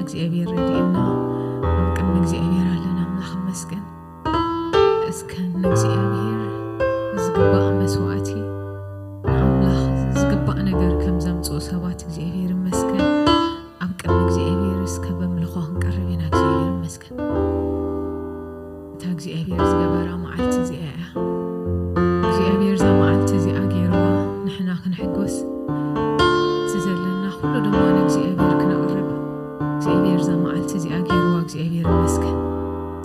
እግዚኣብሔር ረድኤና፣ ኣብ ቅድሚ እግዚኣብሔር ኣለና። ኣምላኽ ይመስገን። እስከ ንእግዚኣብሔር ዝግባእ መስዋዕቲ፣ ንኣምላኽ ዝግባእ ነገር ከም ዘምጽኡ ሰባት እግዚኣብሔር ይመስገን። ኣብ ቅድሚ እግዚኣብሔር እስከ በምልኾ ክንቀርብ ኢና። እግዚኣብሔር ይመስገን። እታ እግዚኣብሔር ዝገበራ መዓልቲ እዚኣ እያ። እግዚኣብሔር እዛ መዓልቲ እዚኣ ገይርዋ ንሕና ክንሕጎስ፣ እቲ ዘለና ኩሉ ድማ ንእግዚኣብሔር ክነቕርብ፣ እግዚኣብሔር እዛ መዓልቲ እዚኣ ገይርዋ። እግዚኣብሔር ይመስገን።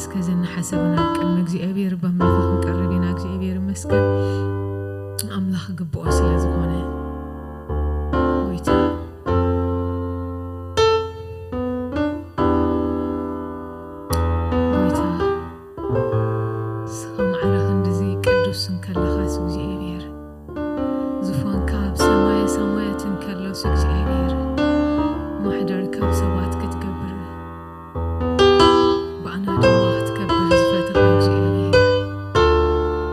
እስከ ዘናሓሰብና ኣብ ቅድሚ እግዚኣብሔር በምልኾ ክንቀርብ ኢና። እግዚኣብሔር ይመስገን። ኣምላኽ ግብኦ ስለ ዝኾነ። ጎይታ፣ ጎይታ፣ ንስኻ ማዕረ ክንድዚ ቅዱስ እንከለኻስ እግዚኣብሔር፣ ዙፋንካ ኣብ ሰማየ ሰማያት እንከሎስ እግዚኣብሔር፣ ማሕደርካ ኣብ ሰባት ክትገብር፣ ብኣና ድማ ክትከብር ዝፈተኻ እግዚኣብሔር፣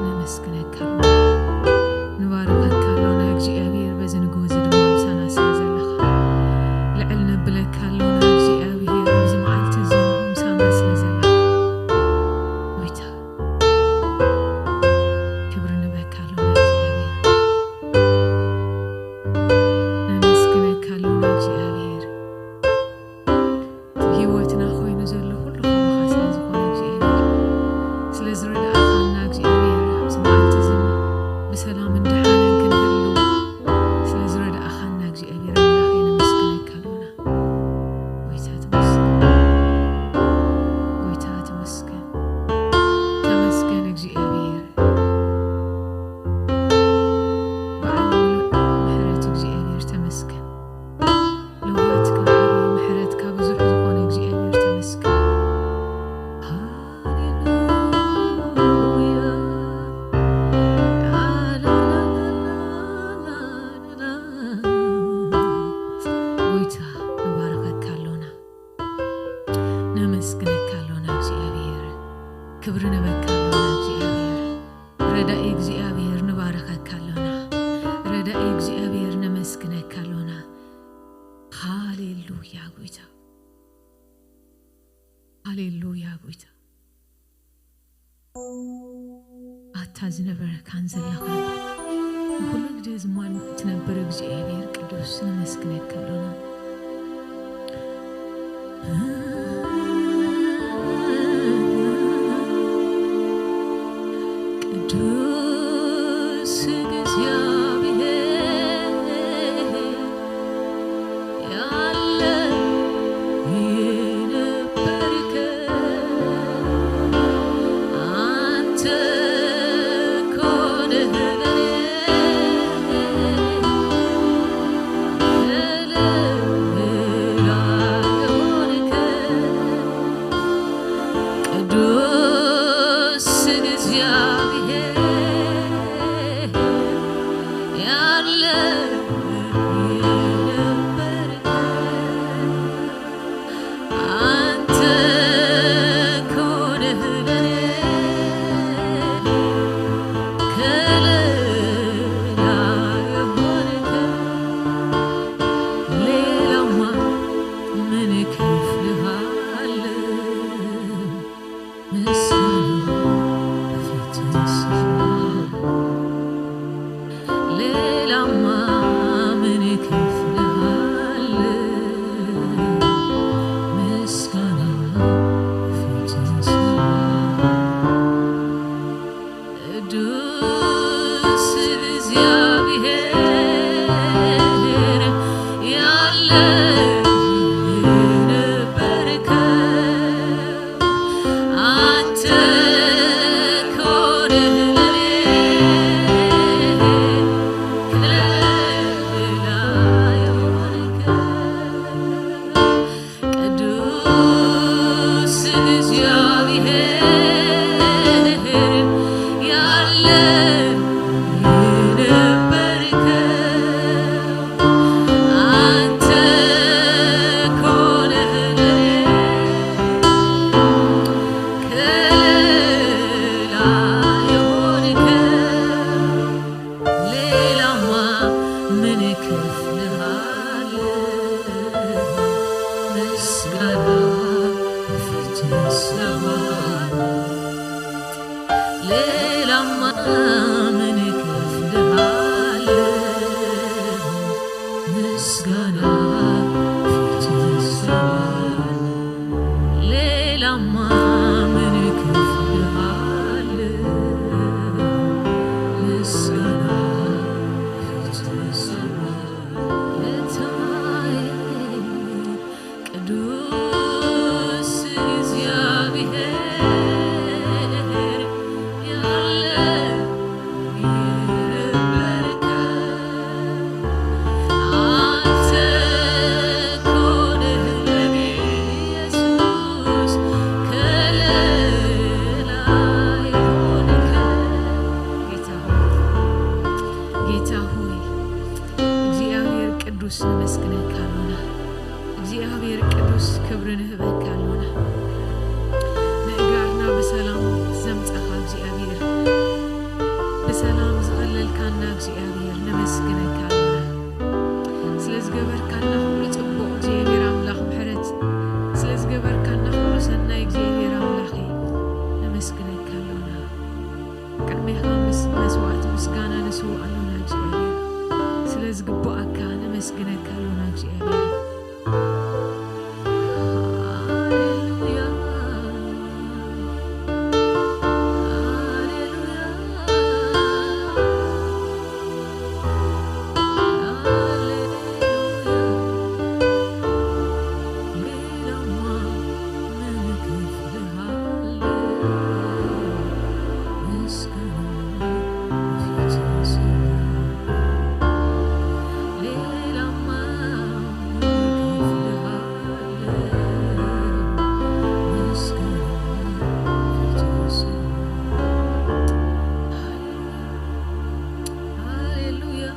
ነመስግነካ ኣለና። ንባርኸካ ኣሎና እግዚኣብሔር፣ በዚ ንግሆ እዚ ድማ ምሳና ስለ ዘለኻ። ልዕል ነብለካ ኣሎና እግዚኣብሔር፣ ኣብዚ መዓልቲ እዚ ምሳና ስለ ዘለኻ። ጎይታ፣ ክብሪ ንበካ ኣሎና እግዚኣብሔር። ነመስግነካ ኣሎና እግዚኣብሔር። ህይወትና ኮይኑ ዘሎ ኩሉ ካባኻ ስለ ዝኾነ እግዚኣብሔር፣ ስለ ዝረዳእኻና እግዚኣብሔር፣ ኣብዚ መዓልቲ እዚ ብሰላምን ደሓንን ክንህሉ ስለ ዝረዳእኻና እግዚኣብሔር ኣምላኸይ ነመስግነካ ኣሎና። ጎይታ ተመስገን። ጎይታ ተመስገን። ተመስገን እግዚኣብሔር። በዓል ምሉእ ምሕረት እግዚኣብሔር ተመስገን። ለውሃትካ ዓቢ፣ ምሕረትካ ብዙሕ ዝኾነ እግዚኣብሔር ተመስገን። ሃሌሉያ። ጎይታ ንባረኸካ ኣሎና፣ ነመስግነካ ኣሎና እግዚኣብሔር። ክብሪ ንበካ ኣሎና እግዚኣብሔር። ረዳኢ እግዚኣብሔር ንባረኸካ ኣሎና። ረዳኢ እግዚኣብሔር ነመስግነካ ኣሎና። ሃሌሉያ ጎይታ። ሃሌሉያ ጎይታ። ኣታ ዝነበረካን ዘለኻን ንኹሉ ግዜ ዝማን ትነብር እግዚኣብሔር ቅዱስ ነመስግነካ ኣሎና። ቅዱስ እግዚኣብሔር ያለ የነበርከ አንተ እኮ ነህ ለኔ ከሌላ የሆንክ ቅዱስ እግዚአብሔር ያለ የነበርክ አንተ እኮ ነህ ለኔ ከሌላ የሆንክ ሌላማ ምን እከፍልሃለሁ? ምስጋና በፊትህ ስፍራ ሌላማ ምን እከፍልሃለሁ? ምስጋና በፊትህ ስፍራ ቅዱስ እግዚአብሔር ያለ የነበርክ ይሰዋል። ሌላማ ምን እከፍልሃለሁ? ምስጋና ፊት ይሰዋል። ሌላማ ምን እከፍልሃለሁ? ምስጋና ፊት ይሰዋል። ጌታዬ ቅዱስ እግዚአብሔር ያለ ይበርከ። አንተ እኮ ነህ ለኔ ኢየሱስ ከለላ የሆንከ። ጌታ ሆይ፣ ጌታ ሆይ፣ እግዚኣብሔር ቅዱስ ነመስግነካ ኣሎና። እግዚኣብሔር ቅዱስ ክብሪ ንህበካ ኣሎና። ንእጋርና ብሰላም ዘምጻኻ እግዚኣብሔር፣ ብሰላም ዝኸለልካና እግዚኣብሔር ነመስግነካ ኣሎና። ስለ ዝገበርካና ኩሉ ጽቡቕ እግዚኣብሔር ኣምላኽ ምሕረት፣ ስለ ዝገበርካና ኩሉ ሰናይ እግዚኣብሔር ኣምላኽ ነመስግነካ ኣሎና። ቅድሜኻ ምስ መስዋዕቲ ምስጋና ንስውእ ኣሎና እግዚኣብሔር። ስለ ዝግብኣካ ነመስግነካ ኣሎና እግዚኣብሔር። ሃሌሉያ። ሃሌሉያ። ሃሌሉያ። ሌላማ ምን እከፍልሃለሁ? ምስጋና ፊት ይሰዋል። ሌላማ ምን እከፍልሃለሁ? ምስጋና ፊት ይሰዋል። ሃሌሉያ።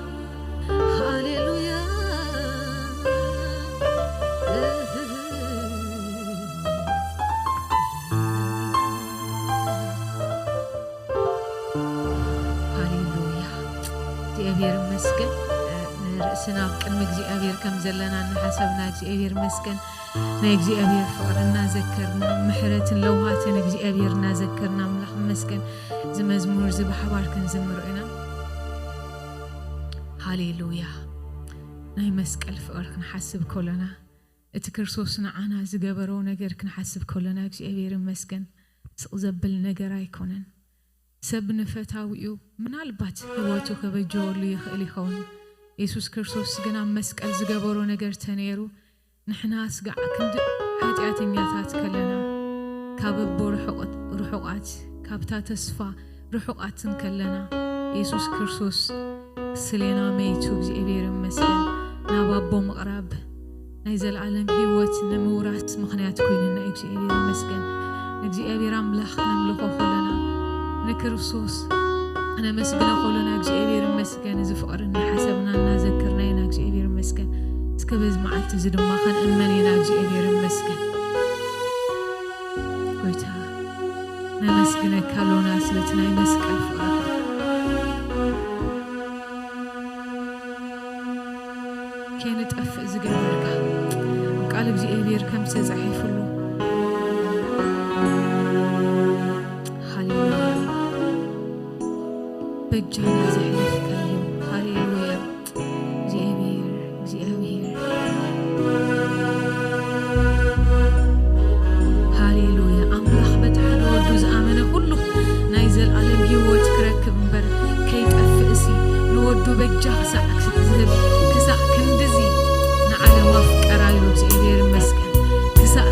ሃሌሉያ። ሃሌሉያ። እግዚኣብሔር ይመስገን። ንርእስና ኣብ ቅድሚ እግዚኣብሔር ከም ዘለና እናሓሰብና እግዚኣብሔር ይመስገን። ናይ እግዚኣብሔር ፍቕሪ እናዘከርና፣ ምሕረትን ለውሃትን እግዚኣብሔር እናዘከርና ኣምላኽ ይመስገን። እዚ መዝሙር እዚ ብሓባር ክንዝምሮ ኢና። ሃሌሉያ። ናይ መስቀል ፍቕሪ ክንሓስብ ከሎና፣ እቲ ክርስቶስ ንዓና ዝገበሮ ነገር ክንሓስብ ከሎና፣ እግዚኣብሔር ይመስገን፣ ስቕ ዘብል ነገር ኣይኮነን። ሰብ ንፈታዊኡ ምናልባት ህይወቱ ከበጀወሉ ይኽእል ይኸውን። የሱስ ክርስቶስ ግን ኣብ መስቀል ዝገበሮ ነገር ተነይሩ፣ ንሕና ስጋዕ ክንዲ ሓጢኣተኛታት ከለና፣ ካብ ኣቦ ርሑቕ-፣ ርሑቓት፣ ካብታ ተስፋ ርሑቓት እንከለና፣ የሱስ ክርስቶስ ስሌና መይቱ፣ እግዚኣብሔር ይመስገን። ናብ ኣቦ ምቕራብ፣ ናይ ዘለኣለም ህይወት ንምውራስ ምኽንያት ኮይኑና፣ እግዚኣብሔር ይመስገን። ንእግዚኣብሔር ኣምላኽ ክነምልኾ ከለና፣ ንክርስቶስ ክነመስግኖ ከለና፣ እግዚኣብሔር ይመስገን። እዚ ፍቕሪ እናሓሰብና እናዘከርና ኢና፣ እግዚኣብሔር ይመስገን። እስከ በዚ መዓልቲ እዚ ድማ ክንእመን ኢና፣ እግዚኣብሔር ይመስገን። ጎይታ፣ ነመስግነካ ኣሎና ስለቲ ናይ መስቀል ፍቕርኻ። ከይንጠፍእ ዝገበርካ፣ ኣብ ቃል እግዚኣብሔር ከም ዝተጻሒፍሉ። ሃሌሉያ። በጃና ዘሕለፍካዮ። ሃሌሉያ። እግዚኣብሔር፣ እግዚኣብሔር። ሃሌሉያ። ኣምላኽ በቲ ሓደ ወዱ ዝኣመነ ኩሉ ናይ ዘልኣለም ህይወት ክረክብ እምበር ከይጠፍእሲ፣ ንወዱ በጃ ክሳዕ ዝህብ፣ ክሳዕ ክንድዚ ንዓለም ኣፍቀራ ኢሉ እግዚኣብሔር ይመስገን። ክሳዕ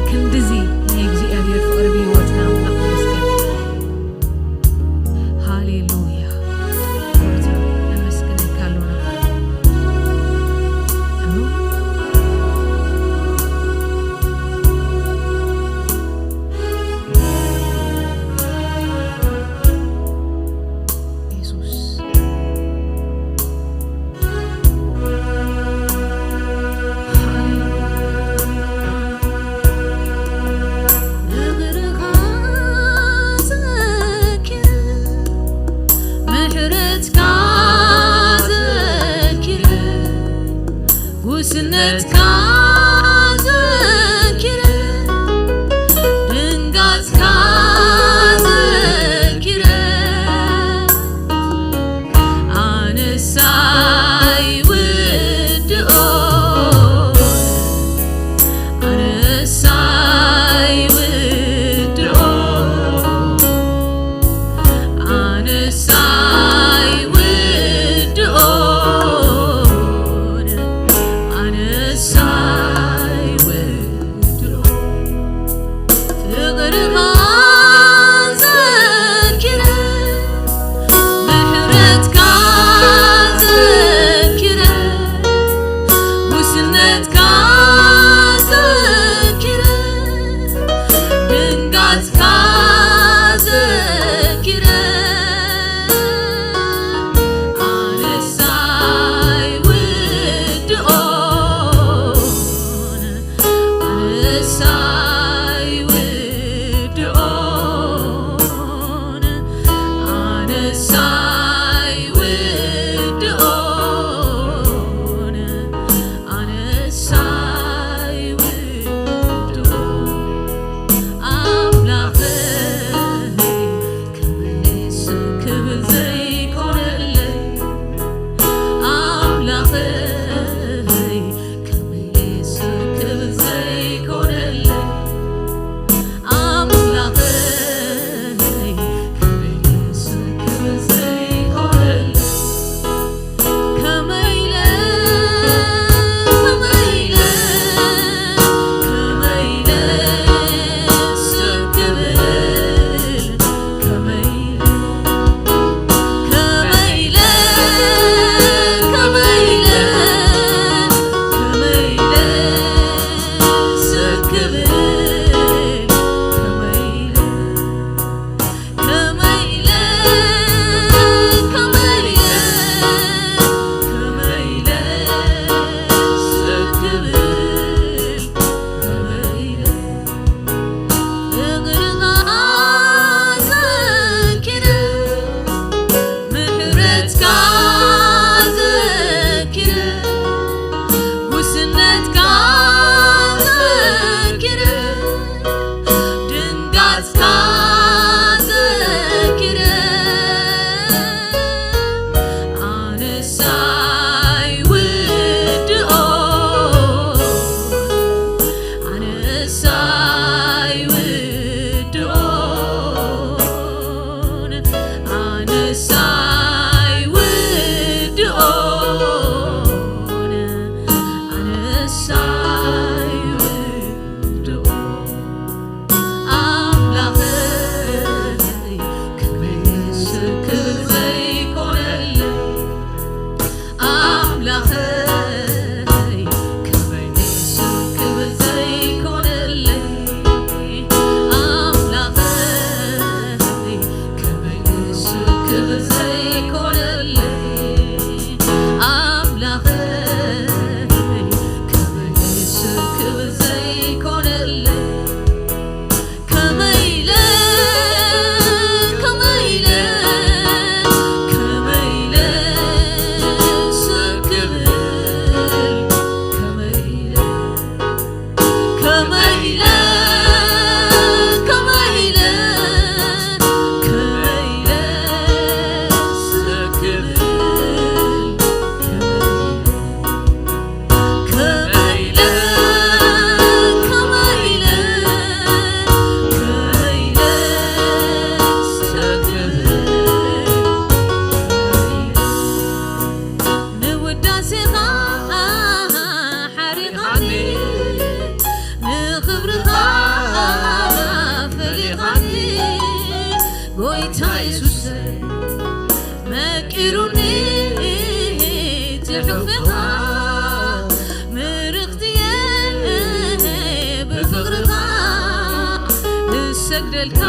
ሰግደልካ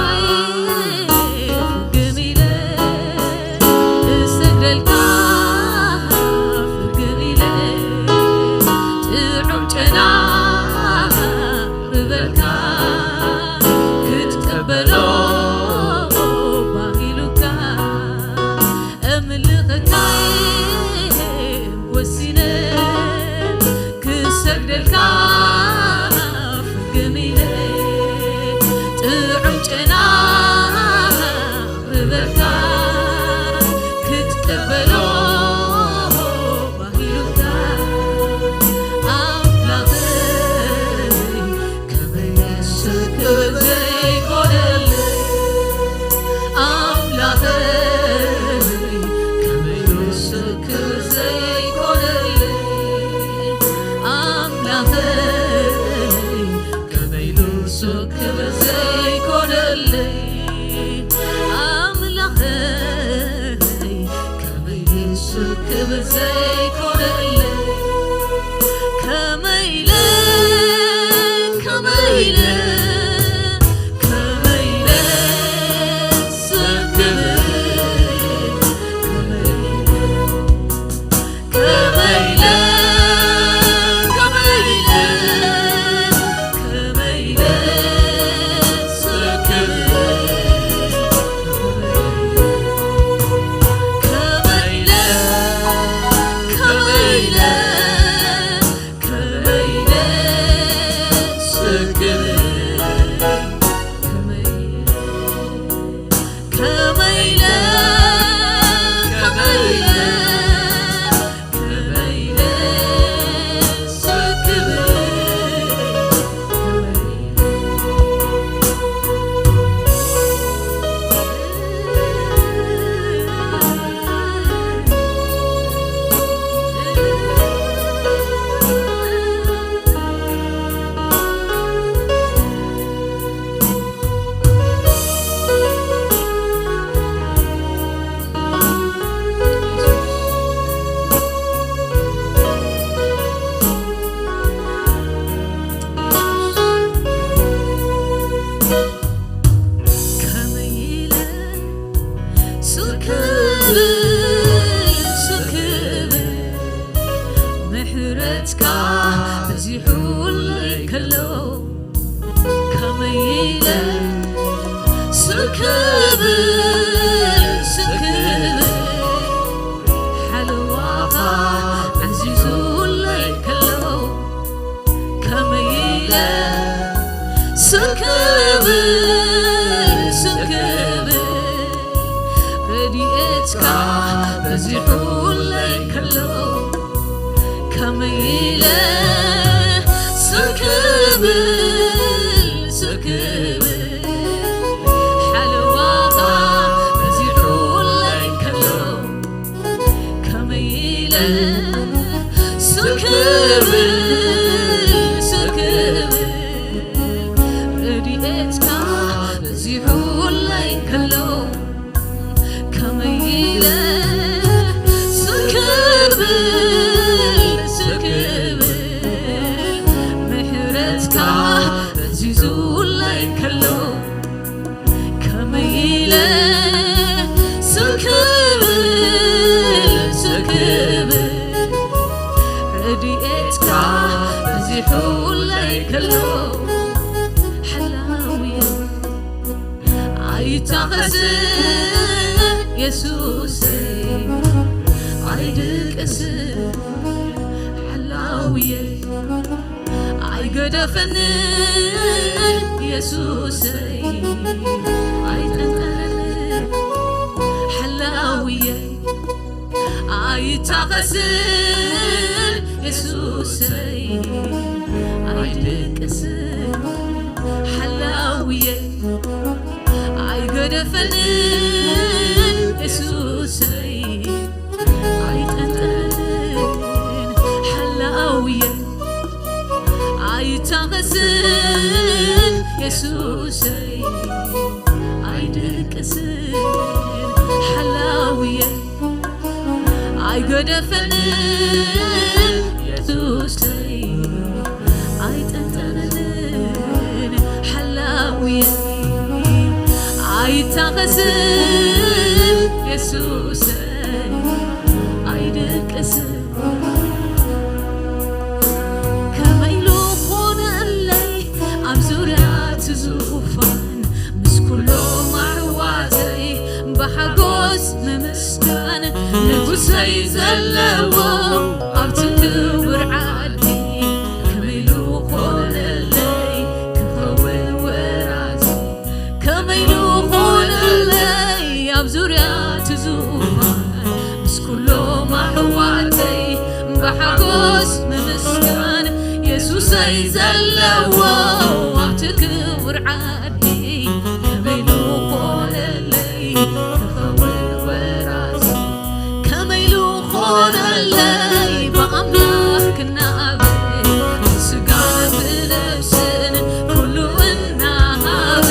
ፍግም ኢለ፣ እሰግደልካ ፍግም ኢለ፣ ጥዑም ጨና ርበልካ ክትቀበሎ ባሂሉካ፣ እምልኸካ ወሲነ ክሰግደልካ ፍግም ኢለ፣ ጥዑም ጨና ርበልካ ክትቀበሎ ባሂሉካ፣ ኣምላኸይ ከመይ ክስክር ዘይኮነለይ፣ ኣምላኸይ ከመይ ክስክር ዘይኮነለይ፣ ኣምላኸይ ከመይ ክስክር ዘይኮነለይ፣ ኣምላኸይ ከመይ ክስክር ዘይኮነለይ፣ ከመይ ኢለ፣ ከመይ ኢለ፣ ከመይ ኢለ ክስክር፣ ከመይ ኢለ፣ ከመይ ኢለ፣ ከመይ ኢለ፣ ከመይ ኢለ ክስክር፣ ከመይ ኢለ፣ ከመይ ኢለ፣ ከመይ ኢለ ክስክር፣ ከመይ ኢለ፣ ከመይ ኢለ፣ ከመይ ኢለ፣ ከመይ ኢለ ክስክር፣ ከመይ ኢለ፣ ከመይ ኢለ ስክብል፣ ስክብል፣ ምሕረትካ በዚሑለይ ከሎ፣ ከመይ ኢለ ስክብል፣ ስክብል፣ ሓለዋኻ ዓዚዙለይ ከሎ፣ ከመይ ኢለ ስክብል፣ ስክብል፣ ረድኤትካ በዚሑለይ ከሎ፣ ከመይ ኢለ ስክብል፣ ስክብል፣ ሓለዋኻ በዚሑለይ ከሎ፣ ከመይ ኢለ ስክብል፣ ስክብል፣ ረድኤትካ በዚሑለይ ከሎ፣ ከመይ ኢለ ስክብል፣ ስክብል፣ ምሕረትካ በዚዙለይ ከሎ፣ ከመይ ኢለ ስክብል፣ ስክብል፣ ረድኤትካ በዚሑለይ ከሎ፣ ሓላውየ ኣይታኸስን የሱሰይ፣ ኣይድቅስን ሓላውየ፣ ኣይገደፈንን የሱሰይ፣ ኣይጠንጠነንን ሓላውየ፣ ኣይታኸስን የሱሰይ፣ ኣይድቅስን ሓላውየ፣ ኣይገደፈንን የሱሰይ፣ ኣይጠንጠነንን ሓላውየ፣ ኣይታኸስን የሱሰይ፣ ኣይድቅስን ሓላውየ፣ ኣይገደፈንን የሱሰይ፣ ኣይጠንጠነንን ሓላውየ፣ ታኸስን የሱሰይ ኣይድቅስን። ከመይ ኢሉ ኾነለይ ኣብ ዙርያ እቲ ዙፋን ምስ ኩሎም ኣሕዋተይ ብሓጎስ ምምስጋን። ንጉሰይ ዘለዎ ኣብቲ ክቡር ዓዲ ከመይ ኢሉ ኾነለይ ክኸውን ወራሲ። ከመይ ኢሉ ኾነለይ ኣብ ዙርያ እቲ ዙፋን ምስ ኩሎም ኣሕዋተይ ብሓጎስ ምምስጋን። የሱሰይ ዘለዎ ኣብቲ ክቡር ዓዲ ከመይ ኢሉ ኾነለይ ክኸውን ወራሲ። ከመይ ኢሉ ኾነለይ ብኣምላኽ ክናበ ብስጋን ብነፍስን ኩሉ እናሃበ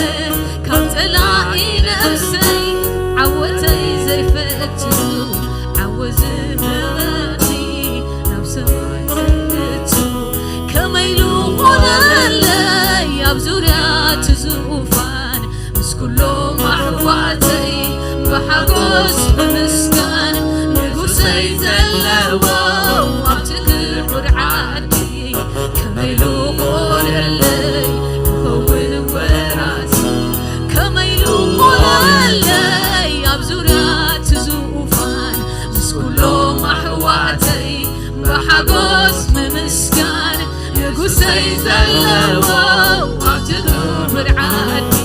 ካብ ጸላኢ ነፍሰይ ዓወተይ ዘይፈቱ ዓወት ዝህበኒ ናብ ሰማይ ዘእቱ። ከመይ ኢሉ ኾነለይ ኣብ ዙርያ እቲ ዙፋን ምስ ኩሎም ኣሕዋተይ ብሓጎስ ብምስጋን። ንጉሰይ ዘለዎ ኣብቲ ክቡር ዓዲ ከመይ ኢሉ ኾነለይ ክኸውን ወራሲ። ከመይ ኢሉ ኾነለይ ኣብ ዙርያ እቲ ዙፋን ምስ ኩሎም ኣሕዋተይ ብሓጎስ ምምስጋን። ንጉሰይ ዘለዎ ኣብቲ ክቡር ዓዲ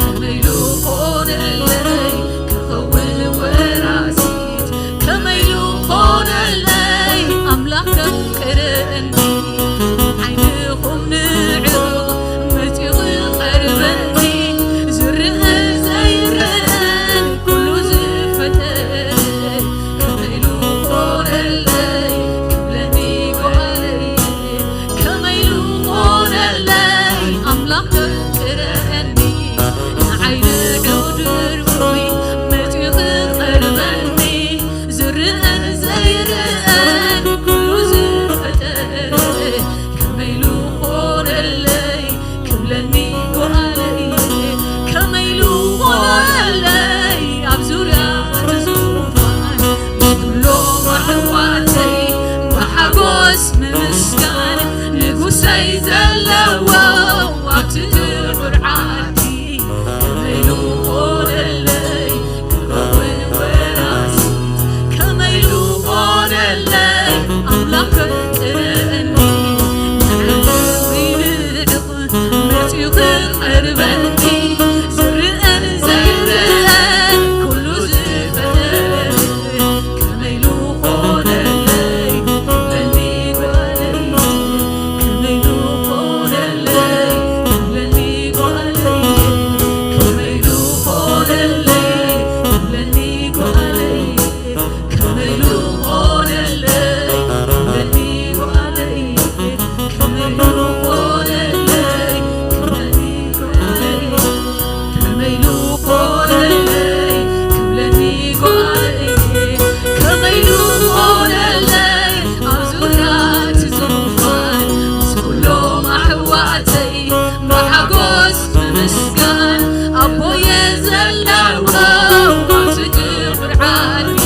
ከመይ ኢሉ ኾነለይ ክኸውን ወራሲት። ከመይ ኢሉ ኾነለይ ኣምላኽ ከፍቅረኒ። ዓይንኹም ንዕቕ መጺኡ ክቐርበኒ። ዝርአ ዘይርአን ኩሉ ዝፈጠረ ከመይ ኢሉ ኾነለይ ክብለኒ ጓለይ። ከመይ ኢሉ ኾነለይ ኣምላኽ ከፍቅረኒ። ንዓይ ንዕቕ ድርቡይ መጺኡ ክቐርበኒ። ዝርአን ዘይርአን ኩሉ ዝፈጠረ ከመይ ኢሉ ኾነለይ ክብለኒ ጓለይ። ከመይ ኢሉ ኾነለይ ኣብ ዙርያ እቲ ዙፋን ምስ ኩሎም ኣሕዋተይ ብሓጎስ ምምስጋን። ንጉሰይ ዘለዎ ኣብቲ ክቡር ዓዲ ከመይ ኢሉ ኾነለይ ክኸውን ወራሲ። ከመይ ኢሉ ኾነለይ ኣምላኽ ከፍቅረኒ። ንዓይ ንዕቕ መጺኡ ክቐርበኒ። ዝርአን ዘይርአን ኩሉ ዝፈጠረ ከመይ ኢሉ ኾነለይ ክብለኒ ጓለይ። ከመይ ኢሉ ኾነለይ ክብለኒ ጓለይ። ከመይ ኢሉ ኾነለይ ክብለኒ ጓለይ። ከመይ ኢሉ ኾነለይ ክብለኒ ጓለይ። ከመይ ኢሉ ኾነለይ ክብለኒ ጓለይ። ከመይ ኢሉ ኾነለይ ክብለኒ ጓለይ። ከመይ ኢሉ ኾነለይ ኣብ ዙርያ እቲ ዙፋን ምስ ኩሎም ኣሕዋተይ ብሓጎስ ብምስጋን። ኣቦየ ዘለዎ ኣብቲ ክቡር ዓዲ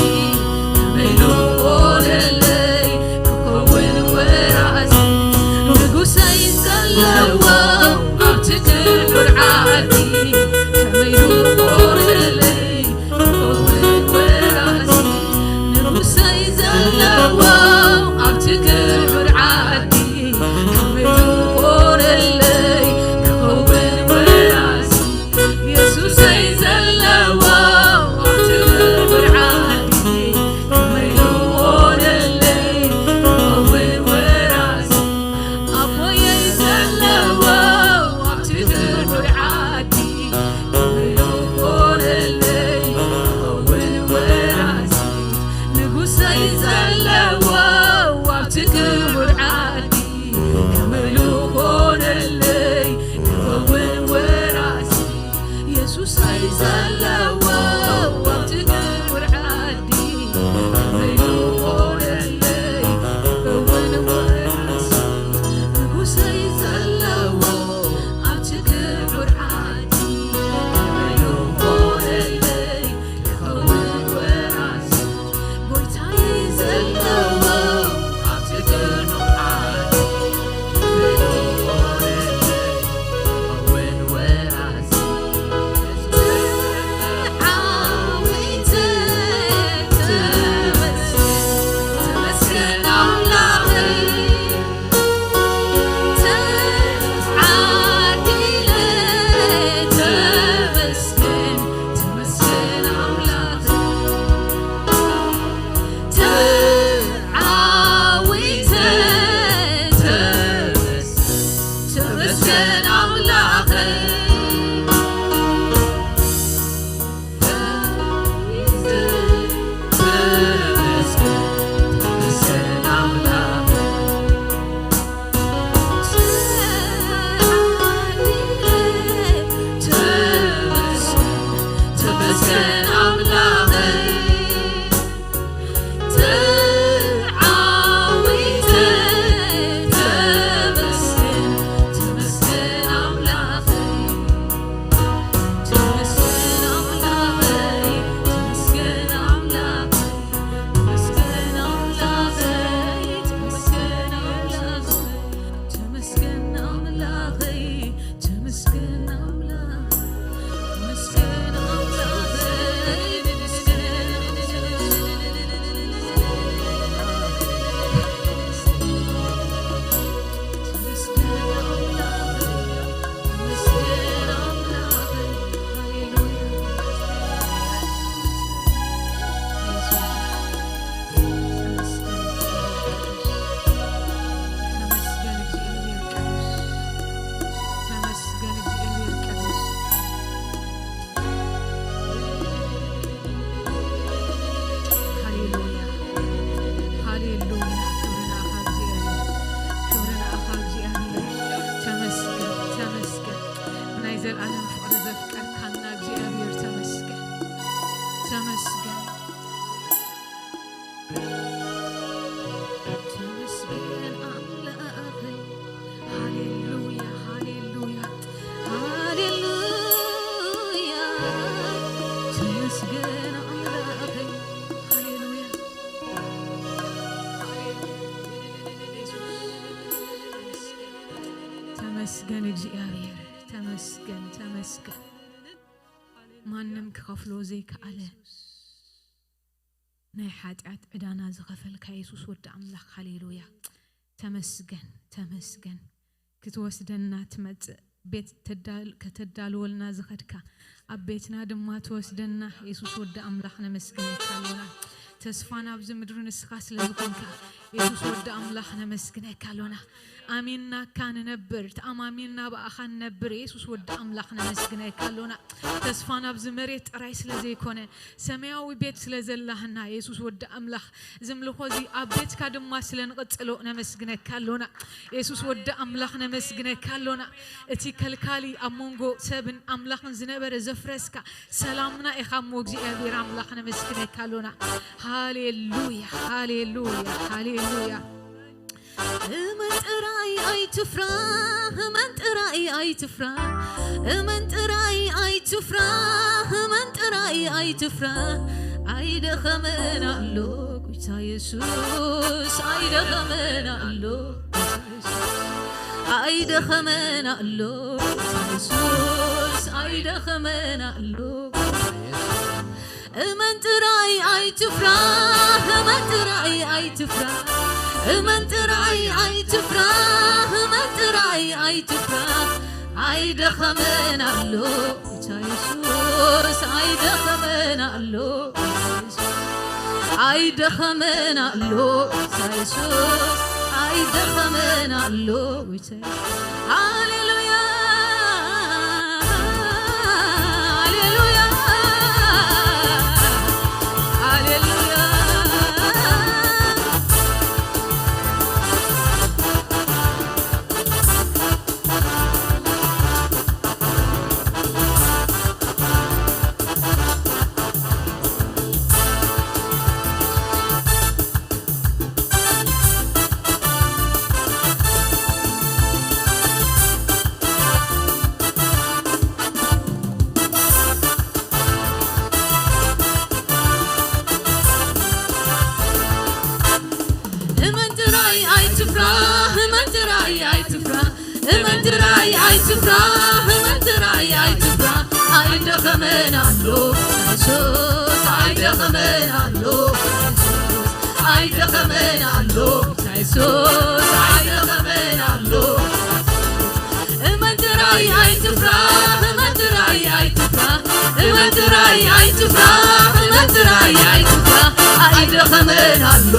ከመይ ኢሉ ኾነለይ ክኸውን ወራሲ። ንጉሰይ ዘለዎ ኣብቲ ክቡር ዓዲ ከመይ ኢሉ ኾነለይ ክኸውን ወራሲ። ንጉሰይ ዘለዎ ኣብቲ ክቡር ዓዲ ከመይ ኢሉ ኾነለይ ክኸውን ወራሲ። ዘልኣለም ፍቕሪ ዘፍቀርካና እግዚኣብሔር ተመስገን። ተመስገን። ተመስገን ኣምላኸይ። ሃሌሉያ፣ ሃሌሉያ፣ ሃሌሉያ። ተመስገን ኣምላኸይ። ሃሌሉያ። ተመስገን እግዚኣብሔር። ተመስገን፣ ተመስገን። ማንም ክኸፍሎ ዘይከኣለ ናይ ሓጢኣት ዕዳና ዝኸፈልካ የሱስ ወዲ ኣምላኽ፣ ሃሌሉያ። ተመስገን፣ ተመስገን። ክትወስደና ትመጽእ፣ ቤት ተዳል-፣ ከተዳልወልና ዝኸድካ፣ ኣብ ቤትና ድማ ትወስደና የሱስ ወዲ ኣምላኽ፣ ነመስግነካ ኣሎና። ተስፋ ናብዚ ምድሪ ንስኻ ስለ ዝኾንካ የሱስ ወዲ ኣምላኽ፣ ነመስግነካ ኣሎና። ኣሚንናካ ንነብር፣ ተኣማሚንና ብኣኻ ንነብር የሱስ ወዲ ኣምላኽ፣ ነመስግነካ ኣሎና። ተስፋ ናብዚ መሬት ጥራይ ስለ ዘይኮነ፣ ሰማያዊ ቤት ስለ ዘላህና የሱስ ወዲ ኣምላኽ፣ እዚ ምልኾ እዚ ኣብ ቤትካ ድማ ስለ ንቕጽሎ ነመስግነካ ኣሎና። የሱስ ወዲ ኣምላኽ፣ ነመስግነካ ኣሎና። እቲ ከልካሊ ኣብ መንጎ ሰብን ኣምላኽን ዝነበረ ዘፍረስካ ሰላምና ኢኻ እሞ እግዚኣብሔር ኣምላኽ፣ ነመስግነካ ኣሎና። ሃሌሉያ፣ ሃሌሉያ፣ ሃሌሉያ። እመን ጥራይ ኣይትፍራ፣ እመን ጥራይ ኣይትፍራ፣ እመን ጥራይ ኣይትፍራ፣ እመን ጥራይ ኣይትፍራ። ኣይደኸመን ኣሎ ጎይታ የሱስ፣ ኣይደኸመን ኣሎ ጎይታ የሱስ፣ ኣይደኸመን ኣሎ ጎይታ የሱስ፣ ኣይደኸመን ኣሎ ጎይታ የሱስ። እመን ጥራይ ኣይትፍራ፣ እመን ጥራይ ኣይትፍራ፣ እመን ጥራይ ኣይትፍራ፣ እመን ጥራይ ኣይትፍራ። ኣይደኸመን ኣሎ ጎይታ የሱስ፣ ኣይደኸመን ኣሎ ጎይታ የሱስ፣ ኣይደኸመን ኣሎ ጎይታ የሱስ፣ ኣይደኸመን ኣሎ ጎይታ የሱስ። ሃሌሉያ፣ ሃሌሉያ፣ ሃሌሉያ። እመን ጥራይ ኣይትፍራ፣ እመን ጥራይ ኣይትፍራ፣ እመን ጥራይ ኣይትፍራ፣ እመን ጥራይ ኣይትፍራ። ኣይደኸመን ኣሎ የሱስ፣ ኣይደኸመን ኣሎ የሱስ፣ ኣይደኸመን ኣሎ የሱስ፣ ኣይደኸመን ኣሎ። እመን ጥራይ ኣይትፍራ፣ እመን ጥራይ ኣይትፍራ፣ እመን ጥራይ ኣይትፍራ፣ እመን ጥራይ ኣይትፍራ። ኣይደኸመን ኣሎ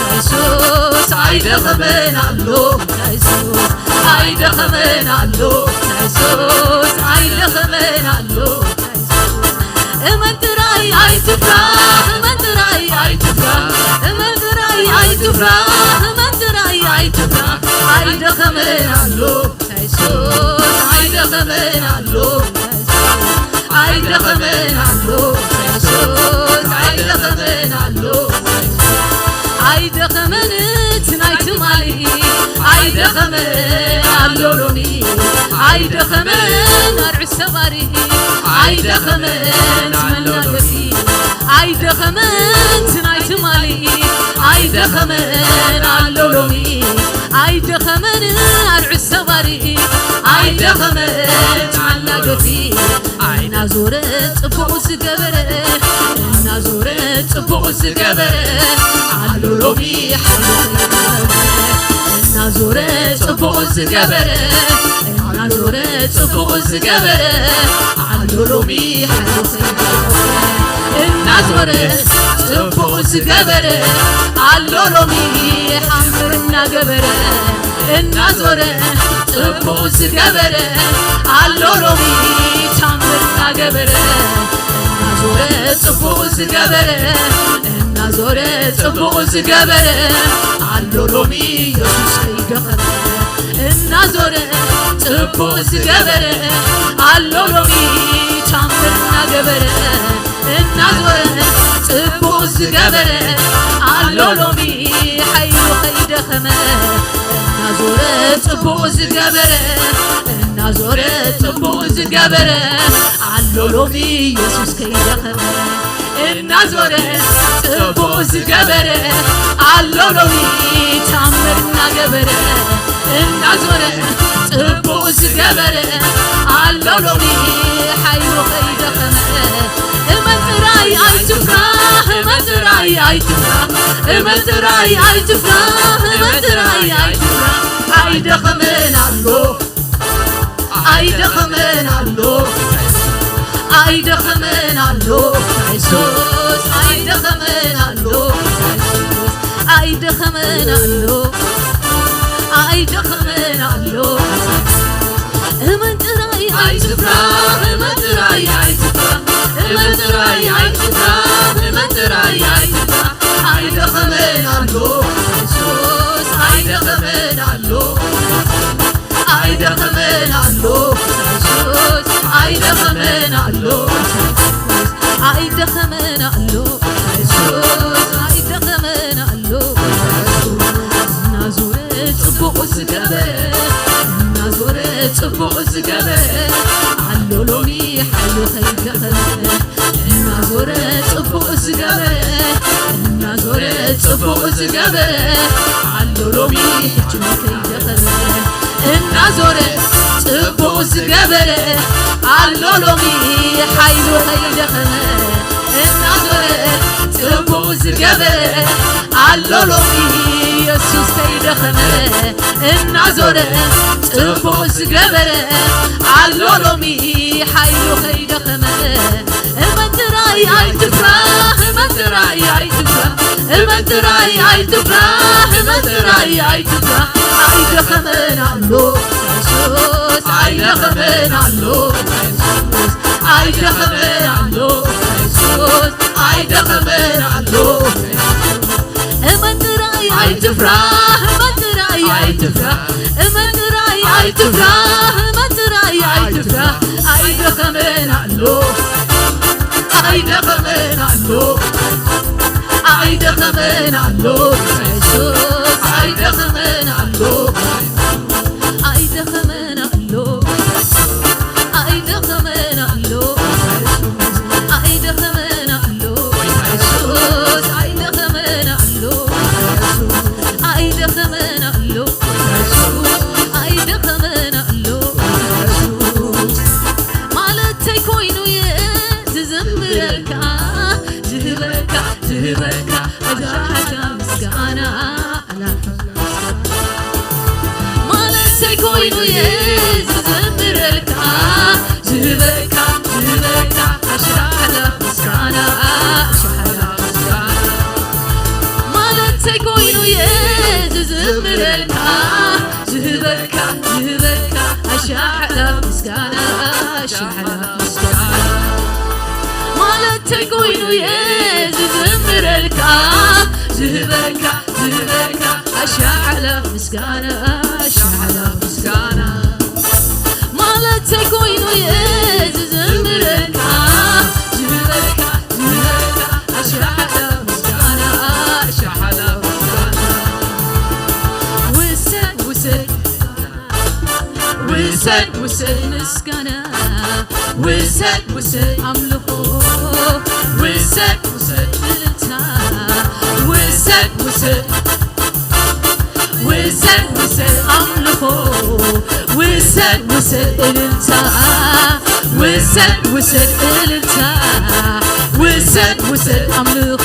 የሱስ፣ ኣይደኸመን ኣሎ የሱስ፣ ኣይደኸመን ኣሎ የሱስ፣ ኣይደኸመን ኣሎ። እመን ጥራይ ኣይትፍራ፣ እመን ጥራይ ኣይትፍራ፣ እመን ጥራይ ኣይትፍራ፣ እመን ጥራይ ኣይትፍራ። ኣይደኸመን ኣሎ የሱስ፣ ኣይደኸመን ኣሎ የሱስ፣ ኣይደኸመን ኣሎ የሱስ፣ ኣይደኸመን ኣሎ። ኣይደኸመን እቲ ናይ ትማሊ፣ ኣይደኸመን ኣሎ ሎሚ፣ ኣይደኸመን ኣርዑት ሰባሪ፣ ኣይደኸመን መናገፊ፣ ኣይደኸመን እቲ ናይ ትማሊ፣ ኣይደኸመን ኣሎ ሎሚ፣ ኣይደኸመን ኣርዑት ሰባሪ፣ ኣይደኸመን ኣናገፊ። እናዞረ ጽቡቕ ዝገበረ፣ እናዞረ ጽቡቕ ዝገበረ፣ ኣሎ ሎሚ ሓይሉ ከይገበረ። እናዞረ ጽቡቕ ዝገበረ፣ እናዞረ ጽቡቕ ዝገበረ፣ ኣሎ ሎሚ ሓይሉ ከይገበረ። እናዞረ ጽቡቕ ዝገበረ፣ ኣሎ ሎሚ ሓምር እናገበረ። እናዞረ ጽቡቕ ዝገበረ፣ ኣሎ ሎሚ ታምር እናገበረ። እናዞረ ጽቡቕ ዝገበረ፣ እናዞረ ጽቡቕ ዝገበረ፣ ኣሎ ሎሚ የሱስ ከይደኸመ። እናዞረ ጽቡቕ ዝገበረ ኣሎ ሎሚ ታምር እናገበረ እናዞረ ጽቡቕ ዝገበረ ኣሎ ሎሚ ሓይሉ ከይደኸመ እናዞረ ጽቡቕ ዝገበረ እናዞረ ጽቡቕ ዝገበረ ኣሎ ሎሚ ኢየሱስ ከይደኸመ እናዞረ ጽቡቕ ዝገበረ ኣሎ ሎሚ ታምር እናገበረ እናዞረ ጽቡቕ ዝገበረ ኣሎ ሎሚ ሓይሉ ከይደኸመ እመን ጥራይ ኣይትፍራ እመን ጥራይ ኣይትፍራ እመን ጥራይ ኣይትፍራ እመን ጥራይ ኣይትፍራ ኣይደኸመን ኣሎ ኣይደኸመን ኣሎ ኣይደኸመን ኣሎ ኢየሱስ ኣይደኸመን ኣሎ ኢየሱስ ኣይደኸመን ኣሎ ኣይደኸመን ኣሎ እመን ጥራይ ኣይትፍራ እመን ጥራይ ኣይትፍራ እመን ጥራይ ኣይትፍራ እመን ጥራይ ኣይትፍራ ኣይደኸመን ኣሎ ኢየሱስ ኣይደኸመን ኣሎ ኣይደኸመን ኣሎ ኢየሱስ ኣይደኸመን ኣሎ ኣይደኸመን ኣሎ ኢየሱስ ኣይደኸመን ኣሎ እናዞረ ጽቡቕ ዝገበረ እናዞረ ጽቡቕ ዝገበረ ኣሎ ሎሚ ሓይሉ ከይደኸመ እናዞረ ጽቡቕ ዝገበረ እናዞረ ጽቡቕ ዝገበረ ኣሎ ሎሚ ሕጂ ከይደኸመ እናዞረ ጽቡቕ ዝገበረ ኣሎ ሎሚ ሓይሉ ከይደኸመ እናዞረ ጽቡቕ ዝገበረ ኣሎ ሎሚ ኢየሱስ ከይደኸመ እናዞረ ጽቡቕ ዝገበረ ኣሎ ሎሚ ሓይሉ ከይደኸመ እመን ጥራይ ኣይትፍራ እመን ጥራይ ኣይትፍራ እመን ጥራይ ኣይትፍራ እመን ጥራይ ኣይትፍራ ኣይደኸመን ኣሎ ኢየሱስ ኣይደኸመን ኣሎ ኢየሱስ ኣይደኸመን ኣሎ ኢየሱስ ኣይደኸመን ኣሎ እመን ጥራይ ኣይትፍራ እመን ጥራይ ኣይትፍራ እመን ጥራይ ኣይትፍራ እመን ጥራይ ኣይትፍራ ኣይደኸመን ኣሎ ኣይደኸመን ኣሎ ኣይደኸመን ኣሎ ኢየሱስ ኣይደኸመን ኣሎ ኣይደኸመን ኣሎ ኣይደኸመን ኣሎ ኣይደኸመን ኣሎ ኢየሱስ ኣይደኸመን ኣሎ ኣይደኸመን ኣሎ ኣይደኸመን ኣሎ ማለተይ ኮይኑ እየ ዝዝምረልካ ዝህበካ ዝህበካ ኣሻሓታ ምስጋና ኣላሓ ማለተይ ኮይኑ እየ ዝዝምረልካ ዝህበካ ዝህበካ ኣሻሓላ ምስጋና ኣሻሓላ ምስጋና ማለተይ ኮይኑ እየ ዝዝምረልካ ዝህበካ ዝህበካ ኣሻሓላ ምስጋና ኣሻሓላ ምስጋና ማለተይ ኮይኑ እየ ዝዝምረልካ ዝህበካ ዝህበካ ኣሻሓላ ምስጋና ኣሻሓላ ምስጋና ማለተይ ኮይኑ እየ ዝዝምረልካ ዝህበካ ዝህበካ ኣሻሓላ ምስጋና ኣሻሓላ ምስጋና ውሰድ ውሰድ ውሰድ ውሰድ ምስጋና ውሰድ ውሰድ ኣምልኾ ውሰድ ውሰድ እልልታ ውሰድ ውሰድ ውሰድ ውሰድ ኣምልኾ ውሰድ ውሰድ እልልታ ውሰድ ውሰድ እልልታ ውሰድ ውሰድ ኣምልኾ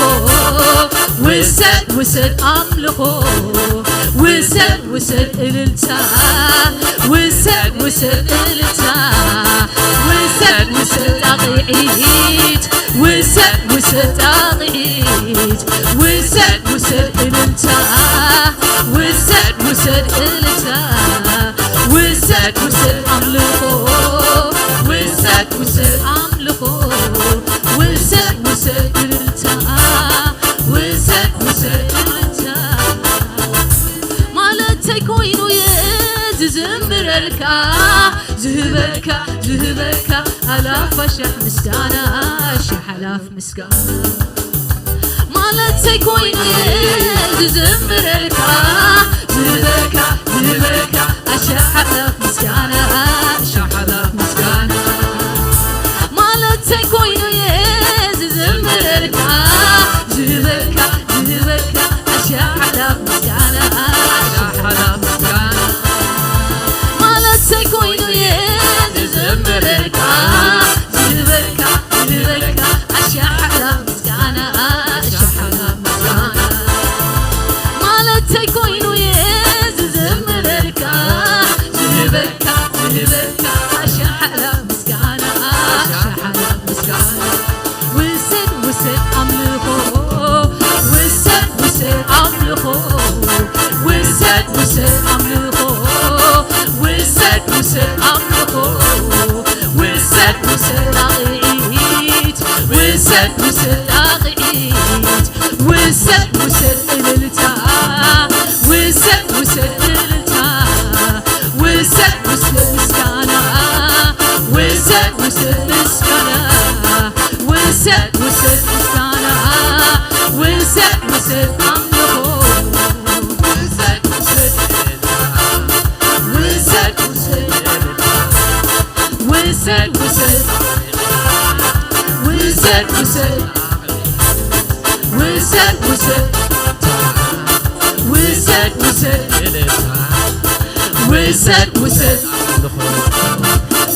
ውሰድ ውሰድ ኣምልኾ ውሰድ ውሰድ እልልታ ውሰድ ውሰድ እልልታ ውሰድ ውሰድ ጣቕዒት ውሰድ ውሰድ ጣቕዒት ውሰድ ውሰድ እልልታ ውሰድ ውሰድ እልልታ ውሰድ ውሰድ ኣምልኾ ውሰድ ውሰድ ኣምልኾ ውሰድ ውሰድ እልልታ ውሰድ ውሰድ እልልታ ማለተይ ኮይኑ እየ ዝዝምረልካ ዝህበካ ኣላፍ ኣሻሕ ምስጋና ኣሻሕ ኣላፍ ምስጋና ማለተይ ኮይኑ እየ ዝዝምረልካ ዝህበካ ዝህበካ ኣሻሕ ኣላፍ ምስጋና ኣሻሕ ኣላፍ ምስጋና ማለተይ ኮይኑ እየ ዝዝምረልካ ዝህበካ ዝህበካ ኣሻሕ ኣላፍ ምስጋና ኣሻሕ ኣላፍ ምስጋና ማለተይ ኮይኑ እየ ዝዝምረልካ ዝህበካ ዝህበካ ኣሻሓላ ምስጋና ኣሻሓላ ምስጋና ማለተይ ኮይኑ እየ ዝዝምረልካ ዝህበካ ዝህበካ ኣሻሓላ ምስጋና ኣሻሓላ ምስጋና ውሰድ ውሰድ ኣምልኾ ውሰድ ውሰድ ኣምልኾ ውሰድ ውሰድ ኣምልኾ ውሰድ ውሰድ ኣምልኾ ውሰድ ውሰድ ጣቕዒት ውሰድ ውሰድ ጣቕዒት ውሰድ ውሰድ እልልታ ውሰድ ውሰድ እልልታ ውሰድ ውሰድ ምስጋና ውሰድ ውሰድ ምስጋና ውሰድ ውሰድ ምስጋና ውሰድ ውሰድ ኣምልኾ ውሰድ ውሰድ ውሰድ ውሰድ ውሰድ ውሰድ ውሰድ ውሰድ ውሰድ ውሰድ ውሰድ ውሰድ ውሰድ ውሰድ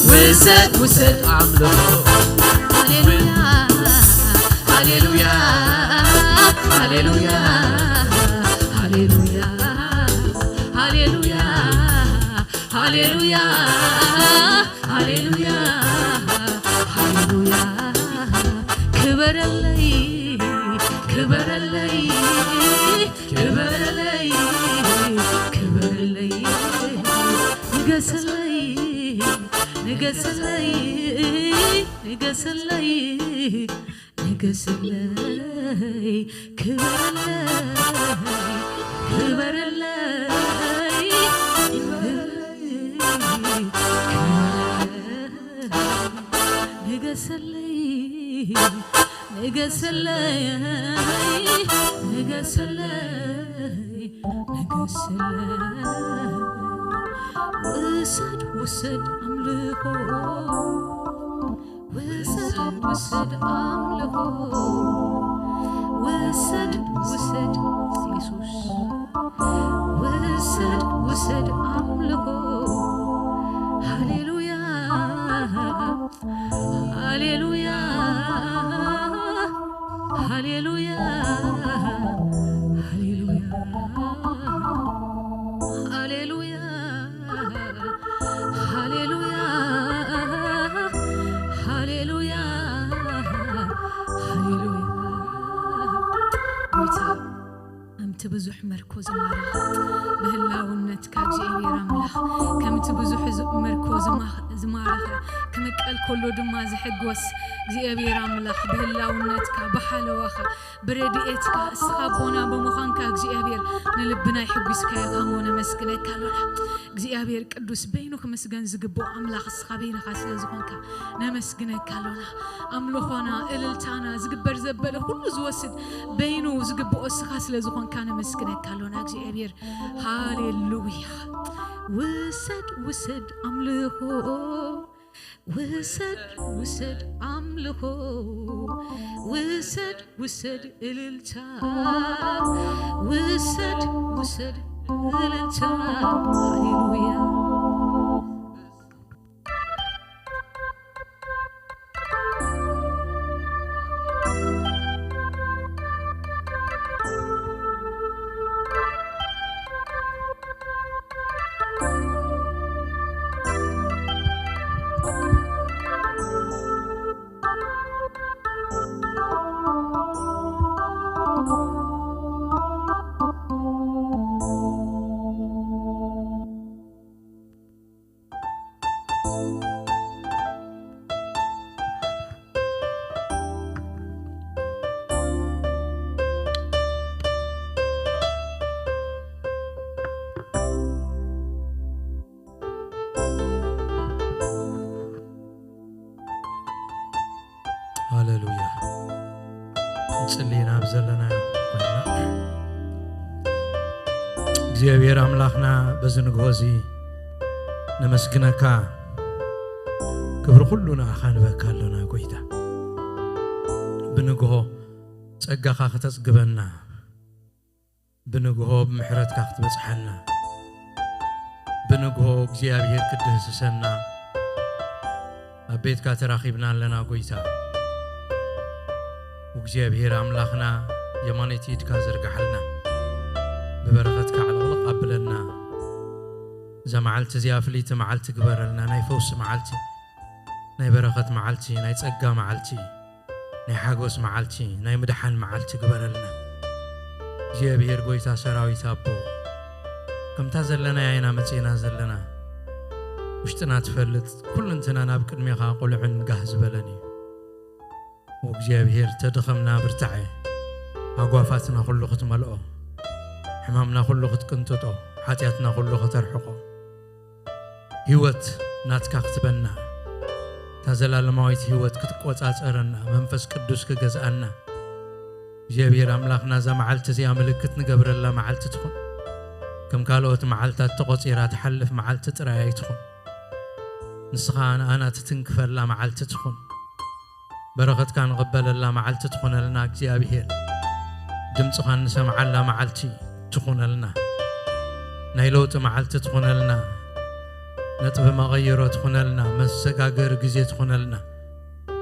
ውሰድ ውሰድ ኣምልኾ ሃሌሉያ ሃሌሉያ ሃሌሉያ ሃሌሉያ ሃሌሉያ ሃሌሉያ ሃሌሉያ ሃሌሉያ ክበረለይ ክበረለይ ክበረለይ ክበረለይ ንገሰለይ ንገሰለይ ንገሰለይ ንገስለይ ክበረለይ ክበረለይ ንገሰለይ ንገሰለይ ንገሰለይ ንገሰለይ ውሰድ ውሰድ ኣምልኾ ውሰድ ውሰድ ኣምልኾ ውሰድ ውሰድ የሱስ ውሰድ ውሰድ ኣምልኾ ሃሌሉያ ሃሌሉያ ሃሌሉያ ሃሌሉያ ሃሌሉያ ሃሌሉያ ሃሌሉያ ሃሌሉያ ጎይታ ከምቲ ብዙሕ መርኮ ዝማረኸ ብህላውነትካ እግዚኣብሔር ኣምላኽ ከምቲ ብዙሕ ዝ- መርኮ ዝማ- ዝማረኸ ክምቀል ከሎ ድማ ዝሕጎስ እግዚኣብሔር ኣምላኽ ብህላውነትካ ብሓለዋኻ ብረድኤትካ እስኻ ኣቦና ብምዃንካ እግዚኣብሔር ንልብና ይሕጒስካዮ ካሞ ነመስግነካ ኣሎና እግዚኣብሔር ቅዱስ በይኑ ክምስገን ዝግብኦ ኣምላኽ እስኻ በይንኻ ስለ ዝኾንካ ነመስግነካ ኣሎና ኣምልኾና እልልታና ዝግበር ዘበለ ኩሉ ዝወስድ በይኑ ዝግብኦ እስኻ ስለ ዝኾንካ ነመስግነካ ኣሎና እግዚኣብሔር ሃሌሉያ ውሰድ ውሰድ ኣምልኾ ውሰድ ውሰድ ኣምልኾ ውሰድ ውሰድ እልልታ ውሰድ ውሰድ እልልታ ሃሌሉያ ሃሌሉያ። ንጽሊ ናብ ዘለናዮ ኮይና። እግዚኣብሔር ኣምላኽና በዚ ንግሆ እዚ ነመስግነካ። ክብሪ ኩሉ ንኣኻ ንበካ ኣሎና ጎይታ። ብንግሆ ጸጋኻ ክተጽግበና፣ ብንግሆ ብምሕረትካ ክትበጽሓና፣ ብንግሆ እግዚኣብሔር ክትድህስሰና ኣብ ቤትካ ተራኺብና ኣለና ጎይታ። እግዚኣብሔር ኣምላኽና የማነይቲ ኢድካ ዘርግሓልና፣ ብበረኸትካ ዕልቕልቕ ኣብለና። እዛ መዓልቲ እዚኣ ፍልይቲ መዓልቲ ግበረልና፣ ናይ ፈውሲ መዓልቲ፣ ናይ በረኸት መዓልቲ፣ ናይ ጸጋ መዓልቲ፣ ናይ ሓጎስ መዓልቲ፣ ናይ ምድሓን መዓልቲ ግበረልና። እግዚኣብሔር ጎይታ ሰራዊት ኣቦ፣ ከምታ ዘለናያ ኢና መጺእና ዘለና። ውሽጥና ትፈልጥ፣ ኩልንትና ናብ ቅድሜኻ ቁልዕን ጋህ ዝበለን እዩ። ኦ እግዚኣብሔር፣ ተደኸምና ብርታዐ፣ ኣጓፋትና ኩሉ ክትመልኦ፣ ሕማምና ኩሉ ክትቅንጥጦ፣ ሓጢኣትና ኩሉ ከተርሕቆ፣ ህይወት ናትካ ክትበና፣ እታ ዘላለማዊት ህይወት ክትቆጻጸረና፣ መንፈስ ቅዱስ ክገዝኣና፣ እግዚኣብሔር ኣምላኽና፣ እዛ መዓልቲ እዚኣ ምልክት ንገብረላ መዓልቲ ትኹን። ከም ካልኦት መዓልታት ተቖጺራ ትሓልፍ መዓልቲ ጥራይ ኣይትኹን። ንስኻ ንኣና ትትንክፈላ መዓልቲ ትኹን። በረኸትካ ንቕበለላ መዓልቲ ትኹነልና እግዚኣብሔር። ድምፅኻ እንሰምዓላ መዓልቲ ትኹነልና። ናይ ለውጢ መዓልቲ ትኹነልና። ነጥቢ መቐይሮ ትኹነልና። መሰጋገሪ ግዜ ትኹነልና።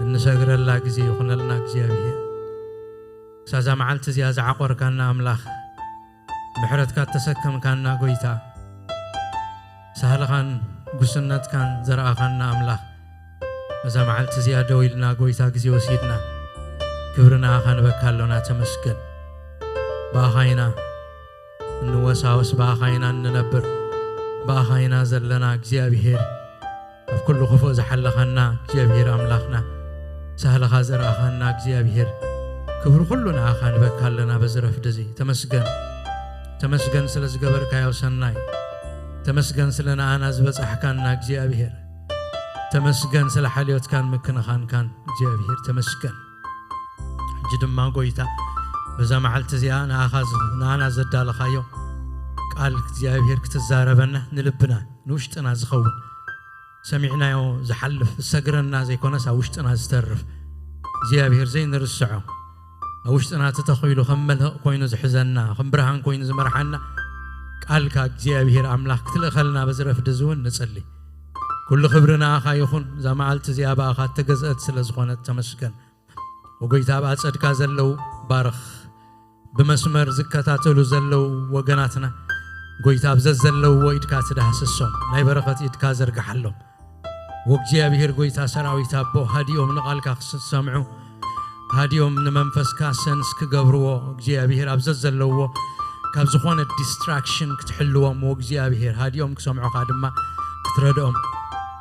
እንሰግረላ ግዜ ይኹነልና እግዚኣብሔር። ክሳዛ መዓልቲ እዚኣ ዝዓቆርካና ኣምላኽ፣ ምሕረትካ እተሰከምካና ጎይታ፣ ሳህልኻን ጉስነትካን ዘርኣኻና ኣምላኽ፣ በዛ መዓልቲ እዚኣ ደው ኢልና ጎይታ ግዜ ወሲድና ክብሪ ንኣኻ ንበካ ኣሎና። ተመስገን። ብኣኻ ኢና እንወሳወስ፣ ብኣኻ ኢና እንነብር፣ ብኣኻ ኢና ዘለና። እግዚኣብሔር፣ ኣብ ኩሉ ክፉእ ዝሓለኻና እግዚኣብሔር ኣምላኽና፣ ሳህልኻ ዘርኣኻና እግዚኣብሔር፣ ክብሪ ኩሉ ንኣኻ ንበካ ኣለና። በዚ ረፍዲ እዚ ተመስገን። ተመስገን ስለ ዝገበርካዮ ሰናይ። ተመስገን ስለ ንኣና ዝበጻሕካና እግዚኣብሔር። ተመስገን ስለ ሓልዮትካን ምክንኻንካን እግዚኣብሔር ተመስገን። ሕጂ ድማ ጎይታ፣ በዛ መዓልቲ እዚኣ ንኣኻ ዝ-፣ ንኣና ዘዳለኻዮ ቃል እግዚኣብሔር ክትዛረበና፣ ንልብና ንውሽጥና ዝኸውን፣ ሰሚዕናዮ ዝሓልፍ፣ ዝሰግረና ዘይኮነስ ኣብ ውሽጥና ዝተርፍ፣ እግዚኣብሔር ዘይንርስዖ፣ ኣብ ውሽጥና ተተኺሉ ከም መልህቕ ኮይኑ ዝሕዘና፣ ከም ብርሃን ኮይኑ ዝመርሓና ቃልካ እግዚኣብሔር ኣምላኽ ክትልእኸልና በዚ ረፍዲ እዚ እውን ንጽሊ። ኩሉ ክብሪ ንኣኻ ይኹን። እዛ መዓልቲ እዚኣ ብኣኻ እተገዝአት ስለ ዝኾነት ተመስገን። ወጎይታ ኣብ ኣጸድካ ዘለዉ ባርኽ። ብመስመር ዝከታተሉ ዘለዉ ወገናትና፣ ጎይታ ኣብ ዘዘለውዎ ኢድካ ትዳህስሶም፣ ናይ በረኸት ኢድካ ዘርግሓሎም። ወእግዚኣብሔር ጎይታ ሰራዊት ኣቦ፣ ሃዲኦም ንቓልካ ክሰምዑ፣ ሃዲኦም ንመንፈስካ ሰንስ ክገብርዎ፣ እግዚኣብሔር ኣብ ዘዘለውዎ ካብ ዝኾነ ዲስትራክሽን ክትሕልዎም፣ ወእግዚኣብሔር ሃዲኦም ክሰምዑኻ ድማ ክትረድኦም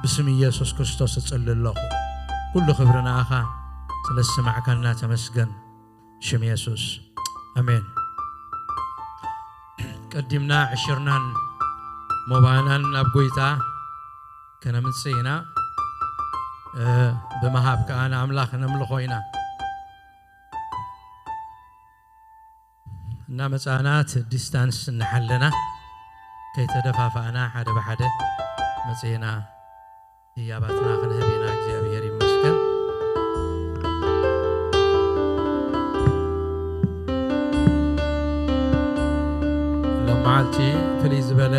ብስም ኢየሱስ ክርስቶስ እጽሊ ኣለኹ። ኩሉ ክብሪ ንኣኻ፣ ስለ ዝሰማዕካና ተመስገን። ሽም የሱስ፣ ኣሜን። ቀዲምና ዕሽርናን ሞባህናን ናብ ጎይታ ከነምጽእ ኢና። እ፣ ብምሃብ ከኣ ንኣምላኽ ነምልኾ ኢና። እናመጻና እቲ ዲስታንስ እናሓለና፣ ከይተደፋፋእና ሓደ ብሓደ መጺእና ህያባትና ክንህብ ኢና። እግዚኣብሔር ይመስገን። ሎም መዓልቲ ፍልይ ዝበለ፣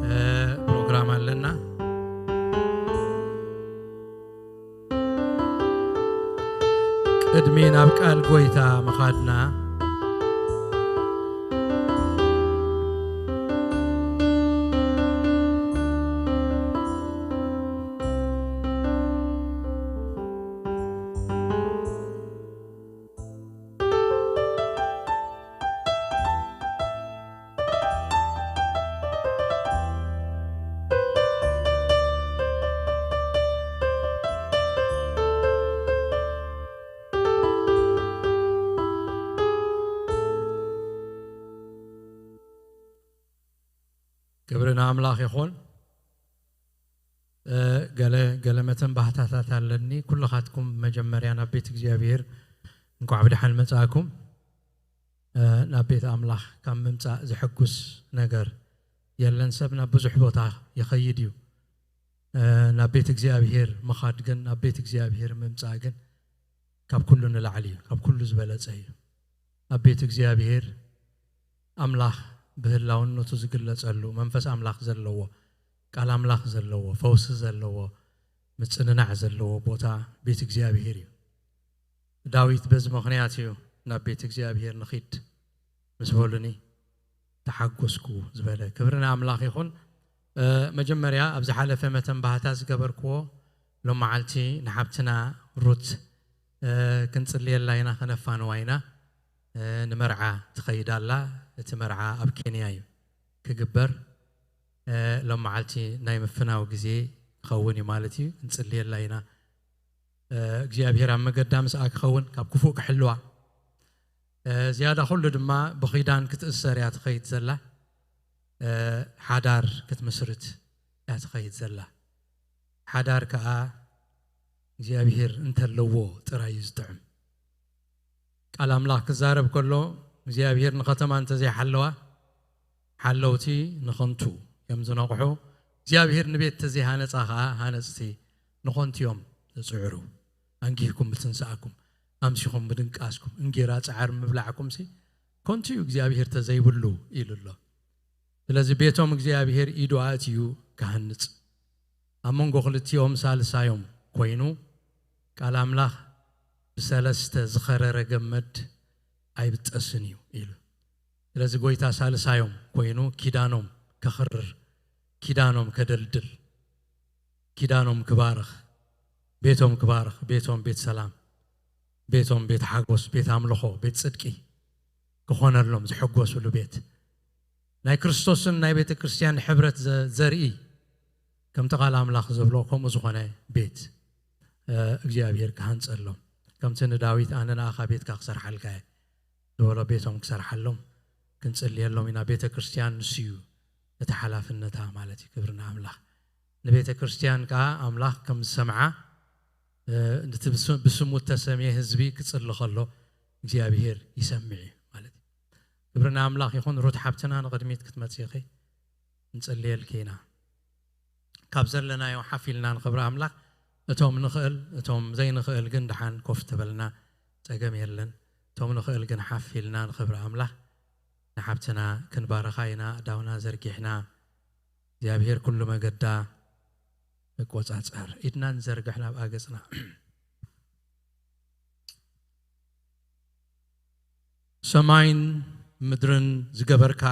እ፣ ፕሮግራም ኣለና። ቅድሚ ናብ ቃል ጎይታ ምኻድና፣ ክብሪ ንኣምላኽ ይኹን። እ፣ ገለ ገለ መተንባህታታት ኣለኒ። ኩልኻትኩም መጀመርያ ናብ ቤት እግዚኣብሔር እንኳዕ ብደሓን መጻእኩም። እ፣ ናብ ቤት ኣምላኽ ካብ ምምጻእ ዘሐጉስ ነገር የለን። ሰብ ናብ ብዙሕ ቦታ ይኸይድ እዩ። እ፣ ናብ ቤት እግዚኣብሔር ምኻድ ግን፣ ናብ ቤት እግዚኣብሔር ምምጻእ ግን ካብ ኩሉ ንላዕሊ እዩ፣ ካብ ኩሉ ዝበለጸ እዩ። ኣብ ቤት እግዚኣብሔር ኣምላኽ ብህላውነቱ ዝግለጸሉ፣ መንፈስ ኣምላኽ ዘለዎ፣ ቃል ኣምላኽ ዘለዎ፣ ፈውሲ ዘለዎ፣ ምጽንናዕ ዘለዎ ቦታ ቤት እግዚኣብሔር እዩ። ዳዊት በዚ ምኽንያት እዩ ናብ ቤት እግዚኣብሔር ንኺድ ምስ በሉኒ ተሓጎስኩ ዝበለ። ክብሪ ንኣምላኽ ይኹን። እ፣ መጀመርያ ኣብ ዝሓለፈ መተንባህታ ዝገበርክዎ ሎም መዓልቲ ንሓብትና ሩት፣ እ፣ ክንጽልየላ ኢና፣ ከነፋንዋ ኢና። እ፣ ንመርዓ ትኸይድ ኣላ። እቲ መርዓ ኣብ ኬንያ እዩ ክግበር። እ፣ ሎም መዓልቲ ናይ ምፍናው ግዜ ክኸውን እዩ ማለት እዩ። ክንጽልየላ ኢና። እ፣ እግዚኣብሔር ኣብ መገዳ ምስኣ ክኸውን፣ ካብ ክፉእ ክሕልዋ። እ፣ ዝያዳ ኩሉ ድማ ብኺዳን ክትእሰር እያ ትኸይድ ዘላ። እ፣ ሓዳር ክትምስርት እያ ትኸይድ ዘላ። ሓዳር ከኣ እግዚኣብሔር እንተለዎ ጥራይ እዩ ዝጥዕም። ቃል ኣምላኽ ክዛረብ ከሎ እግዚኣብሔር ንኸተማ እንተዘይሓለዋ ሓለውቲ ንኸንቱ እዮም ዝነቕሑ። እግዚኣብሔር ንቤት ተዘይሃነጻ ኸኣ ሃነጽቲ ንኸንቱ እዮም ዝጽዕሩ። ኣንጊህኩም ምትንሳእኩም፣ ኣምሲኹም ምድንቃስኩም፣ እንጌራ ጻዕር ምብላዕኩምሲ ከንቱ እዩ እግዚኣብሔር ተዘይብሉ ኢሉ ኣሎ። ስለዚ ቤቶም እግዚኣብሔር ኢዱ ኣእትዩ ክሃንጽ፣ ኣብ መንጎ ክልቲኦም ሳልሳዮም ኮይኑ ቃል ኣምላኽ ብሰለስተ ዝኸረረ ገመድ ኣይብጠስን እዩ ኢሉ። ስለዚ ጎይታ ሳልሳዮም ኮይኑ ኪዳኖም ከኽርር፣ ኪዳኖም ከደልድል፣ ኪዳኖም ክባርኽ፣ ቤቶም ክባርኽ፣ ቤቶም ቤት ሰላም፣ ቤቶም ቤት ሓጎስ፣ ቤት ኣምልኾ፣ ቤት ጽድቂ ክኾነሎም ዝሕጎስሉ ቤት፣ ናይ ክርስቶስን ናይ ቤተ ክርስቲያን ሕብረት ዘ-፣ ዘርኢ፣ ከምቲ ቃል ኣምላኽ ዝብሎ ከምኡ ዝኾነ ቤት፣ እ፣ እግዚኣብሔር ክሃንጸሎም፣ ከምቲ ንዳዊት "ኣነ ንኣኻ ቤትካ ክሰርሓልካ እየ" ዝበሎ ቤቶም ክሰርሓሎም ክንጽልየሎም ኢና። ቤተ ክርስቲያን ንሱ እዩ እቲ ሓላፍነታ ማለት እዩ። ክብሪ ንኣምላኽ። ንቤተ ክርስቲያን ከኣ ኣምላኽ ከም ዝሰምዓ፣ እ፣ ነቲ ብስ-፣ ብስሙ እተሰምየ ህዝቢ ክጽሊ ከሎ እግዚኣብሔር ይሰምዕ እዩ ማለት እዩ። ክብሪ ንኣምላኽ ይኹን። ሩት ሓብትና ንቕድሚት ክትመጽእኺ ንጽልየልኪ ኢና። ካብ ዘለናዮ ሓፍ ኢልና ንኽብሪ ኣምላኽ፣ እቶም ንኽእል፣ እቶም ዘይንኽእል ግን ደሓን ኮፍ ተበልና፣ ጸገም የለን። እቶም ንኽእል ግን ሓፍ ኢልና ንኽብሪ ኣምላኽ ንሓብትና ክንባርኻ ኢና። ኣእዳውና ዘርጊሕና እግዚኣብሔር ኩሉ መገዳ ይቆጻጸር። ኢድና ንዘርግሕ ናብ ኣገጽና። ሰማይን ምድርን ዝገበርካ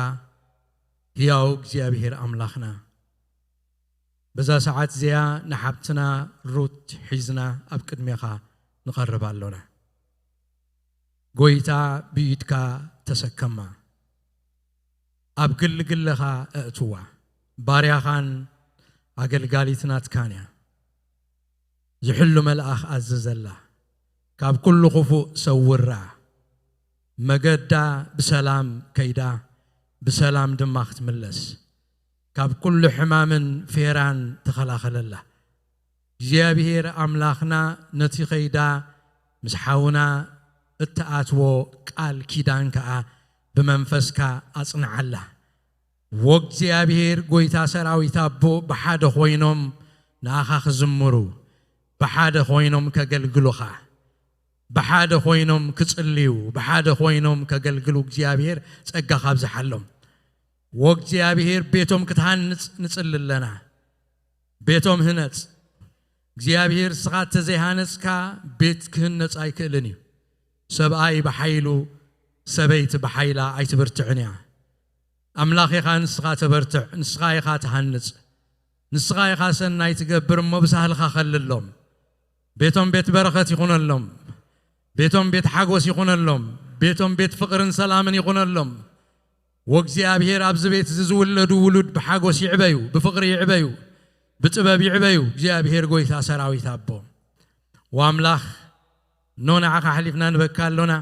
ህያው እግዚኣብሔር ኣምላኽና፣ በዛ ሰዓት እዚኣ ንሓብትና ሩት ሒዝና ኣብ ቅድሜኻ ንቐርብ ኣሎና። ጎይታ ብኢድካ ተሰከማ፣ ኣብ ግልግለኻ ኣእትዋ። ባርያኻን ኣገልጋሊት ናትካን እያ። ዝሕሉ መልኣኽ ኣዝዘላ፣ ካብ ኩሉ ክፉእ ሰውራ። መገዳ ብሰላም ከይዳ፣ ብሰላም ድማ ክትምለስ፣ ካብ ኩሉ ሕማምን ፌራን ተኸላኸለላ። እግዚኣብሔር ኣምላኽና ነቲ ከይዳ ምስ ሓውና እትኣትዎ ቃል ኪዳን ከኣ ብመንፈስካ ኣጽንዓላ። ወእግዚኣብሔር ጐይታ ሰራዊት ኣቦ ብሓደ ኾይኖም ንኣኻ ክዝምሩ፣ ብሓደ ኾይኖም ከገልግሉኻ፣ ብሓደ ኾይኖም ክጽልዩ፣ ብሓደ ኾይኖም ከገልግሉ እግዚኣብሔር ጸጋ ካብዝሓሎም። ወእግዚኣብሔር ቤቶም ክትሃንጽ ንጽሊ ኣለና። ቤቶም ህነጽ። እግዚኣብሔር እስኻ እንተዘይሃነጽካ ቤት ክህነጽ ኣይክእልን እዩ። ሰብኣይ ብሓይሉ፣ ሰበይቲ ብሓይላ ኣይትብርትዕን እያ። ኣምላኽ ኢኻ ንስኻ ተበርትዕ፣ ንስኻ ኢኻ ትሃንጽ፣ ንስኻ ኢኻ ሰናይ ትገብር እሞ ብሳህልኻ ከልሎም። ቤቶም ቤት በረኸት ይኹነሎም። ቤቶም ቤት ሓጎስ ይኹነሎም። ቤቶም ቤት ፍቕርን ሰላምን ይኹነሎም። ወእግዚኣብሔር ኣብዚ ቤት እዚ ዝውለዱ ውሉድ ብሓጎስ ይዕበዩ፣ ብፍቕሪ ይዕበዩ፣ ብጥበብ ይዕበዩ። እግዚኣብሔር ጐይታ ሰራዊት ኣቦ ወኣምላኽ እኖ ንዓኻ ሓሊፍና ንበካ ኣሎና።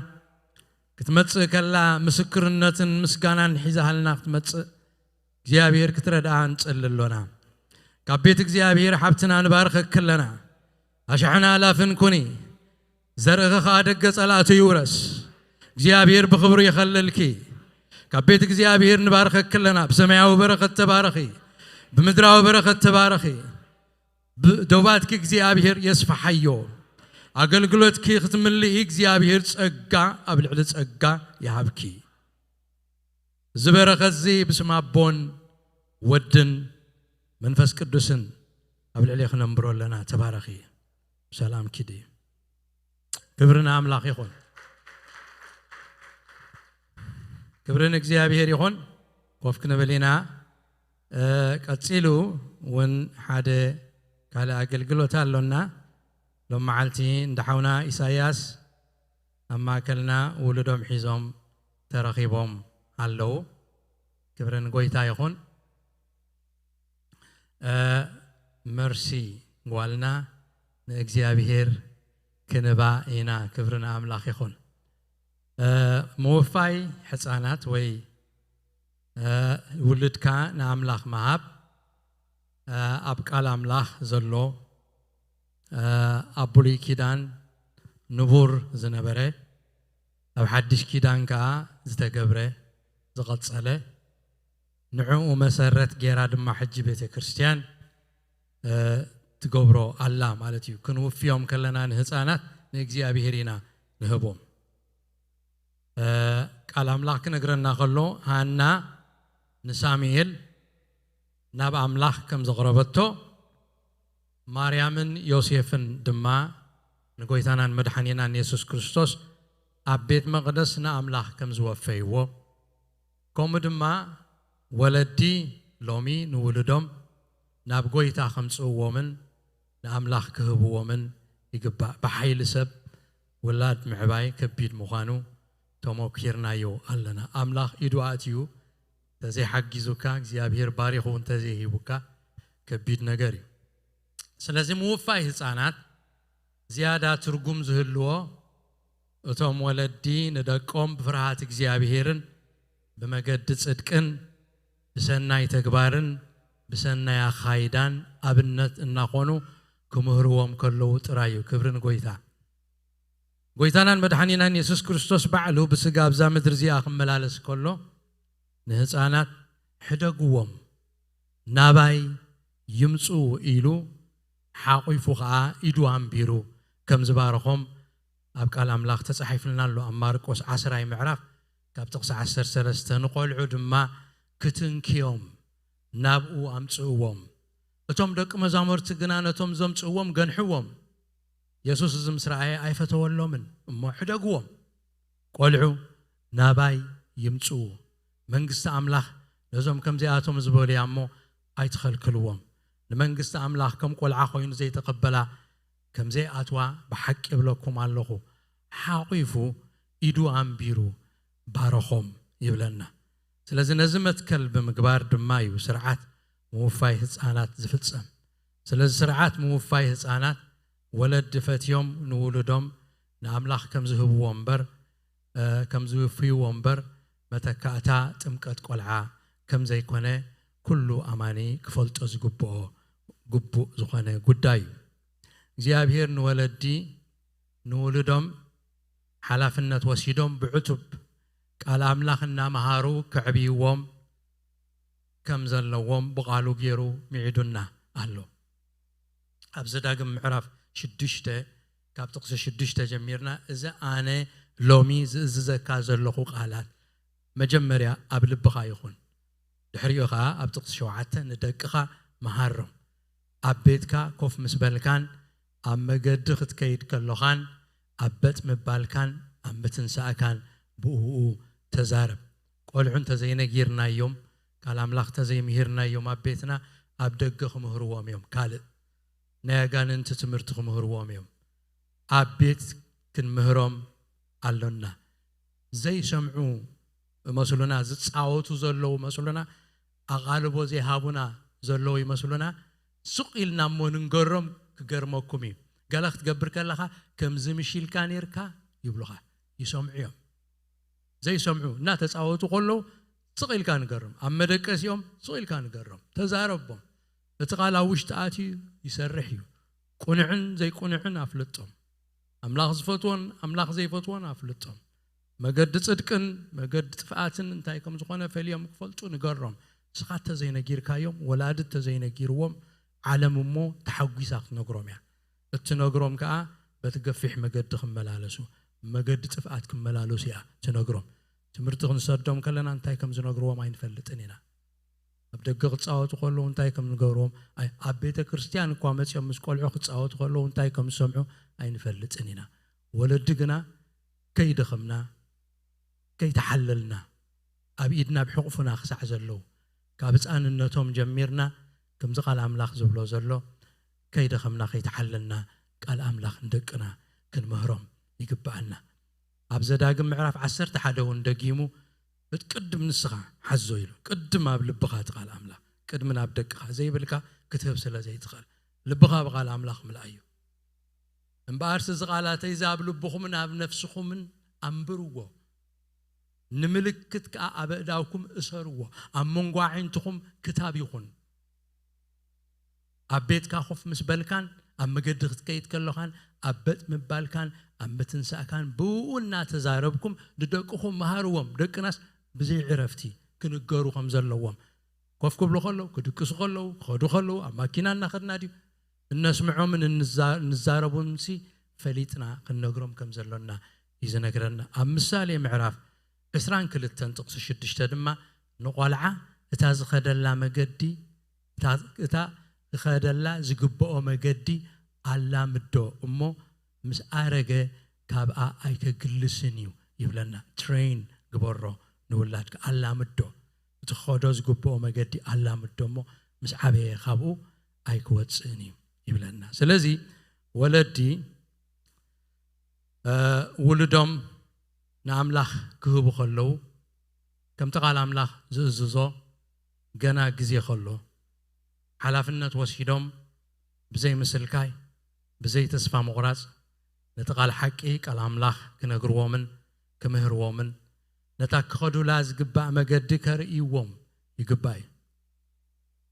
ክትመጽእ ከላ ምስክርነትን ምስጋናን ሒዛሃልና ክትመጽእ እግዚኣብሔር ክትረድኣ ንጸሊ ኣሎና። ካብ ቤት እግዚኣብሔር ሓብትና ንባርኸኪ ኣለና። ኣሽሕና ኣላፍን ኩኒ፣ ዘርእኺ ኸኣ ደገ ጸላእቱ ይውረስ። እግዚኣብሔር ብኽብሩ ይኸልልኪ። ካብ ቤት እግዚኣብሔር ንባርኸኪ ኣለና። ብሰማያዊ በረኸት ተባረኺ፣ ብምድራዊ በረኸት ተባረኺ። ብ-፣ ዶባትኪ እግዚኣብሔር የስፍሓዮ። ኣገልግሎትኪ ክትምልኢ እግዚኣብሔር ጸጋ ኣብ ልዕሊ ጸጋ ይሃብኪ። እዚ በረኸት እዚ ብስም ኣቦን ወድን መንፈስ ቅዱስን ኣብ ልዕሊ ክነንብሮ ኣለና። ተባረኺ። ሰላም ኪዲ። ክብሪ ንኣምላኽ ይኹን። ክብሪ ንእግዚኣብሔር ይኹን። ኮፍ ክንብል ኢና። እ፣ ቀጺሉ እውን ሓደ ካልእ ኣገልግሎት ኣሎና። ሎም መዓልቲ እንዳ ሓውና ኢሳያስ ኣብ ማእከልና ውሉዶም ሒዞም ተረኺቦም ኣለዉ። ክብሪ ንጎይታ ይኹን። እ፣ መርሲ ጓልና ንእግዚኣብሔር ክንባ ኢና። ክብሪ ንኣምላኽ ይኹን። እ፣ ምውፋይ ሕፃናት ወይ፣ እ፣ ውልድካ ንኣምላኽ ምሃብ፣ እ፣ ኣብ ቃል ኣምላኽ ዘሎ፣ እ፣ ኣብ ብሉይ ኪዳን ንቡር ዝነበረ፣ ኣብ ሓድሽ ኪዳን ከኣ ዝተገብረ፣ ዝቐጸለ፣ ንዕኡ መሰረት ገይራ ድማ ሕጂ ቤተ ክርስቲያን፣ እ፣ ትገብሮ ኣላ ማለት እዩ። ክንውፍዮም ከለና ንህፃናት ንእግዚኣብሔር ኢና ንህቦም። እ፣ ቃል ኣምላኽ ክነግረና ከሎ፣ ሃና ንሳሙኤል ናብ ኣምላኽ ከም ዘቕረበቶ፣ ማርያምን ዮሴፍን ድማ ንጎይታናን መድሓኒናን የሱስ ክርስቶስ ኣብ ቤት መቕደስ ንኣምላኽ ከም ዝወፈይዎ፣ ከምኡ ድማ ወለዲ ሎሚ ንውሉዶም ናብ ጎይታ ከምጽእዎምን ንኣምላኽ ክህብዎምን ይግባእ። ብሓይሊ ሰብ ውላድ ምዕባይ ከቢድ ምዃኑ ተሞኪርናዮ ኣለና። ኣምላኽ ኢዱ ኣእትዩ እንተዘይሓጊዙካ፣ እግዚኣብሔር ባሪኹ እንተዘይሂቡካ፣ ከቢድ ነገር እዩ። ስለዚ ምውፋይ ህፃናት ዝያዳ ትርጉም ዝህልዎ፣ እቶም ወለዲ ንደቆም ብፍርሃት እግዚኣብሔርን ብመገዲ ጽድቅን ብሰናይ ተግባርን ብሰናይ ኣኻይዳን ኣብነት እናኾኑ ክምህርዎም ከለዉ ጥራይ እዩ። ክብሪ ንጎይታ። ጎይታናን መድሓኒናን የሱስ ክርስቶስ ባዕሉ ብስጋ ኣብዛ ምድሪ እዚኣ ክመላለስ ከሎ፣ ንህፃናት ሕደግዎም፣ ናባይ ይምፁ ኢሉ ሓቑፉ ኸዓ ኢዱ ኣንቢሩ ከም ዝባረኾም ኣብ ቃል ኣምላኽ ተጻሒፍልና ኣሎ። ኣብ ማርቆስ ዓስራይ ምዕራፍ ካብ ጥቕሲ ዓሰርተ ሰለስተ፣ ንቖልዑ ድማ ክትንክዮም ናብኡ ኣምጽእዎም። እቶም ደቂ መዛሙርቲ ግና ነቶም ዘምጽእዎም ገንሕዎም። የሱስ እዚ ምስ ረኣየ ኣይፈተወሎምን እሞ፣ ሕደግዎም፣ ቆልዑ ናባይ ይምጽኡ፣ መንግስቲ ኣምላኽ ነዞም ከምዚኣቶም ዝበሉ እያ እሞ ኣይትኸልክልዎም። ንመንግስቲ ኣምላኽ ከም ቆልዓ ኮይኑ ዘይተቐበላ ከም ዘይኣትዋ ብሓቂ እብለኩም ኣለኹ። ሓቒፉ ኢዱ ኣንቢሩ ባረኾም ይብለና። ስለዚ ነዚ መትከል ብምግባር ድማ እዩ ስርዓት ምውፋይ ህፃናት ዝፍጸም። ስለዚ ስርዓት ምውፋይ ህፃናት ወለዲ ፈትዮም ንውሉዶም ንኣምላኽ ከም ዝህብዎ እምበር፣ እ፣ ከም ዝውፍይዎ እምበር፣ መተካእታ ጥምቀት ቆልዓ ከም ዘይኮነ ኩሉ ኣማኒ ክፈልጦ ዝግብኦ ግቡእ ዝኾነ ጉዳይ እዩ። እግዚኣብሔር ንወለዲ ንውሉዶም ሓላፍነት ወሲዶም ብዕቱብ ቃል ኣምላኽ እናመሃሩ ከዕብይዎም ከም ዘለዎም ብቓሉ ገይሩ ምዒዱና ኣሎ። ኣብ ዘዳግም ምዕራፍ ሽዱሽተ፣ ካብ ጥቕሲ ሽዱሽተ ጀሚርና፣ እዚ ኣነ ሎሚ ዝእዝዘካ ዘለኹ ቃላት መጀመርያ ኣብ ልብኻ ይኹን። ድሕሪኡ ኸዓ ኣብ ጥቕሲ ሸውዓተ፣ ንደቅኻ መሃሮም። ኣብ ቤትካ ኮፍ ምስ በልካን ኣብ መገዲ ክትከይድ ከሎኻን ኣብ በጥ ምባልካን ኣብ ምትንሳእካን ብእኡ ተዛረብ። ቆልዑ እንተዘይነጊርናዮም፣ ቃል ኣምላኽ እንተዘይምሂርናዮም ኣብ ቤትና፣ ኣብ ደገ ክምህርዎም እዮም። ካልእ ናይ ኣጋንንቲ ትምህርቲ ክምህርዎም እዮም። ኣብ ቤት ክንምህሮም ኣሎና። ዘይሰምዑ ይመስሉና፣ ዝጻወቱ ዘለዉ ይመስሉና፣ ኣቓልቦ ዘይሃቡና ዘለዉ ይመስሉና። ስቕ ኢልና እሞ ንንገሮም፣ ክገርመኩም እዩ። ገለ ክትገብር ከለኻ ከምዚ ምሽ ኢልካ ኔርካ ይብሉኻ፣ ይሰምዑ እዮም። ዘይሰምዑ እናተጻወቱ ከለዉ ስቕ ኢልካ ንገሮም፣ ኣብ መደቀሲኦም ስቕ ኢልካ ንገሮም፣ ተዛረቦም። እቲ ቃል ኣብ ውሽጢ ኣትዩ ይሰርሕ እዩ። ቁኑዕን ዘይቁኑዕን ኣፍልጦም። ኣምላኽ ዝፈትዎን ኣምላኽ ዘይፈትዎን ኣፍልጦም። መገዲ ጽድቅን መገዲ ጥፍኣትን እንታይ ከም ዝኾነ ፈልዮም ክፈልጡ ንገሮም። ንስኻ እንተዘይነጊርካዮም፣ ወላዲ እንተዘይነጊርዎም፣ ዓለም እሞ ተሓጒሳ ክትነግሮም እያ። እትነግሮም ከኣ በቲ ገፊሕ መገዲ ክመላለሱ፣ መገዲ ጥፍኣት ክመላለሱ እያ ትነግሮም። ትምህርቲ ክንሰዶም ከለና እንታይ ከም ዝነግርዎም ኣይንፈልጥን ኢና። ኣብ ደገ ክጻወቱ ከለዉ እንታይ ከም ንገብርዎም፣ ኣይ-፣ ኣብ ቤተ ክርስቲያን እኳ መጺኦም ምስ ቆልዑ ክጻወቱ ከለዉ እንታይ ከም ዝሰምዑ ኣይንፈልጥን ኢና። ወለዲ ግና ከይደኸምና፣ ከይተሓለልና፣ ኣብ ኢድና ኣብ ሕቑፍና ክሳዕ ዘለዉ፣ ካብ ህጻንነቶም ጀሚርና፣ ከምዚ ቃል ኣምላኽ ዝብሎ ዘሎ፣ ከይደኸምና፣ ከይተሓለልና፣ ቃል ኣምላኽ ንደቅና ክንምህሮም ይግብኣና። ኣብ ዘዳግም ምዕራፍ ዓሰርተ ሓደ እውን ደጊሙ፣ "እቲ ቅድም ንስኻ ሓዞ" ኢሉ፣ ቅድም ኣብ ልብኻ እቲ ቃል ኣምላኽ፣ ቅድሚ ናብ ደቅኻ ዘይብልካ ክትህብ ስለ ዘይትኽእል፣ ልብኻ ብቃል ኣምላኽ ምልኣዮ። "እምበኣርስ እዚ ቃላተይ እዚ ኣብ ልብኹምን ኣብ ነፍስኹምን ኣንብርዎ፣ ንምልክት ከኣ ኣብ ኣእዳውኩም እሰርዎ፣ ኣብ መንጎ ኣዒንትኹም ክታብ ይኹን። ኣብ ቤትካ ኮፍ ምስ በልካን ኣብ መገዲ ክትከይድ ከለኻን ኣብ በጥ ምባልካን ኣብ ምትንሳእካን ብኡ እናተዛረብኩም ንደቅኹም መሃርዎም። ደቅናስ ብዘይ ዕረፍቲ ክንገሩ ከም ዘለዎም፣ ኮፍ ክብሉ ከለዉ፣ ክድቅሱ ከለዉ፣ ክኸዱ ከለዉ፣ ኣብ ማኪና እናኸድና ድዩ እነስምዖምን እንዛ-፣ እንዛረቦምሲ ፈሊጥና ክንነግሮም ከም ዘሎና እዩ ዝነግረና። ኣብ ምሳሌ ምዕራፍ ዕስራን ክልተን ጥቕሲ ሽዱሽተ ድማ፣ ንቖልዓ እታ ዝኸደላ መገዲ፣ እታ፣ እታ ክኸደላ ዝግብኦ መገዲ ኣላምዶ እሞ ምስ ኣረገ ካብኣ ኣይከግልስን እዩ ይብለና። ትሬን ግበሮ ንውላድካ፣ ኣላምዶ። እቲ ክኸዶ ዝግብኦ መገዲ ኣላምዶ እሞ ምስ ዓበየ ካብኡ ኣይክወጽእን እዩ ይብለና። ስለዚ ወለዲ፣ እ፣ ውሉዶም ንኣምላኽ ክህቡ ከለዉ፣ ከምቲ ቃል ኣምላኽ ዝእዝዞ፣ ገና ግዜ ከሎ፣ ሓላፍነት ወሲዶም፣ ብዘይ ምስልካይ፣ ብዘይ ተስፋ ምቑራጽ፣ ነቲ ቃል ሓቂ፣ ቃል ኣምላኽ ክነግርዎምን ክምህርዎምን፣ ነታ ክኸዱላ ዝግባእ መገዲ ከርእይዎም ይግባእ እዩ።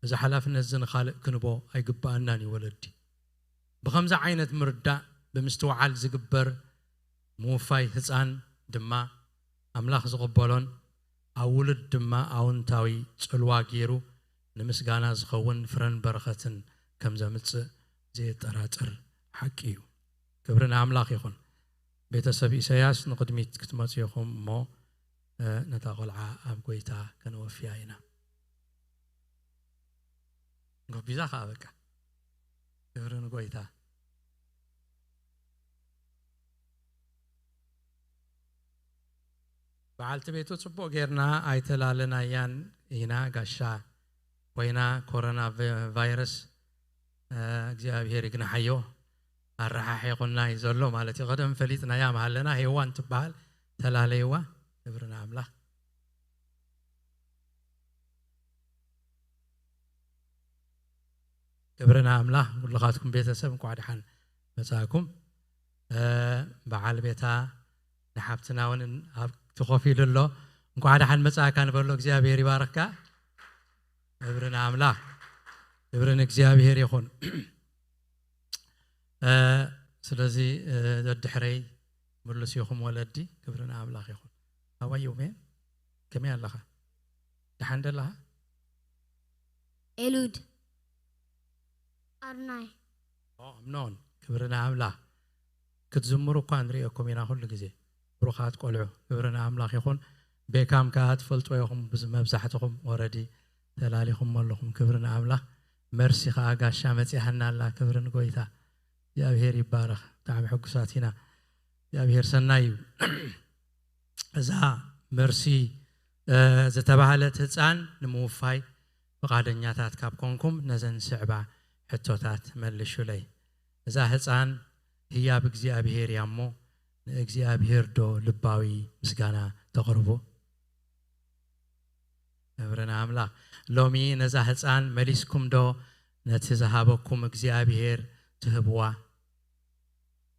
እዚ ሓላፍነት እዚ ንኻልእ ክንቦ ኣይግብኣናን እዩ። ወለዲ ብኸምዚ ዓይነት ምርዳእ ብምስትውዓል ዝግበር ምውፋይ ህፃን ድማ ኣምላኽ ዝቕበሎን ኣብ ውሉድ ድማ ኣውንታዊ ጽልዋ ገይሩ ንምስጋና ዝኸውን ፍረን በረኸትን ከም ዘምጽእ ዘየጠራጥር ሓቂ እዩ። ክብሪ ንኣምላኽ ይኹን። ቤተሰብ ኢሳያስ ንቕድሚት ክትመጹ ኢኹም እሞ፣ እ፣ ነታ ቆልዓ ኣብ ጎይታ ከነወፍያ ኢና። ጎቢዛ ኸኣ በቃ። ክብሪ ንጎይታ። በዓልቲ ቤቱ ጽቡቕ ጌርና ኣይተላለናያን ኢና። ጋሻ ኮይና ኮሮና ቨ-፣ ቫይረስ፣ እ፣ እግዚኣብሔር ይግናሓዮ። ኣረሓሒቑና እዩ ዘሎ ማለት እዩ። ቀደም ፈሊጥናያ ምሃለና፣ ሄዋን ትበሃል፣ ተላለይዋ። ክብሪ ንኣምላኽ። ክብሪ ንኣምላኽ። ኩልኻትኩም ቤተሰብ እንኳዕ ደሓን መጻእኩም። እ፣ በዓል ቤታ ንሓብትና እውን ኣብ ትኾፍ ኢሉ ኣሎ። እንኳዕ ደሓን መጻእካ ንበሎ፣ እግዚኣብሔር ይባርኽካ። ክብሪ ንኣምላኽ። ክብሪ ንእግዚኣብሔር ይኹን። እ፣ ስለዚ፣ እ፣ ደድሕረይ ምሉስ ኢኹም ወለዲ። ክብሪ ንኣምላኽ ይኹን። ኣባይ ሜን፣ ከመይ ኣለኻ? ደሓን ደለኻ? ኤሉድ። ኣርናይ። ኦ፣ ኣምኖን። ክብሪ ንኣምላኽ። ክትዝምሩ እኳ ንርእየኩም ኢና ኩሉ ግዜ። ብሩኻት ቆልዑ፣ ክብሪ ንኣምላኽ ይኹን። ቤካም ከኣ ትፈልጥዎ ኢኹም፣ ብዝ-፣ መብዛሕትኹም ኦረዲ ተላሊኹም ኣለኹም። ክብሪ ንኣምላኽ። መርሲ ከኣ ጋሻ መጺኣና ኣላ። ክብሪ ንጎይታ። እግዚኣብሔር ይባረኽ። ብጣዕሚ ሕጉሳት ኢና። እግዚኣብሔር ሰናይ እዩ። እዛ መርሲ፣ እ፣ ዝተባህለት ህፃን ንምውፋይ ፍቓደኛታት ካብ ኮንኩም፣ ነዘን ዝስዕባ ሕቶታት መልሹለይ። እዛ ህፃን ህያብ እግዚኣብሔር እያ እሞ፣ ንእግዚኣብሔር ዶ ልባዊ ምስጋና ተቕርቡ? ክብሪ ንኣምላኽ። ሎሚ ነዛ ህፃን መሊስኩም ዶ ነቲ ዝሃበኩም እግዚኣብሔር ትህብዋ?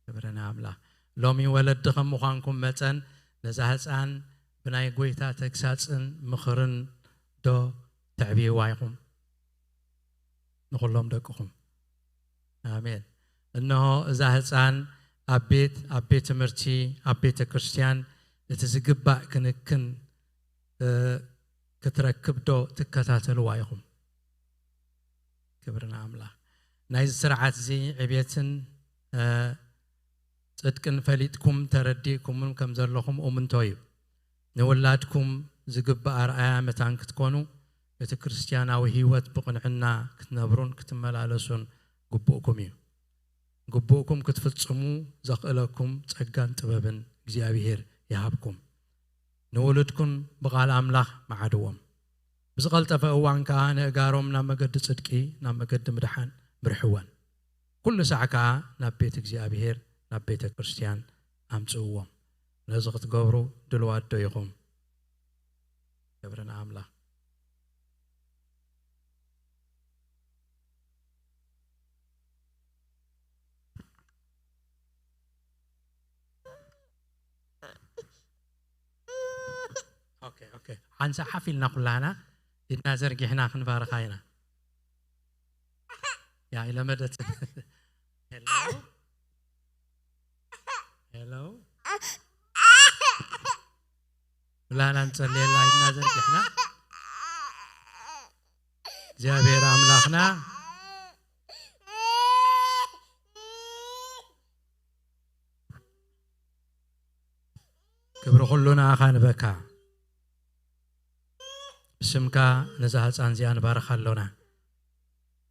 ክብሪ ንኣምላኽ። ሎሚ ወለዲ ከም ምዃንኩም መጠን፣ ነዛ ህፃን ብናይ ጎይታ ተግሳጽን ምኽርን ዶ ተዕብይዋ ኢኹም? ንኹሎም ደቅኹም። ኣሜን። እነሆ እዛ ህፃን ኣብ ቤት፣ ኣብ ቤት ትምህርቲ፣ ኣብ ቤተ ክርስቲያን እቲ ዝግባእ ክንክን ክትረክብ ዶ ትከታተልዋ ኢኹም? ክብሪ ንኣምላኽ። ናይዚ ስርዓት እዚ ዕቤትን ጽድቅን ፈሊጥኩም ተረዲእኩምን ከም ዘለኹም እምንቶ እዩ። ንውላድኩም ዝግባእ ኣርኣያ መታን ክትኮኑ፣ እቲ ክርስትያናዊ ህይወት ብቕንዕና ክትነብሩን ክትመላለሱን ግቡእኩም እዩ። ግቡእኩም ክትፍጽሙ ዘኽእለኩም ጸጋን ጥበብን እግዚኣብሔር ይሃብኩም። ንውሉድኩም ብቓል ኣምላኽ መዓድዎም። ብዝቐልጠፈ እዋን ከኣ ነእጋሮም ናብ መገዲ ጽድቂ፣ ናብ መገዲ ምድሓን ምርሕወን። ኩሉ ሳዕ ከኣ ናብ ቤት እግዚኣብሔር፣ ናብ ቤተ ክርስቲያን ኣምጽእዎም። ነዚ ክትገብሩ ድልዋት ዶ ኢኹም? ክብሪ ንኣምላኽ። ኦኬ፣ ኦኬ። ሓንሳ ሓፍ ኢልና ኩላና ኢድና ዘርጊሕና ክንባርኻ ኢና። ያ ኢለመደት። ሄሎ። ሄሎ። ኩላና ንጸልየላ ኢድና ዘርጊሕና። እግዚኣብሔር ኣምላኽና ክብሪ ኩሉ ንኣኻ ንበካ። ብስምካ ነዛ ህፃን እዚኣ ንባርኻ ኣሎና።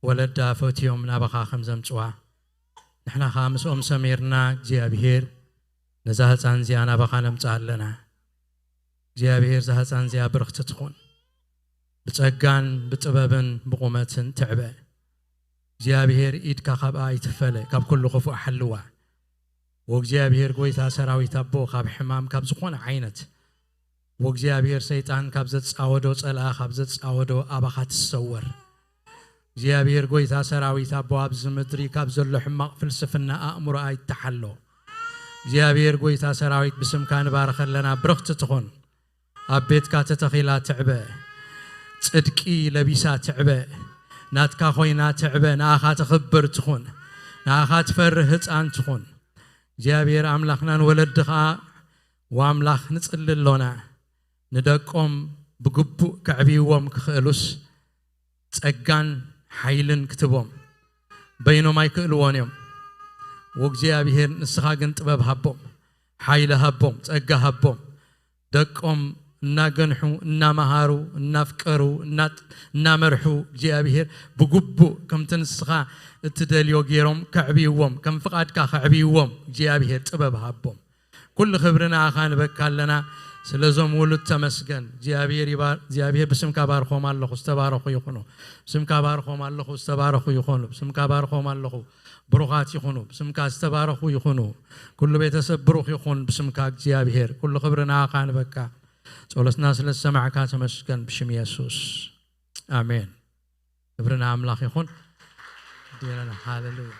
ወለዳ ፈትዮም ናባኻ ከም ዘምጽዋ፣ ንሕና ኸዓ ምስኦም ሰሚርና እግዚኣብሔር ነዛ ህፃን እዚኣ ናባኻ ነምጽኣ ኣለና። እግዚኣብሔር እዛ ህፃን እዚኣ ብርኽቲ ትኹን። ብጸጋን ብጥበብን ብቑመትን ትዕበ። እግዚኣብሔር ኢድካ ካብኣ ኣይትፈለ፣ ካብ ኩሉ ክፉእ ሓልዋ። ወእግዚኣብሔር ጐይታ ሰራዊት ኣቦ፣ ካብ ሕማም ካብ ዝኾነ ዓይነት፣ ወእግዚኣብሔር ሰይጣን ካብ ዘጻወዶ፣ ጸልኣ ካብ ዘጻወዶ ኣባኻ ትሰወር። እግዚኣብሔር ጐይታ ሰራዊት ኣቦ፣ ኣብዚ ምድሪ ካብ ዘሎ ሕማቕ ፍልስፍና ኣእምሮ ኣይተሓሎ። እግዚኣብሔር ጐይታ ሰራዊት ብስምካ ንባርኸ ኣለና፣ ብርኽቲ ትኹን። ኣብ ቤትካ ተተኺላ ትዕበ፣ ጽድቂ ለቢሳ ትዕበ፣ ናትካ ኾይና ትዕበ፣ ንኣኻ ተኽብር ትኹን፣ ንኣኻ ትፈርህ ህፃን ትኹን። እግዚኣብሔር ኣምላኽናን ወለዲ ኸዓ ወኣምላኽ ንጽሊ ኣሎና። ንደቆም ብግቡእ ከዕብይዎም ክኽእሉስ ጸጋን ሓይልን ክትቦም። በይኖም ኣይክእልዎን እዮም። ወእግዚኣብሔር ንስኻ ግን ጥበብ ሃቦም፣ ሓይሊ ሃቦም፣ ጸጋ ሃቦም። ደቆም እናገንሑ፣ እናመሃሩ፣ እናፍቀሩ፣ እና-፣ እናመርሑ እግዚኣብሔር ብግቡእ ከምቲ ንስኻ እትደልዮ ገይሮም ከዕብይዎም፣ ከም ፍቓድካ ከዕብይዎም እግዚኣብሔር ጥበብ ሃቦም። ኩሉ ክብሪ ንኣኻ ንበካ ኣለና። ስለዞም ውሉድ ተመስገን። እግዚኣብሔር ይባር-፣ እግዚኣብሔር ብስምካ ባርኾም ኣለኹ፣ ዝተባረኹ ይኹኑ። ብስምካ ባርኾም ኣለኹ፣ ዝተባረኹ ይኹኑ። ብስምካ ባርኾም ኣለኹ፣ ብሩኻት ይኹኑ። ብስምካ ዝተባረኹ ይኹኑ። ኩሉ ቤተሰብ ብሩኽ ይኹን ብስምካ እግዚኣብሔር። ኩሉ ክብሪ ንኣኻ ንበካ። ጸሎትና ስለ ዝሰማዕካ ተመስገን ብሽም የሱስ። ኣሜን። ክብሪ ንኣምላኽ ይኹን። ዲና ሃሌሉያ።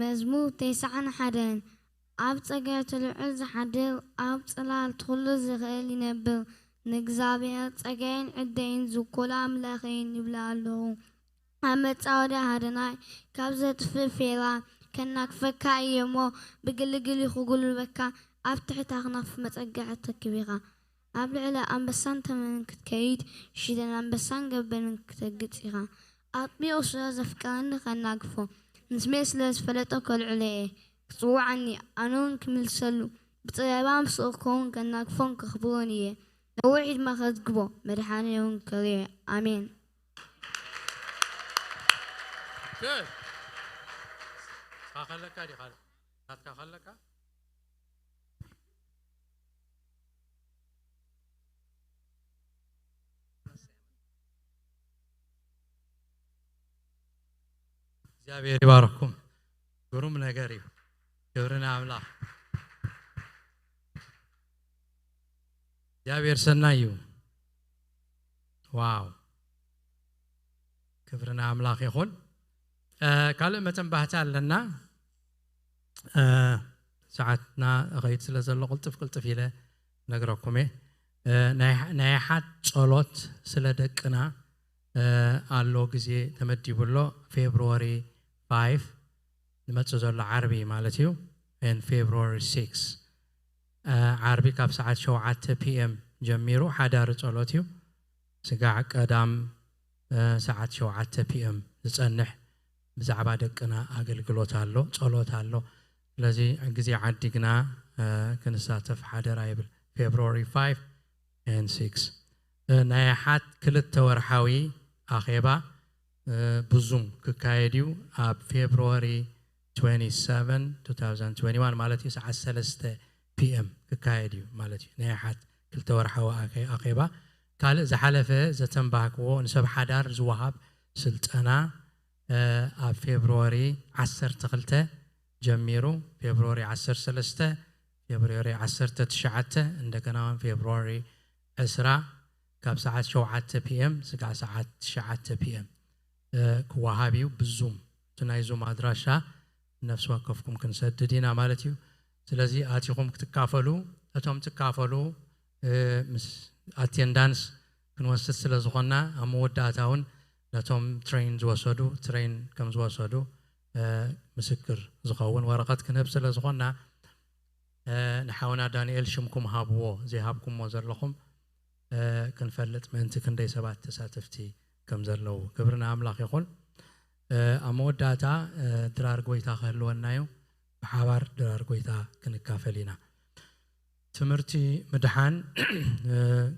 መዝሙር ተስዓን ሓደን። ኣብ ጸጋይ እቲ ልዑል ዝሓድር፣ ኣብ ጽላል እቲ ኩሉ ዝኽእል ይነብር። ንእግዚኣብሔር ጸጋይን ዕደይን ዝውክሎ ኣምላኸይን ይብሎ ኣለኹ። ኣብ መጻወድያ ሃደናይ ካብ ዘጥፍእ ፌራ ከናግፈካ እየ እሞ፣ ብግልግል ክጉልበካ ኣብ ትሕቲ ኣኽናፍ መጸግዒ ተኪብ ኢኻ። ኣብ ልዕሊ ኣንበሳን ተመንን ክትከይድ፣ ሽደን ኣንበሳን ገበልን ክተግጽ ኢኻ። ኣጥቢቑ ስለ ዘፍቀረኒ ከናግፎ፣ ንስመይ ስለ ዝፈለጦ ከልዕሎ እየ። ክጽውዓኒ፣ ኣነ እውን ክምልሰሉ፣ ብጸበባ ምስኡ ክኸውን ከናግፎን ከኽብሮን እየ። ነዊሕ ዕድመ ከዝግቦ፣ መድሓኒ እውን ከርእዮ። ኣሜን። Good. ንስኻ ከለካ ዲኻ? ናትካ ከለካ? እግዚኣብሔር ይባርኽኩም። ግሩም ነገር እዩ። ክብሪ ንኣምላኽ። እግዚኣብሔር ሰናይ እዩ። ዋው። ክብሪ ንኣምላኽ ይኹን። ካልእ መተንባህታ ኣለና። ሰዓትና ኸይድ ስለ ዘሎ ቅልጥፍ ቅልጥፍ ኢለ ነግረኩም እየ። ናይ ሓት ጸሎት ስለ ደቅና ኣሎ፣ ግዜ ተመዲቡ ኣሎ። ፌብርዋሪ ፋይቭ ዝመጽእ ዘሎ ዓርቢ ማለት እዩ። ን ፌብርዋሪ ሲክስ ዓርቢ ካብ ሰዓት ሸውዓተ ፒኤም ጀሚሩ ሓዳሪ ጸሎት እዩ። ስጋዕ ቀዳም ሰዓት ሸውዓተ ፒኤም ዝጸንሕ ብዛዕባ ደቅና ኣገልግሎት ኣሎ፣ ጸሎት ኣሎ። ስለዚ ግዜ ዓዲግና ክንሳተፍ ሓደራ ይብል። ፌብርዋሪ ፋይቭ ን ሲክስ ናይ ሓት ክልተ ወርሓዊ ኣኼባ ብዙም ክካየድ እዩ። ኣብ ፌብርዋሪ ትወንቲ ሰቨን፣ ቱ ታውዘንድ ትወንቲ ዋን ማለት እዩ፣ ሰዓት ሰለስተ ፒኤም ክካየድ እዩ ማለት እዩ። ናይ ሓት ክልተ ወርሓዊ ኣኼ-፣ ኣኼባ። ካልእ ዝሓለፈ ዘተንባህክዎ ንሰብ ሓዳር ዝወሃብ ስልጠና ኣብ ፌብርዋሪ ዓሰርተ ክልተ ጀሚሩ፣ ፌብርዋሪ ዓሰርተ ሰለስተ፣ ፌብርዋሪ ዓሰርተ ትሽዓተ፣ እንደገና እውን ፌብርዋሪ ዕስራ ካብ ሰዓት ሸውዓተ ፒኤም ስጋዕ ሰዓት ትሽዓተ ፒኤም ክወሃብ እዩ ብዙም። እቲ ናይ ዙም ኣድራሻ ነፍሲ ወከፍኩም ክንሰድድ ኢና ማለት እዩ። ስለዚ ኣቲኹም ክትካፈሉ፣ እቶም ትካፈሉ ምስ ኣቴንዳንስ ክንወስድ ስለ ዝኾንና፣ ኣብ መወዳእታ እውን ነቶም ትሬን ዝወሰዱ ትሬን ከም ዝወሰዱ ምስክር ዝኸውን ወረቐት ክንህብ ስለ ዝኾንና፣ ንሓውና ዳንኤል ሽምኩም ሃብዎ፣ ዘይሃብኩሞ ዘለኹም ክንፈልጥ ምእንቲ ክንደይ ሰባት ተሳተፍቲ ከም ዘለዉ። ክብሪ ንኣምላኽ ይኹን። ኣብ መወዳእታ ድራር ጎይታ ክህልወና እዩ። ብሓባር ድራር ጎይታ ክንካፈል ኢና። ትምህርቲ ምድሓን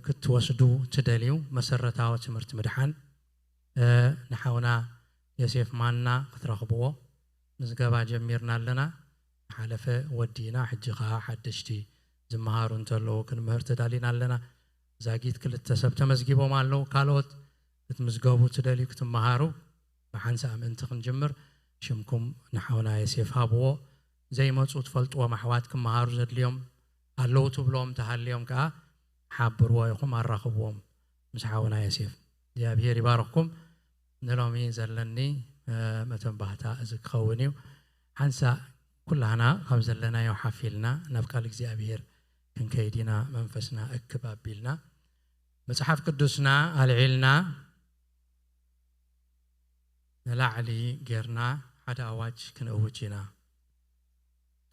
ክትወስዱ ትደልዩ፣ መሰረታዊ ትምህርቲ ምድሓን ንሓውና ዮሴፍ ማና ክትረኽብዎ ምዝገባ ጀሚርና ኣለና። ሓለፈ ወዲና፣ ሕጂ ኸዓ ሓደሽቲ ዝመሃሩ እንተለዉ ክንምህር ተዳሊና ኣለና። ዛጊት ክልተ ሰብ ተመዝጊቦም ኣለዉ። ካልኦት ክትምዝገቡ ትደልዩ ክትመሃሩ ብሓንሳእ ምእንቲ ክንጅምር ሽምኩም ንሓውና ዮሴፍ ሃብዎ። ዘይመፁ ትፈልጥዎም ኣሕዋት ክመሃሩ ዘድልዮም ኣለዉ ትብሎም ተሃልዮም ከዓ ሓብርዎ ኢኹም ኣራኽብዎም ምስ ሓውና ዮሴፍ። እግዚኣብሔር ይባርኽኩም። ንሎሚ ዘለኒ መተንባህታ እዚ ክኸውን እዩ። ሓንሳእ ኩላህና ካብ ዘለናዮ ሓፊልና ናብ ቃል እግዚኣብሔር ክንከይድ ኢና መንፈስና እክብ ኣቢልና መጽሓፍ ቅዱስና ኣልዒልና ንላዕሊ ጌርና ሓደ ኣዋጅ ክንእውጅ ኢና።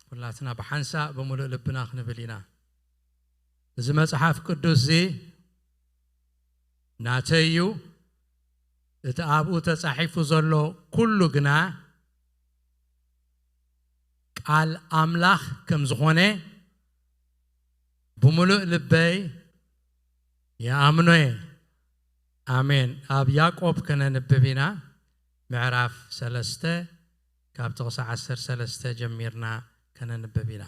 ኩላትና ብሓንሳእ ብምሉእ ልብና ክንብል ኢና፣ እዚ መጽሓፍ ቅዱስ እዚ ናተይ እዩ፣ እቲ ኣብኡ ተጻሒፉ ዘሎ ኩሉ ግና ቃል ኣምላኽ ከም ዝኾነ ብምሉእ ልበይ ይኣምኖ እየ። ኣሜን። ኣብ ያዕቆብ ከነንብብ ኢና፣ ምዕራፍ ሰለስተ ካብ ጥቕሲ ዓሰርተ ሰለስተ ጀሚርና ከነንብብ ኢና።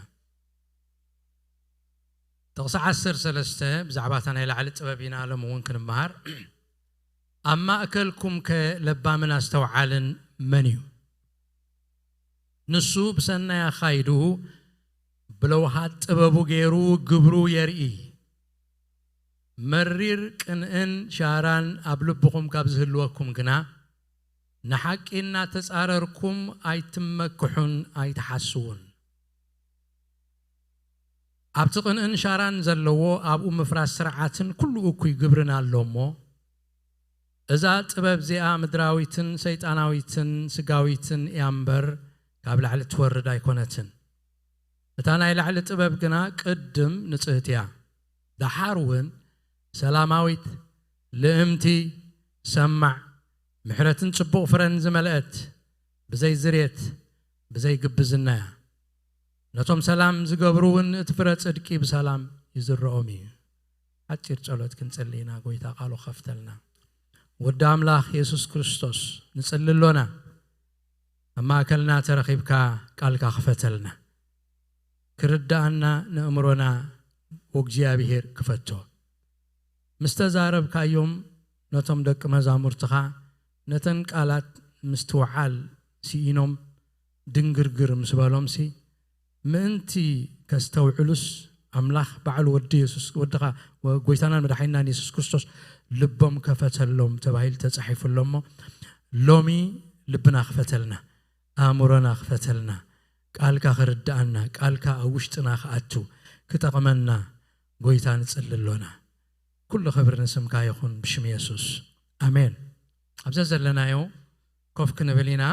ጥቕሲ ዓሰርተ ሰለስተ ብዛዕባ እታ ናይ ላዕሊ ጥበብ ኢና ሎም እውን ክንመሃር። ኣብ ማእከልኩም ከ ለባምን ኣስተውዓልን መን እዩ? ንሱ ብሰናይ ኣኻይድኡ ብለውሃት ጥበቡ ገይሩ ግብሩ የርኢ። መሪር ቅንእን ሻራን ኣብ ልብኹም ካብ ዝህልወኩም ግና፣ ንሓቂ እናተጻረርኩም ኣይትመክሑን ኣይትሓስዉን። ኣብቲ ቅንእን ሻራን ዘለዎ ኣብኡ ምፍራስ ስርዓትን ኩሉ እኩይ ግብርን ኣሎ እሞ፣ እዛ ጥበብ እዚኣ ምድራዊትን ሰይጣናዊትን ስጋዊትን እያ እምበር፣ ካብ ላዕሊ ትወርድ ኣይኮነትን። እታ ናይ ላዕሊ ጥበብ ግና ቅድም ንጽህቲ እያ፣ ደሓር እውን ሰላማዊት፣ ልእምቲ፣ ሰማዕ፣ ምሕረትን ጽቡቕ ፍረን ዝመልአት፣ ብዘይ ዝሬት፣ ብዘይ ግብዝና እያ። ነቶም ሰላም ዝገብሩ እውን እቲ ፍረ ጽድቂ ብሰላም ይዝረኦም እዩ። ሓጺር ጸሎት ክንጽሊ ኢና፣ ጎይታ ቃሉ ከፍተልና። ወዲ ኣምላኽ የሱስ ክርስቶስ፣ ንጽሊ ኣሎና። ኣብ ማእከልና ተረኺብካ ቃልካ ክፈተልና። ክርድኣና ንእምሮና ወእግዚኣብሄር ክፈቶ። ምስ ተዛረብካዮም ነቶም ደቂ መዛሙርትኻ፣ ነተን ቃላት ምስትውዓል ስኢኖም ድንግርግር ምስ በሎምሲ፣ ምእንቲ ከስተውዕሉስ ኣምላኽ ባዕሉ ወዲ የሱስ፣ ወድኻ፣ ወ-፣ ጎይታናን መድሓኒናን የሱስ ክርስቶስ ልቦም ከፈተሎም ተባሂሉ ተጻሒፉ ኣሎ እሞ፣ ሎሚ ልብና ክፈተልና፣ ኣእምሮና ክፈተልና፣ ቃልካ ክርድኣና፣ ቃልካ ኣብ ውሽጥና ክኣቱ ክጠቕመና ጎይታ ንጽሊ ኣሎና። ኩሉ ክብሪ ንስምካ ይኹን ብሽም የሱስ። ኣሜን። ኣብዛ ዘለናዮ ኮፍ ክንብል ኢና።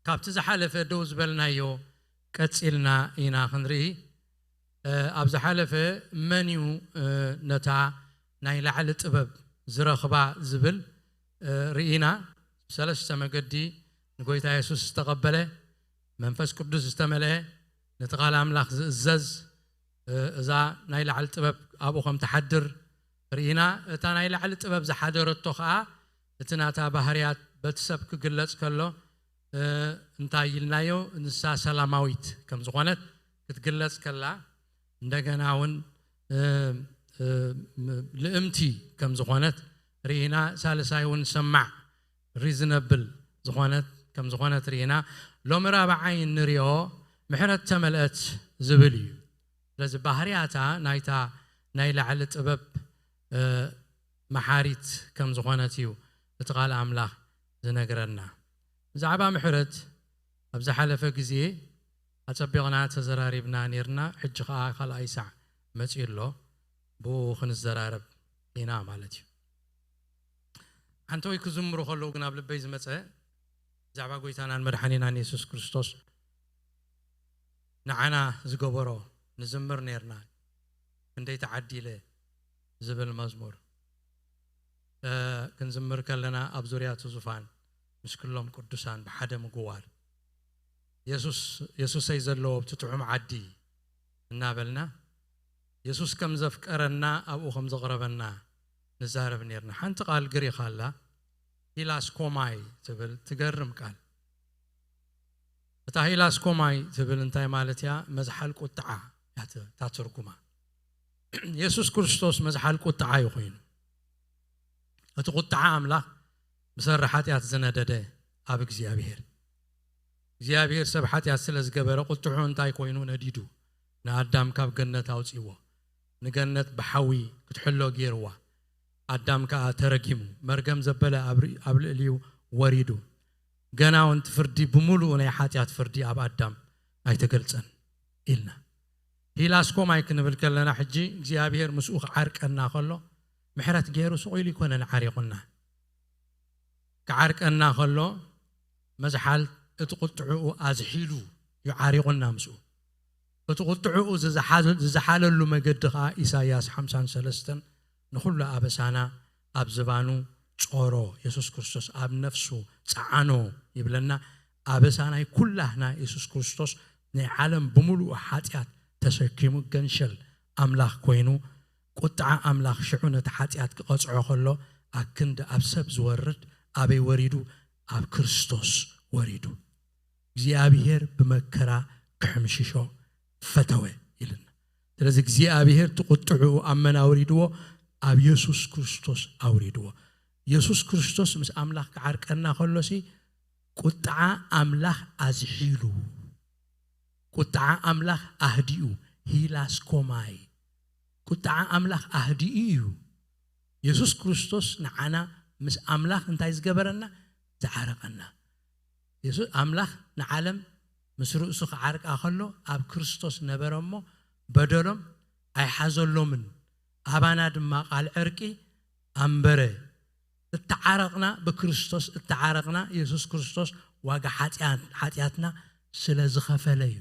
ካብቲ ዝሓለፈ ደው ዝበልናዮ ቀጺልና ኢና ክንርኢ። ኣብ ዝሓለፈ መን እዩ ነታ ናይ ላዕሊ ጥበብ ዝረኽባ ዝብል ርኢና። ብሰለስተ መገዲ ንጎይታ የሱስ ዝተቐበለ፣ መንፈስ ቅዱስ ዝተመልአ፣ ነቲ ቃል ኣምላኽ ዝእዘዝ፣ እዛ ናይ ላዕሊ ጥበብ ኣብኡ ከም ትሓድር ርኢና። እታ ናይ ላዕሊ ጥበብ ዝሓደረቶ ኸኣ እቲ ናታ ባህርያት በቲ ሰብ ክግለጽ ከሎ እንታይ ኢልናዮ? ንሳ ሰላማዊት ከም ዝኾነት ክትግለጽ ከላ፣ እንደገና እውን ልእምቲ ከም ዝኾነት ርኢና። ሳልሳይ እውን ሰማዕ፣ ሪዝነብል ዝኾነት ከም ዝኾነት ርኢና። ሎሚ ራብዓይ እንሪኦ ምሕረት ተመልአት ዝብል እዩ። ስለዚ ባህርያታ ናይታ ናይ ላዕሊ ጥበብ መሓሪት ከም ዝኾነት እዩ እቲ ቃል ኣምላኽ ዝነግረና። ብዛዕባ ምሕረት ኣብ ዝሓለፈ ግዜ ኣጸቢቕና ተዘራሪብና ኔርና። ሕጂ ኸኣ ካልኣይ ሳዕ መጺኡ ኣሎ፣ ብኡ ክንዘራረብ ኢና ማለት እዩ። ሓንቲ ወይ ክዝምሩ ከለዉ ግን ኣብ ልበይ ዝመጸ ብዛዕባ ጎይታናን መድሓኒናን የሱስ ክርስቶስ ንዓና ዝገበሮ ንዝምር ኔርና። ክንደይ ተዓዲለ ዝብል መዝሙር ክንዝምር ከለና ኣብ ዙርያ እቲ ዙፋን ምስ ኩሎም ቅዱሳን ብሓደ ምጉዋር፣ የሱሰይ ዘለዎ ኣብቲ ጥዑም ዓዲ እናበልና የሱስ ከም ዘፍቀረና ኣብኡ ከም ዘቕረበና ንዛረብ ኔርና። ሓንቲ ቃል ግሪኽ ኣላ፣ ሂላስኮማይ ትብል ትገርም ቃል። እታ ሂላስኮማይ ትብል እንታይ ማለት እያ? መዝሓል ቁጥዓ እያ እታ ትርጉማ። የሱስ ክርስቶስ መዝሓል ቁጥዓ እዩ ኮይኑ። እቲ ቁጥዓ ኣምላኽ ብሰሪ ሓጢኣት ዝነደደ ኣብ እግዚኣብሔር። እግዚኣብሔር ሰብ ሓጢኣት ስለ ዝገበረ ቁጥዑ እንታይ ኮይኑ ነዲዱ ንኣዳም ካብ ገነት ኣውፅእዎ። ንገነት ብሓዊ ክትሕሎ ገይርዋ። ኣዳም ከኣ ተረጊሙ፣ መርገም ዘበለ ኣብ ልዕሊኡ ወሪዱ። ገና እውን እቲ ፍርዲ ብምሉኡ ናይ ሓጢኣት ፍርዲ ኣብ ኣዳም ኣይተገልጸን ኢልና። ሂላስኮማይ ክንብል ከለና ሕጂ እግዚኣብሔር ምስኡ ክዓርቀና ከሎ ምሕረት ገይሩ ስቕ ኢሉ ኣይኮነን ዓሪቑና። ክዓርቀና ከሎ መዝሓል እቲ ቁጥዕኡ ኣዝሒሉ እዩ ዓሪቑና ምስኡ። እቲ ቁጥዕኡ ዝዝሓለሉ መገዲ ኸዓ ኢሳይያስ ሓምሳን ሰለስተን ንኹሉ ኣበሳና ኣብ ዝባኑ ጾሮ፣ የሱስ ክርስቶስ ኣብ ነፍሱ ጸዓኖ ይብለና። ኣበሳ ናይ ኩላህና የሱስ ክርስቶስ ናይ ዓለም ብምሉኡ ሓጢኣት ተሰኪሙ ገንሸል ኣምላኽ ኮይኑ ቁጥዓ ኣምላኽ ሽዑ ነቲ ሓጢኣት ክቐጽዖ ከሎ ኣክንዲ ኣብ ሰብ ዝወርድ ኣበይ ወሪዱ? ኣብ ክርስቶስ ወሪዱ። እግዚኣብሔር ብመከራ ክሕምሽሾ ፈተወ ኢልና። ስለዚ እግዚኣብሔር እቲ ቁጥዕኡ ኣብ መን ኣውሪድዎ? ኣብ የሱስ ክርስቶስ ኣውሪድዎ። የሱስ ክርስቶስ ምስ ኣምላኽ ክዓርቀና ከሎሲ ቁጥዓ ኣምላኽ ኣዝሒሉ፣ ቁጥዓ ኣምላኽ ኣህዲኡ፣ ሂላስኮማይ፣ ቁጥዓ ኣምላኽ ኣህዲኡ እዩ። የሱስ ክርስቶስ ንዓና ምስ ኣምላኽ እንታይ ዝገበረና? ዝዓረቐና። የሱስ ኣምላኽ ንዓለም ምስ ርእሱ ክዓርቃ ከሎ ኣብ ክርስቶስ ነበረ እሞ በደሎም ኣይሓዘሎምን። ኣባና ድማ ቃል ዕርቂ ኣንበረ። እተዓረቕና ብክርስቶስ እተዓረቕና የሱስ ክርስቶስ ዋጋ ሓጢኣት-፣ ሓጢኣትና ስለ ዝኸፈለ እዩ።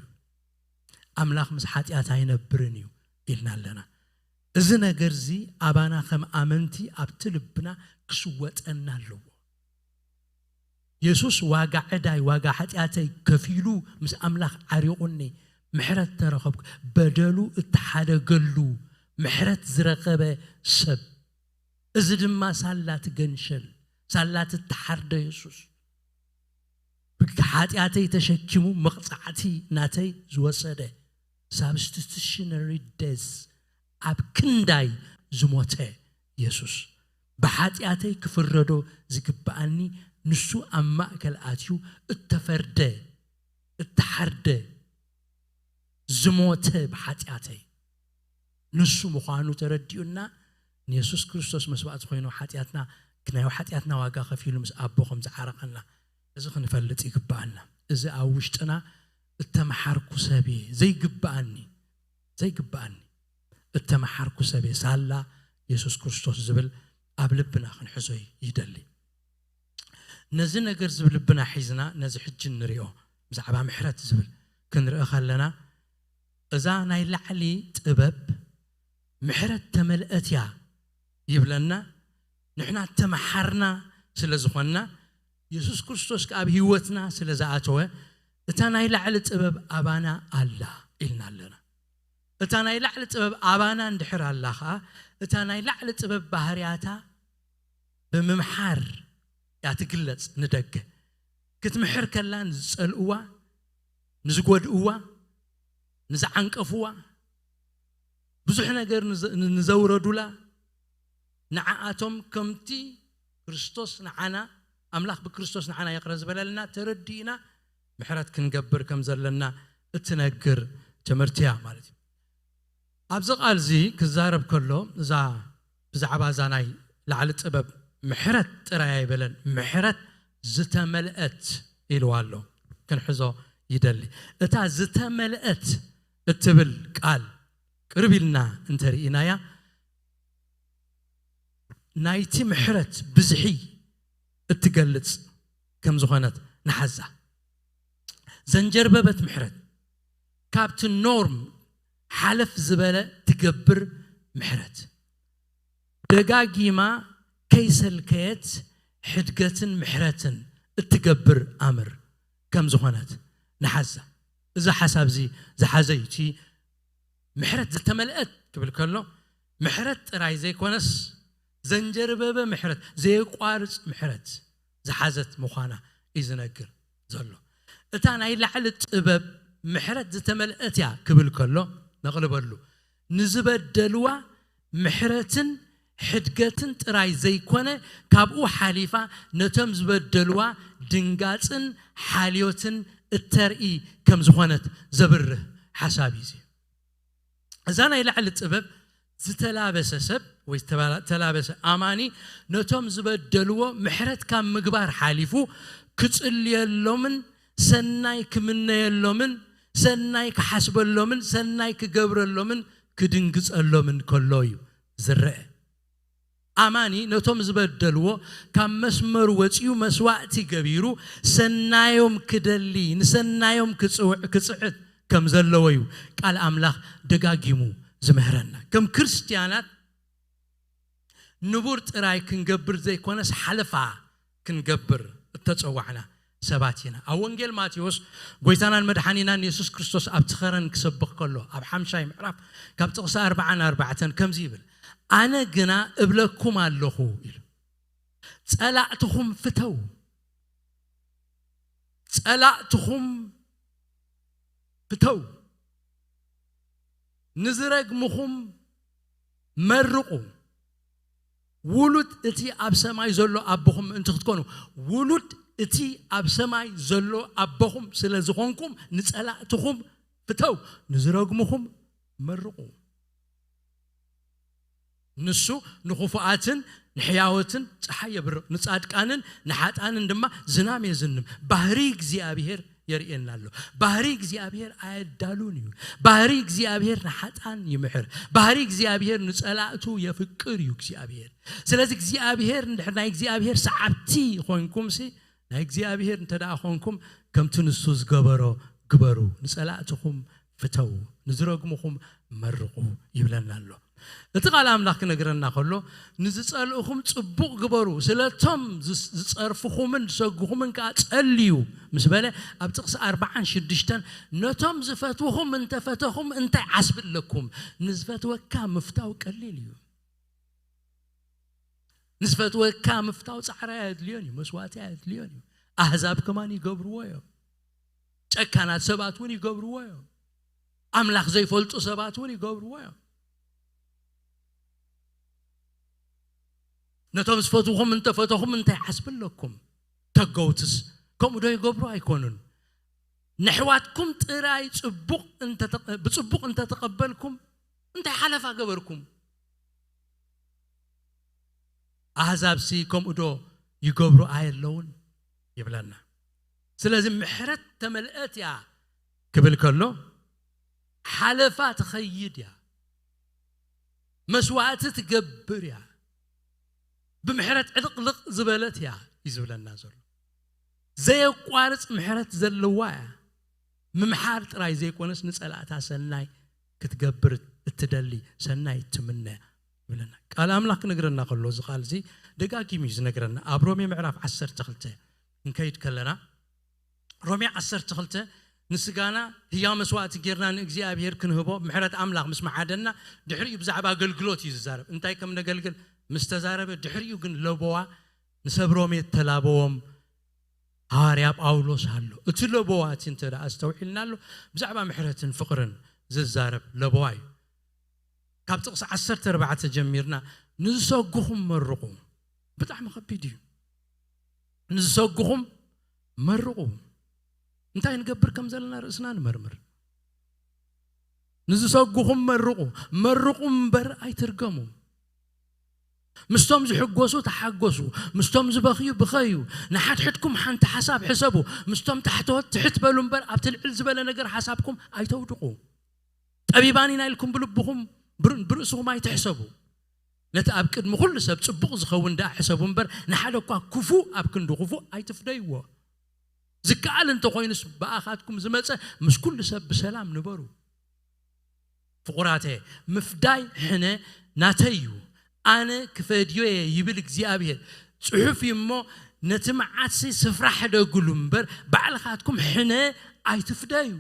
ኣምላኽ ምስ ሓጢኣት ኣይነብርን እዩ ኢልና ኣለና። እዚ ነገር እዚ ኣባና ከም ኣመንቲ ኣብቲ ልብና ክስወጠና ኣለዎ። የሱስ ዋጋ ዕዳይ፣ ዋጋ ሓጢኣተይ ከፊሉ ምስ ኣምላኽ ዓሪቑኒ፣ ምሕረት ተረኸብኩ። በደሉ እተሓደገሉ፣ ምሕረት ዝረኸበ ሰብ። እዚ ድማ ሳላ እቲ ገንሸል፣ ሳላ እቲ እተሓርደ የሱስ። ብሓጢኣተይ ተሸኪሙ መቕጻዕቲ ናተይ ዝወሰደ። ሳብስቲቱሽነሪ ደዝ ኣብ ክንዳይ ዝሞተ የሱስ። ብሓጢኣተይ ክፍረዶ ዝግብኣኒ ንሱ ኣብ ማእከል ኣትዩ እተፈርደ፣ እተሓርደ፣ ዝሞተ ብሓጢኣተይ። ንሱ ምዃኑ ተረዲኡና ንየሱስ ክርስቶስ መስዋእቲ ኮይኑ ሓጢኣትና ናይ ሓጢኣትና ዋጋ ከፊሉ ምስ ኣቦ ከም ዝዓረቐና፣ እዚ ክንፈልጥ ይግብኣና። እዚ ኣብ ውሽጥና እተመሓርኩ ሰብ እየ፣ ዘይግብኣኒ፣ ዘይግብኣኒ፣ እተመሓርኩ ሰብ እየ፣ ሳላ የሱስ ክርስቶስ ዝብል ኣብ ልብና ክንሕዞ ይደሊ። ነዚ ነገር እዚ ኣብ ልብና ሒዝና፣ ነዚ ሕጂ እንሪኦ ብዛዕባ ምሕረት ዝብል ክንርኢ ከለና፣ እዛ ናይ ላዕሊ ጥበብ ምሕረት ተመልአት እያ ይብለና። ንሕና ተመሓርና ስለ ዝኾንና፣ የሱስ ክርስቶስ ከኣ ኣብ ህይወትና ስለ ዝኣተወ፣ እታ ናይ ላዕሊ ጥበብ ኣባና ኣላ ኢልና ኣለና። እታ ናይ ላዕሊ ጥበብ ኣባና እንድሕር ኣላ ኸኣ፣ እታ ናይ ላዕሊ ጥበብ ባህርያታ ብምምሓር እያ ትግለጽ ንደገ። ክትምሕር ከላ ንዝጸልእዋ፣ ንዝጎድእዋ፣ ንዝዓንቀፍዋ፣ ብዙሕ ነገር ንዘ-፣ ንዘውረዱላ፣ ንዓኣቶም ከምቲ ክርስቶስ ንዓና፣ ኣምላኽ ብክርስቶስ ንዓና ይቕረ ዝበለልና ተረዲእና፣ ምሕረት ክንገብር ከም ዘለና እትነግር ትምህርቲ እያ ማለት እዩ። ኣብዚ ቃል እዚ ክዛረብ ከሎ፣ እዛ ብዛዕባ እዛ ናይ ላዕሊ ጥበብ ምሕረት ጥራይ ኣይበለን፣ ምሕረት ዝተመልአት ኢልዋ ኣሎ። ክንሕዞ ይደሊ። እታ ዝተመልአት እትብል ቃል ቅርብ ኢልና እንተርኢናያ፣ ናይቲ ምሕረት ብዝሒ እትገልጽ ከም ዝኾነት ንሓዛ። ዘንጀርበበት ምሕረት፣ ካብቲ ኖርም ሓለፍ ዝበለ ትገብር ምሕረት፣ ደጋጊማ ከይሰልከየት ሕድገትን ምሕረትን እትገብር ኣምር ከም ዝኾነት ንሓዛ። እዚ ሓሳብ እዚ ዝሓዘ እዩ እቲ ምሕረት ዝተመልአት ክብል ከሎ፣ ምሕረት ጥራይ ዘይኮነስ፣ ዘንጀርበበ ምሕረት፣ ዘየቋርጽ ምሕረት ዝሓዘት ምዃና እዩ ዝነግር ዘሎ። እታ ናይ ላዕሊ ጥበብ ምሕረት ዝተመልአት እያ ክብል ከሎ፣ ነቕልበሉ። ንዝበደልዋ ምሕረትን ሕድገትን ጥራይ ዘይኮነ፣ ካብኡ ሓሊፋ ነቶም ዝበደልዋ ድንጋጽን ሓልዮትን እተርኢ ከም ዝኾነት ዘብርህ ሓሳብ እዩ እዚ። እዛ ናይ ላዕሊ ጥበብ ዝተላበሰ ሰብ ወይ ዝተባላ-፣ ተላበሰ ኣማኒ ነቶም ዝበደልዎ ምሕረት ካብ ምግባር ሓሊፉ ክጽልየሎምን ሰናይ ክምነየሎምን ሰናይ ክሓስበሎምን ሰናይ ክገብረሎምን ክድንግጸሎምን ከሎ እዩ ዝረአ። ኣማኒ ነቶም ዝበደልዎ ካብ መስመሩ ወጺኡ መስዋእቲ ገቢሩ ሰናዮም ክደሊ፣ ንሰናዮም ክጽውዕ-፣ ክጽዕት ከም ዘለዎ እዩ ቃል ኣምላኽ ደጋጊሙ ዝምህረና። ከም ክርስትያናት ንቡር ጥራይ ክንገብር ዘይኮነስ ሓለፋ ክንገብር እተጸዋዕና ሰባት ኢና። ኣብ ወንጌል ማቴዎስ ጎይታናን መድሓኒናን የሱስ ክርስቶስ ኣብቲ ኸረን ክሰብኽ ከሎ፣ ኣብ ሓምሻይ ምዕራፍ ካብ ጥቕሲ ኣርብዓ ንኣርባዕተን ከምዚ ይብል፣ "ኣነ ግና እብለኩም ኣለኹ" ኢሉ፣ "ጸላእትኹም ፍተው፣ ጸላእትኹም ፍተው፣ ንዝረግምኹም መርቑ፣ ውሉድ እቲ ኣብ ሰማይ ዘሎ ኣቦኹም ምእንቲ ክትኮኑ፣ ውሉድ እቲ ኣብ ሰማይ ዘሎ ኣቦኹም ስለ ዝኾንኩም፣ ንጸላእትኹም ፍተው፣ ንዝረግምኹም መርቑ። ንሱ ንኽፉኣትን ንሕያዎትን ጸሓይ የብርቕ፣ ንጻድቃንን ንሓጣንን ድማ ዝናም የዝንም። ባህሪ እግዚኣብሔር የርእየና ኣሎ። ባህሪ እግዚኣብሔር ኣየዳሉን እዩ። ባህሪ እግዚኣብሔር ንሓጣን ይምሕር። ባህሪ እግዚኣብሔር ንጸላእቱ የፍቅር እዩ እግዚኣብሔር። ስለዚ እግዚኣብሔር እንድሕር ናይ እግዚኣብሔር ሰዓብቲ ኾንኩምሲ፣ ናይ እግዚኣብሔር እንተ ደኣ ኾንኩም፣ ከምቲ ንሱ ዝገበሮ ግበሩ፣ ንጸላእትኹም ፍተዉ፣ ንዝረግምኹም መርቑ ይብለና ኣሎ። እቲ ቃል ኣምላኽ ክነግረና ከሎ፣ "ንዝጸልእኹም ጽቡቕ ግበሩ፣ ስለቶም ዝስ-፣ ዝጸርፍኹምን ዝሰጉኹምን ከኣ ጸልዩ" ምስ በለ፣ ኣብ ጥቕሲ ኣርብዓን ሽዱሽተን፣ "ነቶም ዝፈትውኹም እንተ ፈተኹም እንታይ ዓስቢ ኣለኩም? ንዝፈትወካ ምፍታው ቀሊል እዩ። ንዝፈትወካ ምፍታው ጻዕሪ ኣየድልዮን እዩ፣ መስዋእቲ ኣየድልዮን እዩ። ኣህዛብ ከማን ይገብርዎ እዮም። ጨካናት ሰባት እውን ይገብርዎ እዮም። ኣምላኽ ዘይፈልጡ ሰባት እውን ይገብርዎ እዮም። ነቶም ዝፈትውኹም እንተፈተኹም እንታይ ዓስቢ ኣለኩም? ተገውትስ ከምኡ ዶ ይገብሩ ኣይኮኑን? ነሕዋትኩም ጥራይ ጽቡቕ እንተተቐ-፣ ብጽቡቕ እንተተቐበልኩም እንታይ ሓለፋ ገበርኩም?" ኣህዛብሲ ከምኡ ዶ ይገብሩ ኣየለውን ይብለና። ስለዚ ምሕረት ተመልአት እያ ክብል ከሎ ሓለፋ ትኸይድ እያ፣ መስዋዕቲ ትገብር እያ፣ ብምሕረት ዕልቕልቕ ዝበለት እያ እዩ ዝብለና ዘሎ። ዘየቋርፅ ምሕረት ዘለዋ እያ። ምምሓር ጥራይ ዘይኮነስ ንፀላእታ ሰናይ ክትገብር እትደሊ፣ ሰናይ ትምነ ይብለና ቃል ኣምላኽ ክነግረና ከሎ፣ እዚ ቃል እዚ ደጋጊሙ እዩ ዝነግረና። ኣብ ሮሜ ምዕራፍ ዓሰርተ ክልተ ክንከይድ ከለና፣ ሮሜ ዓሰርተ ክልተ ንስጋና ህያው መስዋዕቲ ጌርና ንእግዚኣብሔር ክንህቦ፣ ምሕረት ኣምላኽ ምስ መሓደና፣ ድሕሪኡ ብዛዕባ ኣገልግሎት እዩ ዝዛረብ። እንታይ ከም ነገልግል ምስ ተዛረበ፣ ድሕሪኡ ግን ለበዋ ንሰብ ሮሜ እተላበዎም ሃዋርያ ጳውሎስ ኣሎ። እቲ ለበዋ እቲ እንተ ደኣ ኣስተውዒልና ኣሎ፣ ብዛዕባ ምሕረትን ፍቕርን ዝዛረብ ለበዋ እዩ። ካብ ጥቕሲ ዓሰርተ ኣርባዕተ ጀሚርና፣ "ንዝሰጉኹም መርቑ።" ብጣዕሚ ከቢድ እዩ። "ንዝሰጉኹም መርቑ።" እንታይ ንገብር ከም ዘለና ርእስና ንመርምር። "ንዝሰጉኹም መርቑ፣ መርቑ እምበር ኣይትርገሙ። ምስቶም ዝሕጎሱ ተሓጎሱ፣ ምስቶም ዝበኽዩ ብኸዩ፣ ንሓድሕድኩም ሓንቲ ሓሳብ ሕሰቡ፣ ምስቶም ታሕተዎት ትሕት በሉ እምበር ኣብቲ ልዕል ዝበለ ነገር ሓሳብኩም ኣይተውድቑ። ጠቢባን ኢና ኢልኩም ብልብኹም ብር-፣ ብርእስኹም ኣይትሕሰቡ። ነቲ ኣብ ቅድሚ ኩሉ ሰብ ጽቡቕ ዝኸውን ደኣ ሕሰቡ እምበር፣ ንሓደ እኳ ክፉእ ኣብ ክንዲ ክፉእ ኣይትፍደይዎ። ዝከኣል እንተኾይኑስ ብኣኻትኩም ዝመጸ ምስ ኩሉ ሰብ ብሰላም ንበሩ። ፍቑራተ፣ ምፍዳይ ሕነ ናተይ እዩ፣ ኣነ ክፈድዮ እየ ይብል እግዚኣብሔር። ጽሑፍ እዩ እሞ፣ ነቲ መዓትሲ ስፍራ ሕደጉሉ እምበር፣ ባዕልኻትኩም ሕነ ኣይትፍደዩ።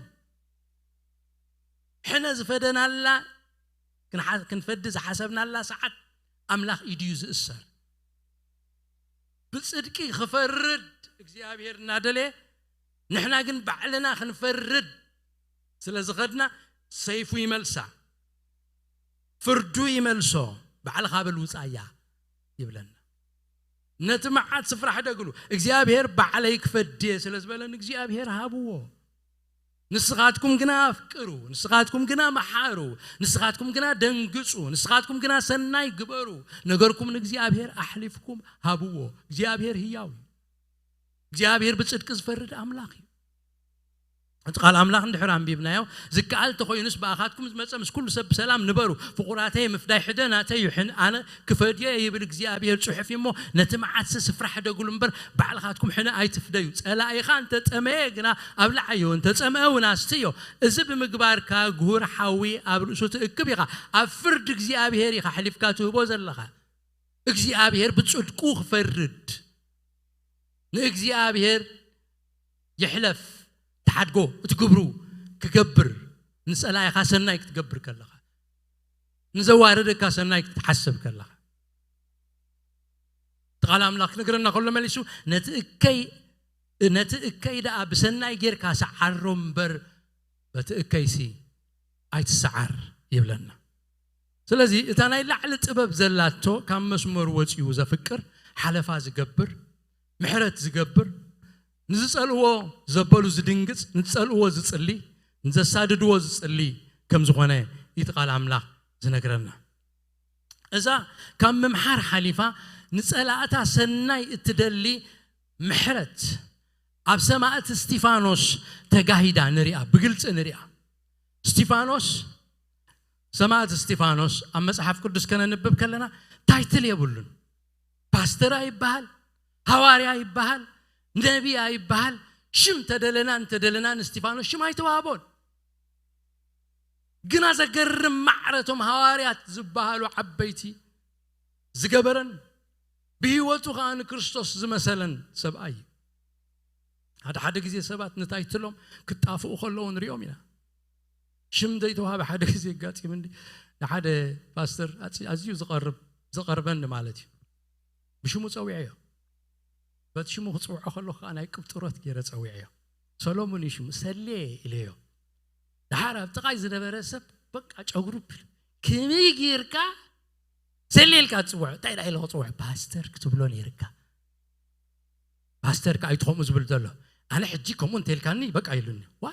ሕነ ዝፈደናላ፣ ክንሓ-፣ ክንፈዲ ዝሓሰብናላ ሰዓት ኣምላኽ ኢዱ እዩ ዝእሰር። ብጽድቂ ክፈርድ እግዚኣብሔር እናደለየ፣ ንሕና ግን ባዕልና ክንፈርድ ስለ ዝኸድና፣ ሰይፉ ይመልሳ፣ ፍርዱ ይመልሶ፣ ባዕልኻ በል ውጻያ ይብለና። ነቲ መዓት ስፍራ ሕደግሉ፣ እግዚኣብሔር ባዕለይ ክፈድየ ስለ ዝበለ፣ ንእግዚኣብሔር ሃብዎ። ንስኻትኩም ግና ኣፍቅሩ፣ ንስኻትኩም ግና መሓሩ፣ ንስኻትኩም ግና ደንግጹ፣ ንስኻትኩም ግና ሰናይ ግበሩ፣ ነገርኩም ንእግዚኣብሔር ኣሕሊፍኩም ሃብዎ። እግዚኣብሔር ህያው እዩ። እግዚኣብሔር ብጽድቂ ዝፈርድ ኣምላኽ እዩ። እቲ ቃል ኣምላኽ እንድሕር ኣንቢብናዮ፣ ዝከኣል እንተኾይኑስ ብኣኻትኩም ዝመጸ ምስ ኩሉ ሰብ ብሰላም ንበሩ። ፍቑራተይ፣ ምፍዳይ ሕደ ናተይ እዩ፣ ሕን-፣ ኣነ ክፈድዮ እየ ይብል እግዚኣብሔር። ጽሑፍ እዩ እሞ፣ ነቲ መዓትሲ ስፍራ ሕደግሉ እምበር፣ ባዕልኻትኩም ሕነ ኣይትፍደዩ። ጸላኢኻ እንተጠመየ ግና ኣብልዓዮ፣ እንተጸምአ እውን ኣስትዮ። እዚ ብምግባርካ ግሁር ሓዊ ኣብ ርእሱ ትእክብ ኢኻ። ኣብ ፍርዲ እግዚኣብሔር ኢኻ ኣሕሊፍካ ትህቦ ዘለኻ። እግዚኣብሔር ብጽድቁ ክፈርድ፣ ንእግዚኣብሔር ይሕለፍ፣ ትሓድጎ፣ እቲ ግብሩ ክገብር፣ ንጸላኢኻ ሰናይ ክትገብር ከለኻ፣ ንዘዋረደካ ሰናይ ክትሓስብ ከለኻ። እቲ ቃል ኣምላኽ ክነግረና ከሎ መሊሱ፣ ነቲ እከይ፣ ነቲ እከይ ደኣ ብሰናይ ጌርካ ሰዓሮ እምበር፣ በቲ እከይሲ ኣይትሰዓር ይብለና። ስለዚ እታ ናይ ላዕሊ ጥበብ ዘላቶ፣ ካብ መስመሩ ወጺኡ ዘፍቅር፣ ሓለፋ ዝገብር፣ ምሕረት ዝገብር፣ ንዝጸልእዎ ዘበሉ ዝድንግጽ፣ ንዝጸልእዎ ዝጽሊ፣ ንዘሳድድዎ ዝጽሊ ከም ዝኾነ እዩ እቲ ቃል ኣምላኽ ዝነግረና። እዛ ካብ ምምሓር ሓሊፋ ንጸላእታ ሰናይ እትደሊ ምሕረት ኣብ ሰማእቲ እስቲፋኖስ ተጋሂዳ ንሪኣ፣ ብግልጺ ንሪኣ። እስቲፋኖስ፣ ሰማእቲ እስቲፋኖስ ኣብ መጽሓፍ ቅዱስ ከነንብብ ከለና ታይትል የብሉን። ፓስተር ኣይበሃል፣ ሃዋርያ ይበሃል፣ ነቢ ኣይበሃል። ሽም ተደለና እንተደለና ንእስቲፋኖስ ሽም ኣይተዋህቦን። ግና ዘገርም ማዕረ እቶም ሃዋርያት ዝበሃሉ ዓበይቲ ዝገበረን ብህይወቱ ኸዓ ንክርስቶስ ዝመሰለን ሰብኣይ እዩ። ሓደ ሓደ ግዜ ሰባት ንታይትሎም ክጣፍኡ ከለዉ ንሪኦም ኢና። ሽም ዘይተዋህበ ሓደ ግዜ ኣጋጢሙኒ። ንሓደ ፓስተር ኣጽ-፣ ኣዝዩ ዝቐርብ፣ ዝቐርበኒ ማለት እዩ። ብሽሙ ጸዊዐዮ። በቲ ሽሙ ክጽውዖ ከለኹ ከኣ ናይ ቅብጥሮት ገይረ ጸዊዐዮ። ሰሎሙን እዩ ሽሙ፣ ሰሌ ኢለዮ። ደሓር ኣብ ጥቓይ ዝነበረ ሰብ በቃ ጨጉሩ ብል-፣ ከመይ ጌርካ ሰሌ ኢልካ ትጽውዖ? እንታይ ደኣ ኢለ ክጽውዖ? ፓስተር ክትብሎ ነይርካ። ፓስተር ከኣ ኣይትኸምኡ ዝብል ዘሎ። ኣነ ሕጂ ከምኡ እንተልካኒ በቃ ኢሉኒ። ዋ?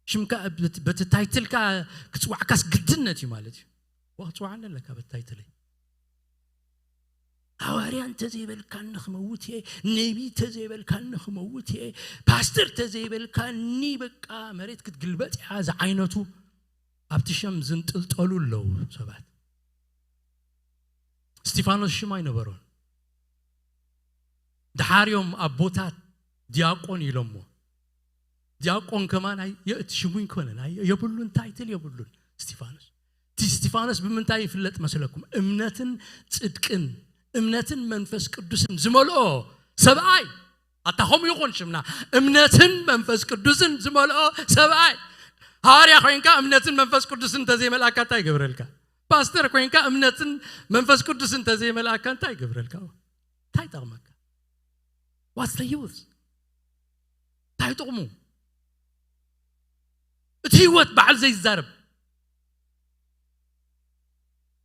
ሽምካ በቲ፣ በቲ ታይትልካ ክጽዋዕካስ ግድነት እዩ ማለት እዩ። ዋ፣ ክጽዋዓኒ ኣለካ በቲ ታይትለይ። ሃዋርያ እንተዘይበልካኒ ክመውት እየ፣ ነቢ እንተዘይበልካኒ ክመውት እየ፣ ፓስተር እንተዘይበልካኒ በቃ መሬት ክትግልበጥ እያ ዝዓይነቱ ኣብቲ ሸም ዝንጥልጠሉ ኣለዉ ሰባት። እስቲፋኖስ ሽም ኣይነበሮን። ድሓርዮም ኣቦታት ዲያቆን ኢሎሞ። ዲያቆን ከማን ኣይ- የ- እቲ ሽሙ ይኮነን ኣይ- የብሉን፣ ታይትል የብሉን። እስቲፋኖስ እቲ እስቲፋኖስ ብምንታይ ይፍለጥ መስለኩም? እምነትን ጽድቅን፣ እምነትን መንፈስ ቅዱስን ዝመልኦ ሰብኣይ። ኣታ ከምኡ ይኹን ሽምና፣ እምነትን መንፈስ ቅዱስን ዝመልኦ ሰብኣይ። ሃዋርያ ኮይንካ እምነትን መንፈስ ቅዱስን እንተዘይመልኣካ እንታይ ይገብረልካ? ፓስተር ኮይንካ እምነትን መንፈስ ቅዱስን እንተዘይመልኣካ እንታይ ይገብረልካ? እንታይ ይጠቕመካ? ዋትስ ዩዝ? እንታይ ጥቕሙ? እቲ ህይወት በዓል ዘይዛረብ፣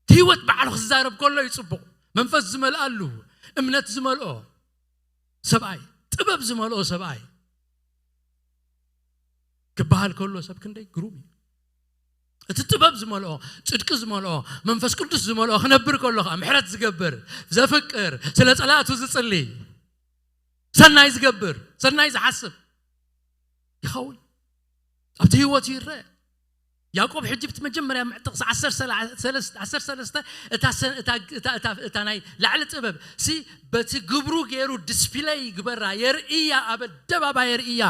እቲ ህይወት በዓሉ ክዛረብ ከሎ እዩ ጽቡቕ። መንፈስ ዝመልኣሉ፣ እምነት ዝመልኦ ሰብኣይ፣ ጥበብ ዝመልኦ ሰብኣይ ክበሃል ከሎ ሰብ ክንደይ ግሩም እዩ። እቲ ጥበብ ዝመልኦ፣ ጽድቂ ዝመልኦ፣ መንፈስ ቅዱስ ዝመልኦ ክነብር ከሎ ከዓ ምሕረት ዝገብር፣ ዘፍቅር፣ ስለ ጸላእቱ ዝጽሊ፣ ሰናይ ዝገብር፣ ሰናይ ዝሓስብ ይኸውን። ኣብቲ ህይወቱ ይረአ። ያዕቆብ ሕጂ ብቲ መጀመርያ ምዕጥቕሲ ዓሰርተ ሰለስተ እታ ሰ- እታ- እታ- እታ- እታ ናይ ላዕሊ ጥበብ ሲ በቲ ግብሩ ገይሩ ዲስፕለይ ይግበራ፣ የርእያ፣ ኣብ ኣደባባይ የርእያ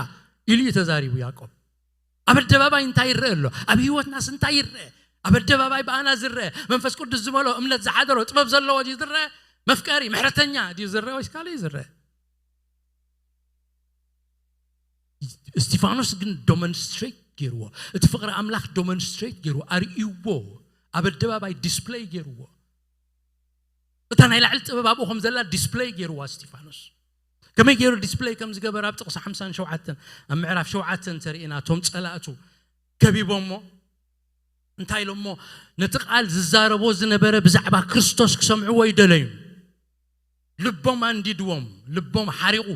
ኢሉ እዩ ተዛሪቡ ያዕቆብ። ኣብ ኣደባባይ እንታይ ይረአ ኣሎ? ኣብ ህይወትናስ እንታይ ይረአ? ኣብ ኣደባባይ ብኣና ዝረአ መንፈስ ቅዱስ ዝመልኦ እምነት ዝሓደሮ ጥበብ ዘለዎ ድዩ ዝረአ? መፍቀሪ ምሕረተኛ ድዩ ዝረአ ወይስ ካልእ እዩ ዝረአ? እስቲፋኖስ ግን ዶመንስትሬት ገይርዎ። እቲ ፍቕሪ ኣምላኽ ዶመንስትሬት ገይርዎ፣ ኣርእይዎ፣ ኣብ ኣደባባይ ዲስፕለይ ገይርዎ። እታ ናይ ላዕሊ ጥበብ ኣብኡ ከም ዘላ ዲስፕለይ ገይርዋ እስቲፋኖስ። ከመይ ገይሩ ዲስፕለይ ከም ዝገበር ኣብ ጥቕሲ ሓምሳን ሸውዓተን፣ ኣብ ምዕራፍ ሸውዓተ እንተርኢና፣ እቶም ጸላእቱ ከቢቦሞ እንታይ ኢሎሞ? ነቲ ቃል ዝዛረቦ ዝነበረ ብዛዕባ ክርስቶስ ክሰምዕዎ ይደለዩ። ልቦም ኣንዲድዎም፣ ልቦም ሓሪቑ፣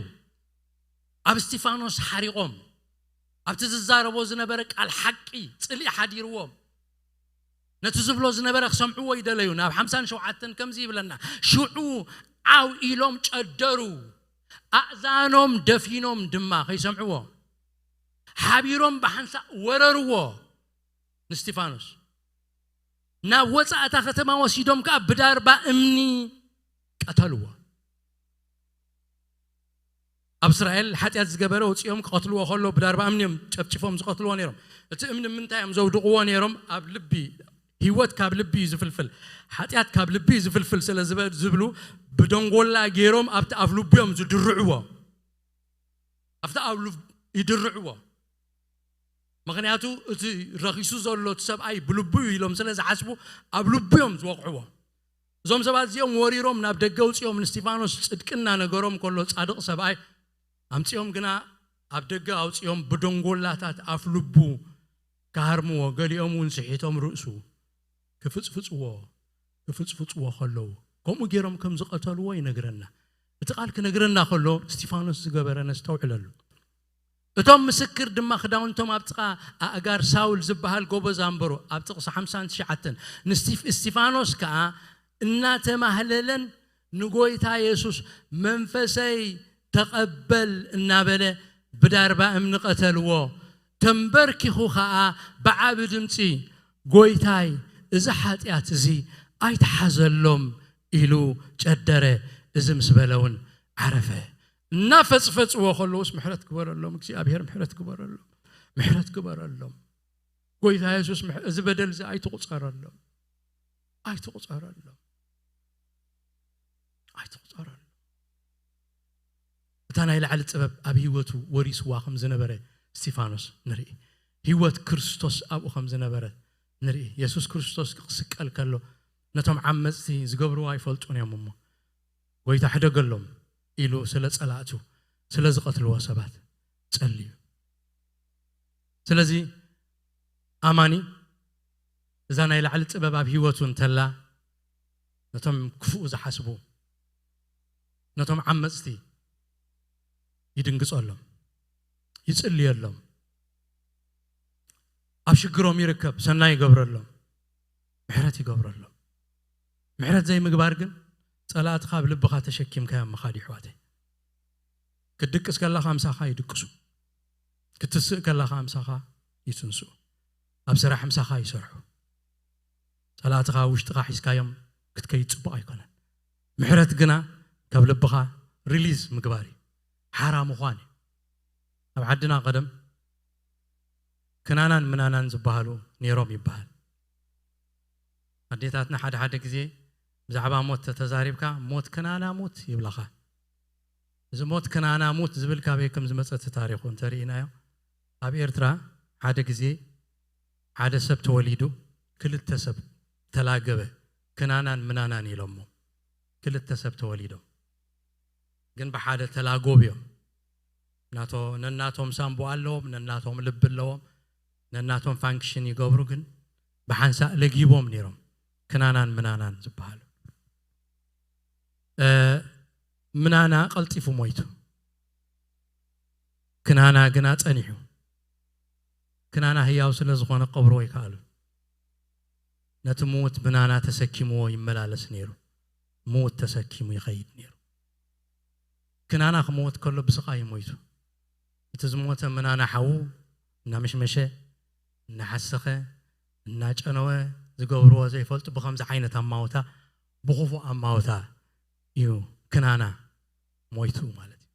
ኣብ እስቲፋኖስ ሓሪቖም፣ ኣብቲ ዝዛረቦ ዝነበረ ቃል ሓቂ ጽልኢ ሓዲርዎም፣ ነቲ ዝብሎ ዝነበረ ክሰምዕዎ ይደለዩ። ናብ ሓምሳን ሸውዓተን ከምዚ ይብለና፣ ሽዑ ዓው ኢሎም ጨደሩ፣ ኣእዛኖም ደፊኖም ድማ ከይሰምዕዎ ሓቢሮም ብሓንሳእ ወረርዎ። ንስቲፋኖስ ናብ ወጻእታ ከተማ ወሲዶም ከኣ ብዳርባ እምኒ ቀተልዎ። ኣብ እስራኤል ሓጢኣት ዝገበረ ወጺኦም ክቐትልዎ ከሎ ብዳርባ እምኒ እዮም ጨፍጭፎም ዝቐትልዎ ነይሮም። እቲ እምኒ ምንታይ እዮም ዘውድቕዎ ነይሮም? ኣብ ልቢ፣ ህይወት ካብ ልቢ እዩ ዝፍልፍል፣ ሓጢኣት ካብ ልቢ እዩ ዝፍልፍል ስለ ዝበ- ዝብሉ ብደንጎላ ገይሮም ኣብቲ ኣፍ ልቡ እዮም ዝድርዕዎ። ኣብቲ ኣፍ ልቡ ይድርዕዎ። ምኽንያቱ እቲ ረኺሱ ዘሎ እቲ ሰብኣይ ብልቡ እዩ ኢሎም ስለ ዝሓስቡ ኣብ ልቡ እዮም ዝወቕዕዎ። እዞም ሰባት እዚኦም ወሪሮም ናብ ደገ ኣውፂኦም ንስቲፋኖስ ፅድቂ እናነገሮም ከሎ ፃድቕ ሰብኣይ ኣምፂኦም ግና ኣብ ደገ ኣውፂኦም ብደንጎላታት ኣፍ ልቡ ክሃርምዎ፣ ገሊኦም እውን ስሒቶም ርእሱ ክፍፅፍፅዎ ክፍፅፍፅዎ ከለዉ ከምኡ ገይሮም ከም ዝቐተልዎ ይነግረና። እቲ ቃል ክነግረና ከሎ እስቲፋኖስ ዝገበረ ነስተውዕለሉ። እቶም ምስክር ድማ ክዳውንቶም ኣብ ጥቓ ኣእጋር ሳውል ዝበሃል ጎበዝ ኣንበሩ ኣብ ጥቕሲ ሓምሳን ትሽዓተን ንስቲፍ እስቲፋኖስ ከኣ እናተማህለለን ንጎይታ የሱስ መንፈሰይ ተቐበል እናበለ ብዳርባ እምኒ ቀተልዎ። ተንበርኪኹ ኸኣ ብዓቢ ድምጺ ጎይታይ እዚ ሓጢኣት እዚ ኣይትሓዘሎም ኢሉ ጨደረ። እዚ ምስ በለ እውን ዓረፈ። እናፈጽፈጽዎ ከለውስ ምሕረት ግበረሎም እግዚኣብሔር፣ ምሕረት ግበረሎም፣ ምሕረት ግበረሎም ጎይታ የሱስ፣ ምሕ- እዚ በደል እዚ ኣይትቑጸረሎም፣ ኣይትቑጸረሎም፣ ኣይትቑጸረሎም። እታ ናይ ላዕሊ ጥበብ ኣብ ህይወቱ ወሪስዋ ከም ዝነበረ እስቲፋኖስ ንርኢ። ህይወት ክርስቶስ ኣብኡ ከም ዝነበረ ንርኢ። የሱስ ክርስቶስ ክስቀል ከሎ ነቶም ዓመፅቲ ዝገብርዎ ኣይፈልጡን እዮም እሞ ጎይታ ሕደገሎም ኢሉ ስለ ፀላእቱ ስለ ዝቐትልዎ ሰባት ጸልዩ። ስለዚ ኣማኒ እዛ ናይ ላዕሊ ጥበብ ኣብ ህይወቱ እንተላ ነቶም ክፉእ ዝሓስቡ ነቶም ዓመፅቲ ይድንግጸሎም፣ ይጽልየሎም፣ ኣብ ሽግሮም ይርከብ ሰናይ ይገብረሎም፣ ምሕረት ይገብረሎም። ምሕረት ዘይምግባር ግን ጸላእትኻ ኣብ ልብኻ ተሸኪምካዮም ምኻድ እዩ ኣሕዋተይ። ክትድቅስ ከለኻ ምሳኻ ይድቅሱ፣ ክትስእ ከለኻ ምሳኻ ይትንስኡ፣ ኣብ ስራሕ ምሳኻ ይሰርሑ። ጸላእትኻ ኣብ ውሽጥኻ ሒዝካዮም ክትከይድ ጽቡቕ ኣይኮነን። ምሕረት ግና ካብ ልብኻ ሪሊዝ ምግባር እዩ፣ ሓራ ምዃን እዩ። ኣብ ዓድና ቀደም ክናናን ምናናን ዝበሃሉ ነይሮም ይበሃል። ኣዴታትና ሓደ ሓደ ግዜ ብዛዕባ ሞት ተተዛሪብካ፣ "ሞት ክናና ሙት" ይብላኻ። እዚ "ሞት ክናና ሙት" ዝብል ካበይ ከም ዝመጸ እቲ ታሪኹ እንተርኢናዮ፣ ኣብ ኤርትራ ሓደ ግዜ ሓደ ሰብ ተወሊዱ፣ ክልተ ሰብ ተላገበ። ክናናን ምናናን ኢሎሞ ክልተ ሰብ ተወሊዶም፣ ግን ብሓደ ተላጎብዮም። ናቶ-፣ ነናቶም ሳምቦ ኣለዎም፣ ነናቶም ልቢ ኣለዎም፣ ነናቶም ፋንክሽን ይገብሩ፣ ግን ብሓንሳእ ለጊቦም ነይሮም። ክናናን ምናናን ዝበሃሉ። እ፣ ምናና ቀልጢፉ ሞይቱ፣ ክናና ግና ጸኒሑ። ክናና ህያው ስለ ዝኾነ ክቐብርዎ ኣይከኣሉን። ነቲ ምዉት ምናና ተሰኪምዎ ይመላለስ ነይሩ። ምዉት ተሰኪሙ ይኸይድ ነይሩ። ክናና ክመውት ከሎ ብስቓይ እዩ ሞይቱ። እቲ ዝሞተ ምናና ሓዉ እናመሽመሸ፣ እናሓሰኸ፣ እናጨነወ፣ ዝገብርዎ ዘይፈልጡ ብኸምዚ ዓይነት ኣማውታ፣ ብኽፉእ ኣማውታ እዩ ክናና ሞይቱ ማለት እዩ።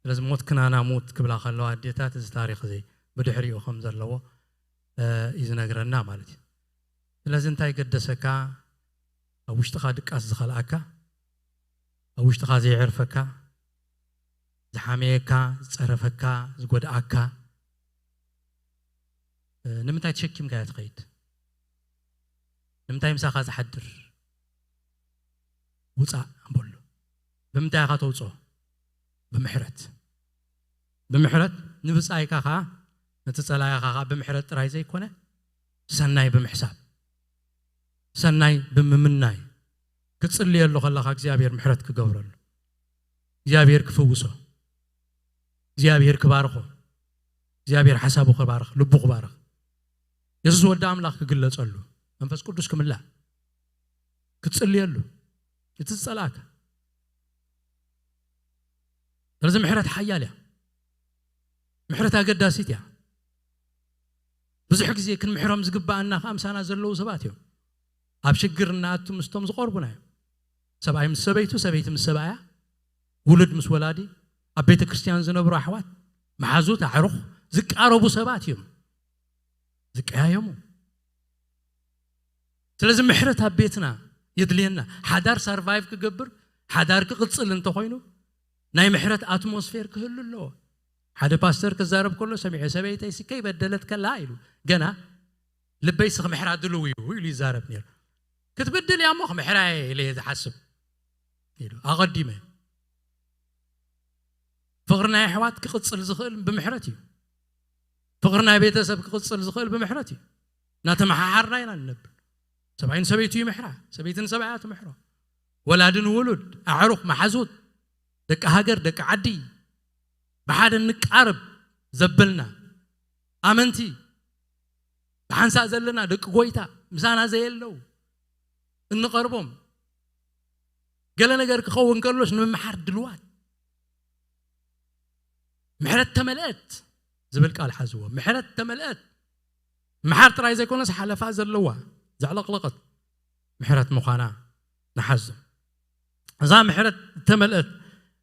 ስለዚ ሞት ክናና ሙት ክብላ ከለዋ ኣዴታት፣ እዚ ታሪኽ እዚ ብድሕሪኡ ከም ዘለዎ፣ እ፣ እዩ ዝነግረና ማለት እዩ። ስለዚ እንታይ ገደሰካ? ኣብ ውሽጥኻ ድቃስ ዝኸልኣካ፣ ኣብ ውሽጥኻ ዘየዕርፈካ፣ ዝሓመየካ፣ ዝጸረፈካ፣ ዝጎድኣካ፣ እ፣ ንምንታይ ተሸኪምካዮ ትኸይድ? ንምንታይ ምሳኻ ዝሓድር? ውጻእ በሎ። ብምንታይ ኢኻ ተውጽኦ? ብምሕረት። ብምሕረት ንብጻይካ ኸኣ፣ ነቲ ጸላኢኻ ኸኣ ብምሕረት ጥራይ ዘይኮነ፣ ሰናይ ብምሕሳብ፣ ሰናይ ብምምናይ፣ ክትጽልየሉ ከለኻ እግዚኣብሔር ምሕረት ክገብረሉ፣ እግዚኣብሔር ክፍውሶ፣ እግዚኣብሔር ክባርኾ፣ እግዚኣብሔር ሓሳቡ ክባርኽ፣ ልቡ ክባርኽ፣ የሱስ ወዲ ኣምላኽ ክግለጸሉ፣ መንፈስ ቅዱስ ክምላእ፣ ክትጽልየሉ፣ እቲ ዝጸላእካ። ስለዚ ምሕረት ሓያል እያ። ምሕረት ኣገዳሲት እያ። ብዙሕ ግዜ ክንምሕሮም ዝግባኣና ከኣ ምሳና ዘለዉ ሰባት እዮም። ኣብ ሽግር እናኣቱ ምስቶም ዝቐርቡና እዮም። ሰብኣይ ምስ ሰበይቱ፣ ሰበይቲ ምስ ሰብኣያ፣ ውሉድ ምስ ወላዲ፣ ኣብ ቤተ ክርስቲያን ዝነብሩ ኣሕዋት፣ መሓዙት፣ ኣዕሩኽ፣ ዝቃረቡ ሰባት እዮም። ዝቀያየሙ። ስለዚ ምሕረት ኣብ ቤትና የድልየና። ሓዳር ሰርቫይቭ ክገብር፣ ሓዳር ክቕጽል እንተኾይኑ፣ ናይ ምሕረት ኣትሞስፌር ክህሉ ኣለዎ። ሓደ ፓስተር ክዛረብ ከሎ ሰሚዐ፣ "ሰበይተይ ሲ ከይበደለት ከላ" ኢሉ፣ ገና "ልበይስ ክምሕራ ድልው እዩ" ኢሉ ይዛረብ ነይሩ። "ክትብድል እያ እሞ ክምሕራ እየ" ኢለ እየ ዝሓስብ ኢሉ ኣቐዲመ። ፍቕሪ ናይ ኣሕዋት ክቕጽል ዝኽእል ብምሕረት እዩ። ፍቕሪ ናይ ቤተሰብ ክቕጽል ዝኽእል ብምሕረት እዩ። እናተመሓሓርና ኢና ንነብር። ሰብኣይ ንሰበይቱ ይምሕራ፣ ሰበይቲ ንሰብኣያ ትምሕሮ፣ ወላዲ ንውሉድ፣ ኣዕሩኽ፣ መሓዙት፣ ደቂ ሃገር፣ ደቂ ዓዲ፣ ብሓደ እንቃረብ ዘበልና ኣመንቲ፣ ብሓንሳእ ዘለና ደቂ ጎይታ፣ ምሳና ዘየለዉ እንቐርቦም፣ ገለ ነገር ክኸውን ከሎስ ንምምሓር ድልዋት። ምሕረት ተመልአት ዝብል ቃል ሓዝዎ። ምሕረት ተመልአት። ምሓር ጥራይ ዘይኮነስ ሓለፋ ዘለዋ፣ ዘዕለቕለቐት ምሕረት ምዃና ንሓዞ። እዛ ምሕረት እተመልአት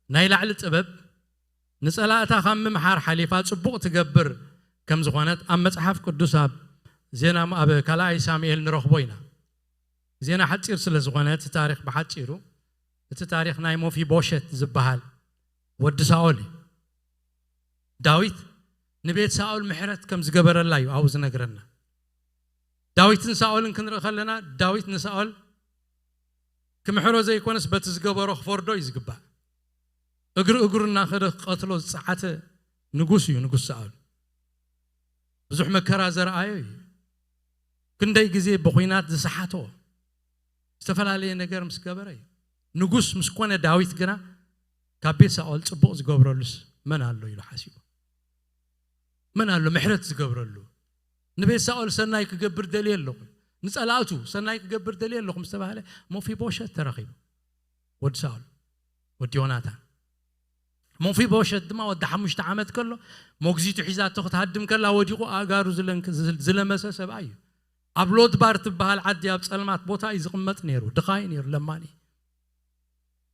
ናይ ላዕሊ ጥበብ፣ ንጸላእታ ካብ ምምሓር ሓሊፋ ጽቡቕ ትገብር ከም ዝኾነት ኣብ መጽሓፍ ቅዱስ፣ ኣብ ዜና፣ ኣብ ካልኣይ ሳሙኤል ንረኽቦ ኢና። ዜና ሓጺር ስለ ዝኾነ፣ እቲ ታሪኽ ብሓጺሩ፣ እቲ ታሪኽ ናይ ሞፊቦሸት ዝበሃል ወዲ ሳኦል እዩ። ዳዊት ንቤት ሳኦል ምሕረት ከም ዝገበረላ እዩ ኣብኡ ዝነግረና። ዳዊትን ሳኦልን ክንርኢ ከለና፣ ዳዊት ንሳኦል ክምሕሮ ዘይኮነስ በቲ ዝገበሮ ክፈርዶ እዩ ዝግባእ። እግሪ እግሩ እናኸደ ክቐትሎ ዝጸዓተ ንጉስ እዩ፣ ንጉስ ሳኦል። ብዙሕ መከራ ዘርኣዮ እዩ። ክንደይ ግዜ ብኹናት ዝሰሓቶ፣ ዝተፈላለየ ነገር ምስ ገበረ እዩ። ንጉስ ምስ ኮነ፣ ዳዊት ግና ካብ ቤት ሳኦል ጽቡቕ ዝገብረሉስ መን ኣሎ ኢሉ ሓሲቡ። መን ኣሎ ምሕረት ዝገብረሉ? ንቤት ሳኦል ሰናይ ክገብር ደልየ ኣለኹ፣ ንጸላእቱ ሰናይ ክገብር ደልየ ኣለኹ ምስ ተባህለ፣ ሞፊቦሸት ተረኺቡ። ወዲ ሳኦል፣ ወዲ ዮናታን። መፊቦሸት ድማ ወዲ ሓሙሽተ ዓመት ከሎ፣ መግዚቱ ሒዛቶ ክትሃድም ከላ ወዲቑ ኣእጋሩ ዝለንክ-፣ ዝል-፣ ዝለመሰ ሰብኣይ እዩ። ኣብ ሎድባር ትበሃል ዓዲ ኣብ ጸልማት ቦታ እዩ ዝቕመጥ ነይሩ። ድኻ እዩ ነይሩ፣ ለማኒ።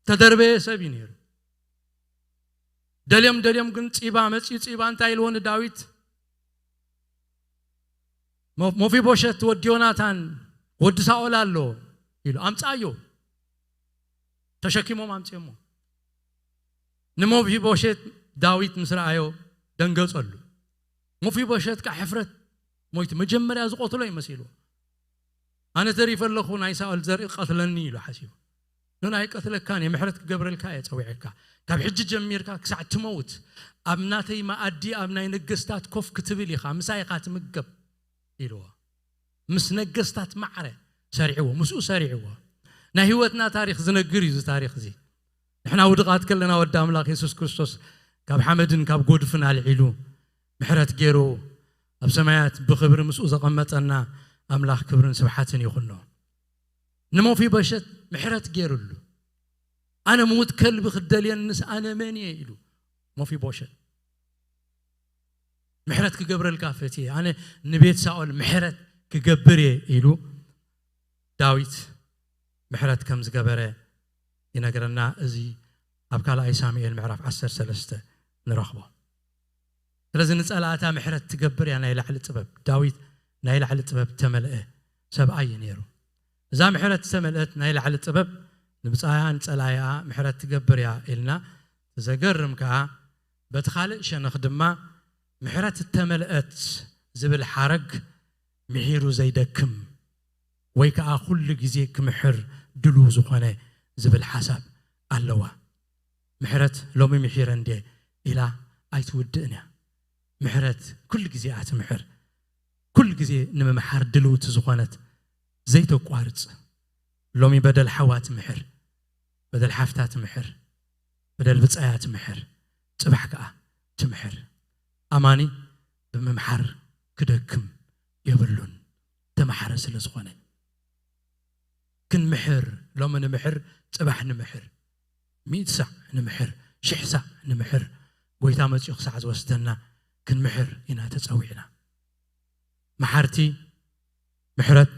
ተደርበየ ሰብ እዩ ነይሩ። ደልዮም ደልዮም ግን ጺባ መጺኡ፣ ጺባ እንታይ ኢልዎ ንዳዊት? "ሞ-፣ መፊቦሸት ወዲ ዮናታን ወዲ ሳኦል ኣሎ" ኢሉ፣ "ኣምጻዮ!" ተሸኪሞም ኣምጺኦሞ። ንመፊቦሸት ዳዊት ምስ ረኣዮ ደንገጸሉ። መፊቦሸት ከኣ ሕፍረት ሞይቱ፣ መጀመርያ ዝቐትሎ እዩ መሲሉ። "ኣነ ተሪፈ ኣለኹ፣ ናይ ሳኦል ዘርኢ ቀትለኒ" ኢሉ ሓሲቡ። "ኖኖ ኣይቀትለካን እየ፣ ምሕረት ክገብረልካ እየ ጸዊዐካ። ካብ ሕጂ ጀሚርካ ክሳዕ ትመውት ኣብ ናተይ መኣዲ ኣብ ናይ ነገስታት ኮፍ ክትብል ኢኻ፣ ምሳይ ኢኻ ትምገብ" ኢልዎ። ምስ ነገስታት ማዕረ ሰሪዕዎ፣ ምስኡ ሰሪዕዎ። ናይ ህይወትና ታሪኽ ዝነግር እዩ እዚ ታሪኽ እዚ። ንሕና ውድቓት ከለና ወዲ ኣምላኽ የሱስ ክርስቶስ ካብ ሓመድን ካብ ጎድፍን ኣልዒሉ ምሕረት ገይሩ ኣብ ሰማያት ብኽብሪ ምስኡ ዘቐመጠና ኣምላኽ ክብርን ስብሓትን ይኹኖ። ንመፊቦሸት ምሕረት ገይሩሉ። "ኣነ ምዉት ከልቢ ክደልየንስ ኣነ መን እየ?" ኢሉ መፊቦሸት። "ምሕረት ክገብረልካ ፈትየ፣ ኣነ ንቤት ሳኦል ምሕረት ክገብር እየ" ኢሉ ዳዊት ምሕረት ከም ዝገበረ ይነግረና። እዚ ኣብ ካልኣይ ሳሙኤል ምዕራፍ ዓሰርተ ሰለስተ ንረኽቦ። ስለዚ ንጸላእታ ምሕረት ትገብር እያ ናይ ላዕሊ ጥበብ። ዳዊት ናይ ላዕሊ ጥበብ ተመልአ ሰብኣይ እዩ ነይሩ። እዛ ምሕረት ዝተመልአት ናይ ላዕሊ ጥበብ ንብጻያ ንጸላይኣ ምሕረት ትገብር እያ ኢልና፣ ዘገርም ከኣ በቲ ካልእ ሸነኽ ድማ ምሕረት እተመልአት ዝብል ሓረግ ምሒሩ ዘይደክም ወይ ከኣ ኩሉ ግዜ ክምሕር ድሉው ዝኾነ ዝብል ሓሳብ ኣለዋ። ምሕረት ሎሚ ምሒረ እንድየ ኢላ ኣይትውድእን እያ። ምሕረት ኩሉ ግዜ እያ ትምሕር። ኩሉ ግዜ ንምምሓር ድልውቲ ዝኾነት ዘይተቋርጽ። ሎሚ በደል ሓዋ ትምሕር፣ በደል ሓፍታ ትምሕር፣ በደል ብጻያ ትምሕር፣ ጽባሕ ከኣ ትምሕር። ኣማኒ ብምምሓር ክደክም የብሉን፣ ተመሓረ ስለ ዝኾነ። ክንምሕር፣ ሎሚ ንምሕር፣ ጽባሕ ንምሕር፣ ሚእቲ ሳዕ ንምሕር፣ ሽሕ ሳዕ ንምሕር፣ ጎይታ መጺኡ ክሳዕ ዝወስደና ክንምሕር ኢና ተጸዊዕና። መሓርቲ ምሕረት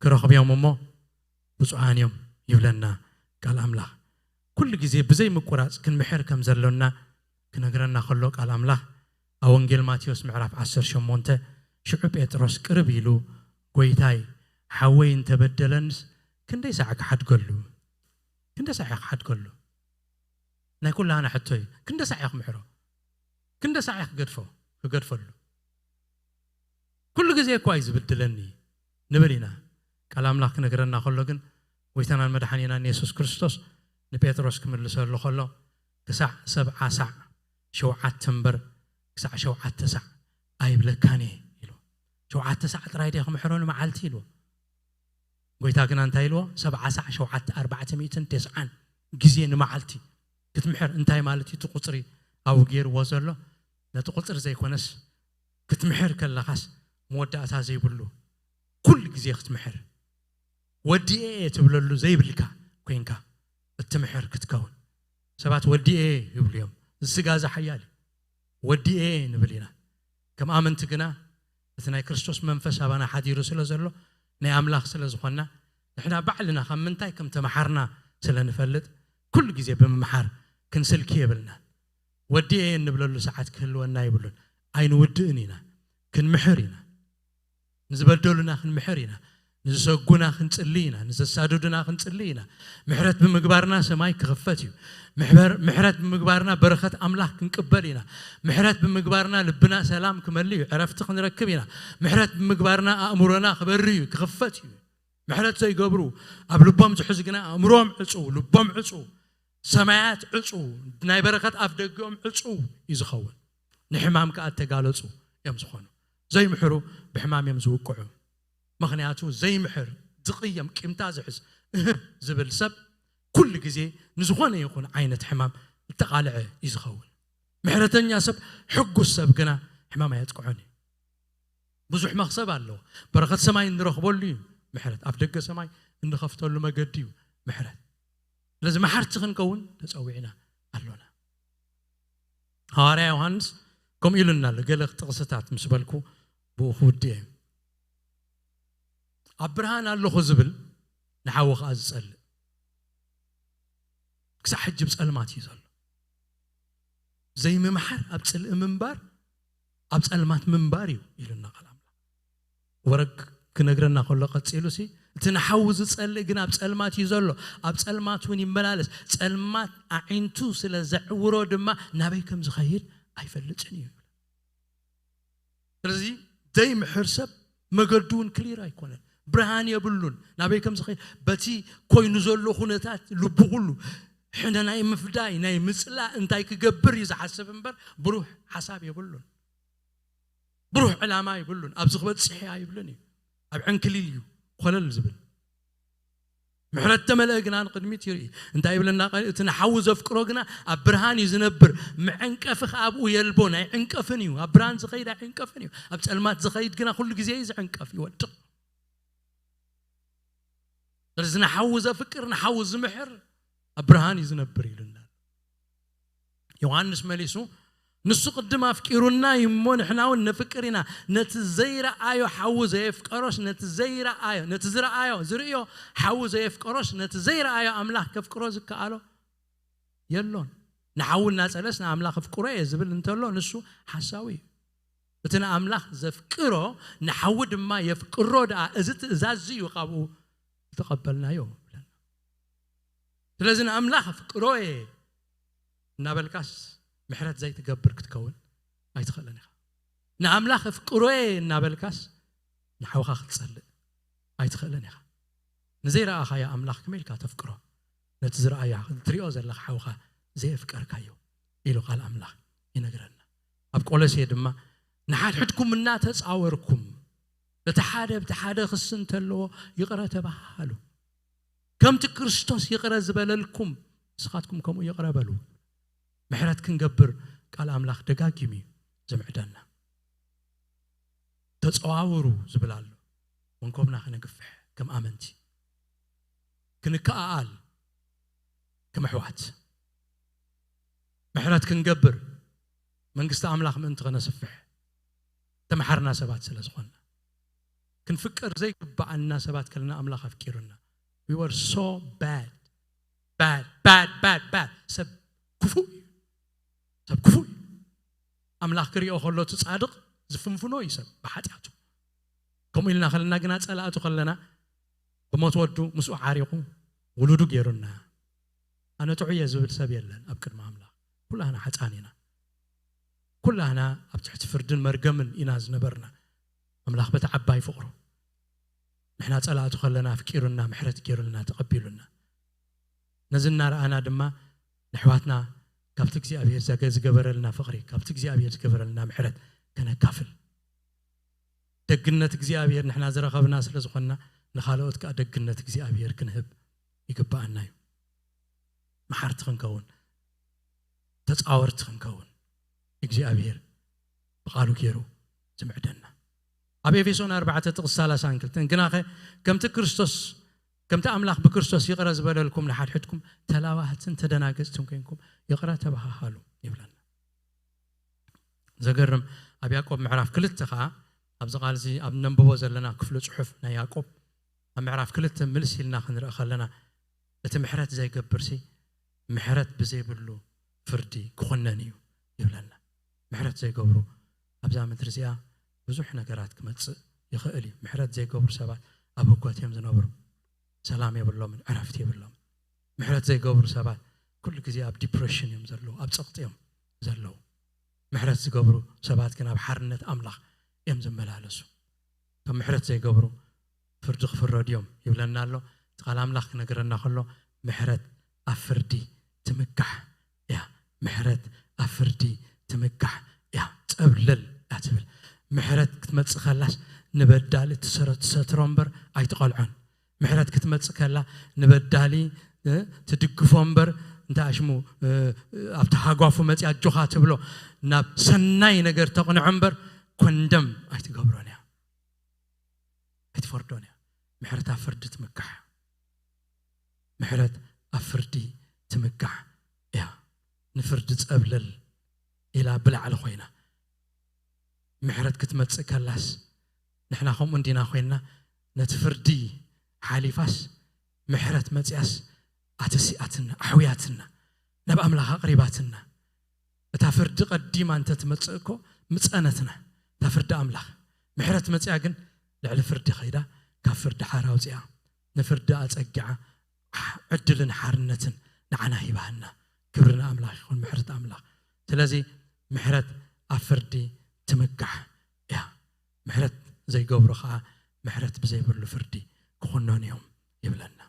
ክረኽቡ እዮም እሞ ብፁዓን እዮም ይብለና ቃል ኣምላኽ። ኩሉ ግዜ ብዘይ ምቁራጽ ክንምሕር ከም ዘሎና ክነግረና ከሎ ቃል ኣምላኽ ኣብ ወንጌል ማቴዎስ ምዕራፍ ዓሰርተ ሸሞንተ ሽዑ ጴጥሮስ ቅርብ ኢሉ፣ "ጎይታይ፣ ሓወይ እንተበደለንስ ክንደይ ሳዕ ክሓድገሉ? ክንደይ ሳዕ እየ ክሓድገሉ?" ናይ ኩላህና ሕቶ እዩ። ክንደይ ሳዕ እየ ክምሕሮ? ክንደይ ሳዕ እየ ክገድፎ? ክገድፈሉ? ኩሉ ግዜ እኳ እዩ ዝብድለኒ ንብል ኢና። ቃል ኣምላኽ ክነግረና ከሎ ግን ጎይታናን መድሓኒናን የሱስ ክርስቶስ ንጴጥሮስ ክምልሰሉ ከሎ ክሳዕ ሰብዓ ሳዕ ሸውዓተ እምበር ክሳዕ ሸውዓተ ሳዕ ኣይብለካን እየ ኢሉ። ሸውዓተ ሳዕ ጥራይ ድየ ክምሕሮ ንመዓልቲ ኢሉ። ጎይታ ግና እንታይ ኢልዎ? ሰብዓ ሳዕ ሸውዓተ ኣርባዕተ ሚእትን ተስዓን ግዜ ንመዓልቲ ክትምሕር እንታይ ማለት እዩ? እቲ ቁፅሪ ኣብኡ ገይርዎ ዘሎ ነቲ ቁፅሪ ዘይኮነስ ክትምሕር ከለኻስ መወዳእታ ዘይብሉ ኩሉ ግዜ ክትምሕር ወዲኤ እየ ትብለሉ ዘይብልካ ኮይንካ እትምሕር ክትከውን። ሰባት ወዲኤ ይብሉ እዮም። እዚ ስጋ እዚ ሓያል እዩ። ወዲኤ ንብል ኢና። ከም ኣመንቲ ግና እቲ ናይ ክርስቶስ መንፈስ ኣባና ሓዲሩ ስለ ዘሎ ናይ ኣምላኽ ስለ ዝኾንና ንሕና ባዕልና ካብ ምንታይ ከም ተመሓርና ስለ ንፈልጥ ኩሉ ግዜ ብምምሓር ክንስልኪ የብልና። ወዲኤ እንብለሉ ሰዓት ክህልወና ይብሉን። ኣይንውድእን ኢና። ክንምሕር ኢና። ንዝበደሉና ክንምሕር ኢና። ንዝሰጉና ክንጽሊ ኢና። ንዘሳድዱና ክንጽሊ ኢና። ምሕረት ብምግባርና ሰማይ ክኽፈት እዩ። ምሕበር-፣ ምሕረት ብምግባርና በረኸት ኣምላኽ ክንቅበል ኢና። ምሕረት ብምግባርና ልብና ሰላም ክመልእ እዩ። ዕረፍቲ ክንረክብ ኢና። ምሕረት ብምግባርና ኣእምሮና ክበሪ እዩ፣ ክኽፈት እዩ። ምሕረት ዘይገብሩ ኣብ ልቦም ዝሕዙ ግና ኣእምሮም ዕጹ፣ ልቦም ዕጹ፣ ሰማያት ዕጹ፣ ናይ በረኸት ኣፍ ደጊኦም ዕጹ እዩ ዝኸውን። ንሕማም ከኣ እተጋለጹ እዮም ዝኾኑ። ዘይምሕሩ ብሕማም እዮም ዝውቅዑ። ምኽንያቱ ዘይምሕር፣ ዝቕየም፣ ቂምታ ዝሕዝ፣ እህ ዝብል ሰብ ኩሉ ግዜ ንዝኾነ ይኹን ዓይነት ሕማም እተቓልዐ እዩ ዝኸውን። ምሕረተኛ ሰብ ሕጉስ ሰብ ግና ሕማም ኣየጥቅዖን እዩ። ብዙሕ መኽሰብ ኣለዎ። በረኸት ሰማይ እንረኽበሉ እዩ ምሕረት። ኣፍ ደገ ሰማይ እንኸፍተሉ መገዲ እዩ ምሕረት። ስለዚ መሓርቲ ክንከውን ተጸዊዕና ኣሎና። ሃዋርያ ዮሃንስ ከምኡ ኢሉና ኣሎ። ገለ ጥቕስታት ምስ በልኩ ብኡ ክውድእ እየ። ኣብ ብርሃን ኣለኹ ዝብል ንሓዊ ከኣ ዝጸልእ ክሳዕ ሕጂ ብጸልማት እዩ ዘሎ። ዘይምምሓር ኣብ ጽልኢ ምንባር ኣብ ጸልማት ምንባር እዩ ኢሉና ቃል ኣምላኽ። ወረግ ክነግረና ከሎ ቀጺሉ ሲ እቲ ንሓዊ ዝጸልእ ግን ኣብ ጸልማት እዩ ዘሎ፣ ኣብ ጸልማት እውን ይመላለስ፣ ጸልማት ኣዒንቱ ስለ ዘዕውሮ ድማ ናበይ ከም ዝኸይድ ኣይፈልጥን እዩ። ስለዚ ዘይምሕር ሰብ መገዱ እውን ክሊር ኣይኮነን፣ ብርሃን የብሉን። ናበይ ከም ዝኸይድ በቲ ኮይኑ ዘሎ ኩነታት ልቡ ኩሉ ሕነ ናይ ምፍዳይ ናይ ምጽላእ እንታይ ክገብር እዩ ዝሓስብ እምበር ብሩህ ሓሳብ የብሉን፣ ብሩህ ዕላማ የብሉን። ኣብዚ ክበጽሕ እየ ኣይብልን እዩ፣ ኣብ ዕንክሊል እዩ ኮለል ዝብል። ምሕረት ተመልአ ግና ንቕድሚት ይርኢ። እንታይ ይብለና ቃል? እቲ ንሓዊ ዘፍቅሮ ግና ኣብ ብርሃን እዩ ዝነብር፣ መዐንቀፊ ኸዓ ኣብኡ የልቦን፣ ኣይዕንቀፍን እዩ። ኣብ ብርሃን ዝኸይድ ኣይዕንቀፍን እዩ፣ ኣብ ጸልማት ዝኸይድ ግና ኩሉ ግዜ እዩ ዝዕንቀፍ፣ ይወድቕ። ስለዚ ንሓዊ ዘፍቅር ንሓዊ ዝምሕር ኣብ ብርሃን እዩ ዝነብር ኢሉና። ዮሃንስ መሊሱ ንሱ ቅድም ኣፍቂሩና እዩ እሞ ንሕና እውን ነፍቅር ኢና። ነቲ ዘይረኣዮ ሓዊ ዘየፍቀሮስ ነቲ ዘይረኣዮ ነቲ ዝረኣዮ ዝርእዮ ሓዊ ዘየፍቀሮስ ነቲ ዘይረኣዮ ኣምላኽ ከፍቅሮ ዝከኣሎ የሎን። ንሓዊ እናጸለስ ንኣምላኽ ኣፍቅሮ እየ ዝብል እንተሎ ንሱ ሓሳዊ እዩ። እቲ ንኣምላኽ ዘፍቅሮ ንሓዊ ድማ የፍቅሮ ደኣ፣ እዚ ትእዛዝ እዩ ካብኡ ዝተቐበልናዮ። ስለዚ ንኣምላኽ ኣፍቅሮ እየ እናበልካስ ምሕረት ዘይትገብር ክትከውን ኣይትኽእልን ኢኻ። ንኣምላኽ ኣፍቅሮ እየ እናበልካስ ንሓውኻ ክትጸልእ ኣይትኽእልን ኢኻ። ንዘይረኣኻዮ ኣምላኽ ከመይ ኢልካ ተፍቅሮ? ነቲ ዝረኣዮ ትሪኦ ዘለኻ ሓውኻ ዘየፍቀርካዮ ኢሉ ቃል ኣምላኽ ይነግረና። ኣብ ቆሎሴ ድማ ንሓድሕድኩም እናተጻወርኩም እቲ ሓደ ብቲ ሓደ ክሲ እንተለዎ ይቕረ ተባሃሉ። ከምቲ ክርስቶስ ይቕረ ዝበለልኩም ንስኻትኩም ከምኡ ይቕረ በሉ። ምሕረት ክንገብር ቃል ኣምላኽ ደጋጊሙ እዩ ዝምዕደና። ተጸዋውሩ ዝብል ኣሎ። መንኮብና ከነግፍሕ ከም ኣመንቲ ክንከኣኣል ከም ኣሕዋት ምሕረት ክንገብር መንግስቲ ኣምላኽ ምእንቲ ከነስፍሕ ተመሓርና ሰባት ስለ ዝኾንና ክንፍቀር ዘይግባኣና ሰባት ከለና ኣምላኽ ኣፍቂሩና። We were so bad, bad, bad, bad, bad. ሰብ ክፉእ እዩ። ሰብ ክፉእ እዩ። ኣምላኽ ክሪኦ ከሎ እቲ ጻድቕ ዝፍንፍኖ እዩ ሰብ ብሓጢኣቱ። ከምኡ ኢልና ከለና ግና ጸላእቱ ከለና ብሞት ወዱ ምስኡ ዓሪቑ ውሉዱ ገይሩና። ኣነ ጥዑይ እየ ዝብል ሰብ የለን ኣብ ቅድሚ ኣምላኽ። ኩላህና ሓጻን ኢና። ኩላህና ኣብ ትሕቲ ፍርድን መርገምን ኢና ዝነበርና። ኣምላኽ በቲ ዓባይ ፍቕሩ ንሕና ጸላእቱ ከለና ኣፍቂሩና፣ ምሕረት ገይሩልና፣ ተቐቢሉና። ነዚ እናረኣና ድማ ንኣሕዋትና ካብቲ እግዚኣብሔር ዘገ-፣ ዝገበረልና ፍቕሪ፣ ካብቲ እግዚኣብሔር ዝገበረልና ምሕረት ከነካፍል። ደግነት እግዚኣብሔር ንሕና ዝረኸብና ስለ ዝኾንና ንኻልኦት ከኣ ደግነት እግዚኣብሔር ክንህብ ይግብኣና እዩ። መሓርቲ ክንከውን፣ ተጻወርቲ ክንከውን እግዚኣብሔር ብቓሉ ገይሩ ዝምዕደና። ኣብ ኤፌሶን ኣርባዕተ ጥቕሲ ሰላሳን ክልተን ግናኸ ከምቲ ክርስቶስ ከምቲ ኣምላኽ ብክርስቶስ ይቕረ ዝበለልኩም ንሓድሕድኩም ተላባህትን ተደናገጽትን ኮንኩም ይቕረ ተባሃሃሉ ይብለና። ዘገርም ኣብ ያዕቆብ ምዕራፍ ክልተ ኸዓ ኣብዚ ቃል እዚ ኣብ ነንብቦ ዘለና ክፍሊ ጽሑፍ ናይ ያዕቆብ ኣብ ምዕራፍ ክልተ ምልስ ኢልና ክንርኢ ከለና እቲ ምሕረት ዘይገብርሲ ምሕረት ብዘይብሉ ፍርዲ ክኾነን እዩ ይብለና። ምሕረት ዘይገብሩ ኣብዛ ምድሪ እዚኣ ብዙሕ ነገራት ክመጽእ ይኽእል እዩ። ምሕረት ዘይገብሩ ሰባት ኣብ ህጎት እዮም ዝነብሩ። ሰላም የብሎምን፣ ዕረፍቲ የብሎምን። ምሕረት ዘይገብሩ ሰባት ኩሉ ግዜ ኣብ ዲፕሬሽን እዮም ዘለዉ፣ ኣብ ጸቕጢ እዮም ዘለዉ። ምሕረት ዝገብሩ ሰባት ግን ኣብ ሓርነት ኣምላኽ እዮም ዝመላለሱ። እቶም ምሕረት ዘይገብሩ ፍርዲ ክፍረዱ እዮም ይብለና ኣሎ። እቲ ቃል ኣምላኽ ክነግረና ከሎ ምሕረት ኣብ ፍርዲ ትምካሕ እያ። ምሕረት ኣብ ፍርዲ ትምካሕ እያ። ጸብለል እያ ትብል። ምሕረት ክትመጽእ ከላስ ንበዳሊ ትሰረ-፣ ትሰትሮ እምበር ኣይትቐልዖን። ምሕረት ክትመጽእ ከላ ንበዳሊ፣ እ፣ ትድግፎ እምበር እንታይ ኣሽሙ፣ እ፣ ኣብቲ ሃጓፉ መጺኣ ኣጆኻ ትብሎ ናብ ሰናይ ነገር ተቕንዖ እምበር ኮንደም ኣይትገብሮን እያ። ኣይትፈርዶን እያ። ምሕረት ኣብ ፍርዲ ትምካሕ። ምሕረት ኣብ ፍርዲ ትምካሕ እያ። ንፍርዲ ጸብለል ኢላ ብላዕሊ ኮይና ምሕረት ክትመጽእ ከላስ፣ ንሕና ከምኡ እንዲና ኮይንና፣ ነቲ ፍርዲ ሓሊፋስ ምሕረት መጽያስ ኣተሲኣትና፣ ኣሕውያትና፣ ናብ ኣምላኽ ኣቕሪባትና። እታ ፍርዲ ቀዲማ እንተ ትመጽእ እኮ ምጸነትና፣ እታ ፍርዲ ኣምላኽ። ምሕረት መጽያ ግን ልዕሊ ፍርዲ ከይዳ፣ ካብ ፍርዲ ሓር ኣውጽኣ፣ ንፍርዲ ኣጸጊዓ፣ ዕድልን ሓርነትን ንዓና ሂባሃና። ክብሪ ንኣምላኽ ይኹን፣ ምሕረት ኣምላኽ። ስለዚ ምሕረት ኣብ ፍርዲ ትምካሕ እያ። ምሕረት ዘይገብሩ ኸዓ ምሕረት ብዘይብሉ ፍርዲ ክኹነኑ እዮም ይብለና።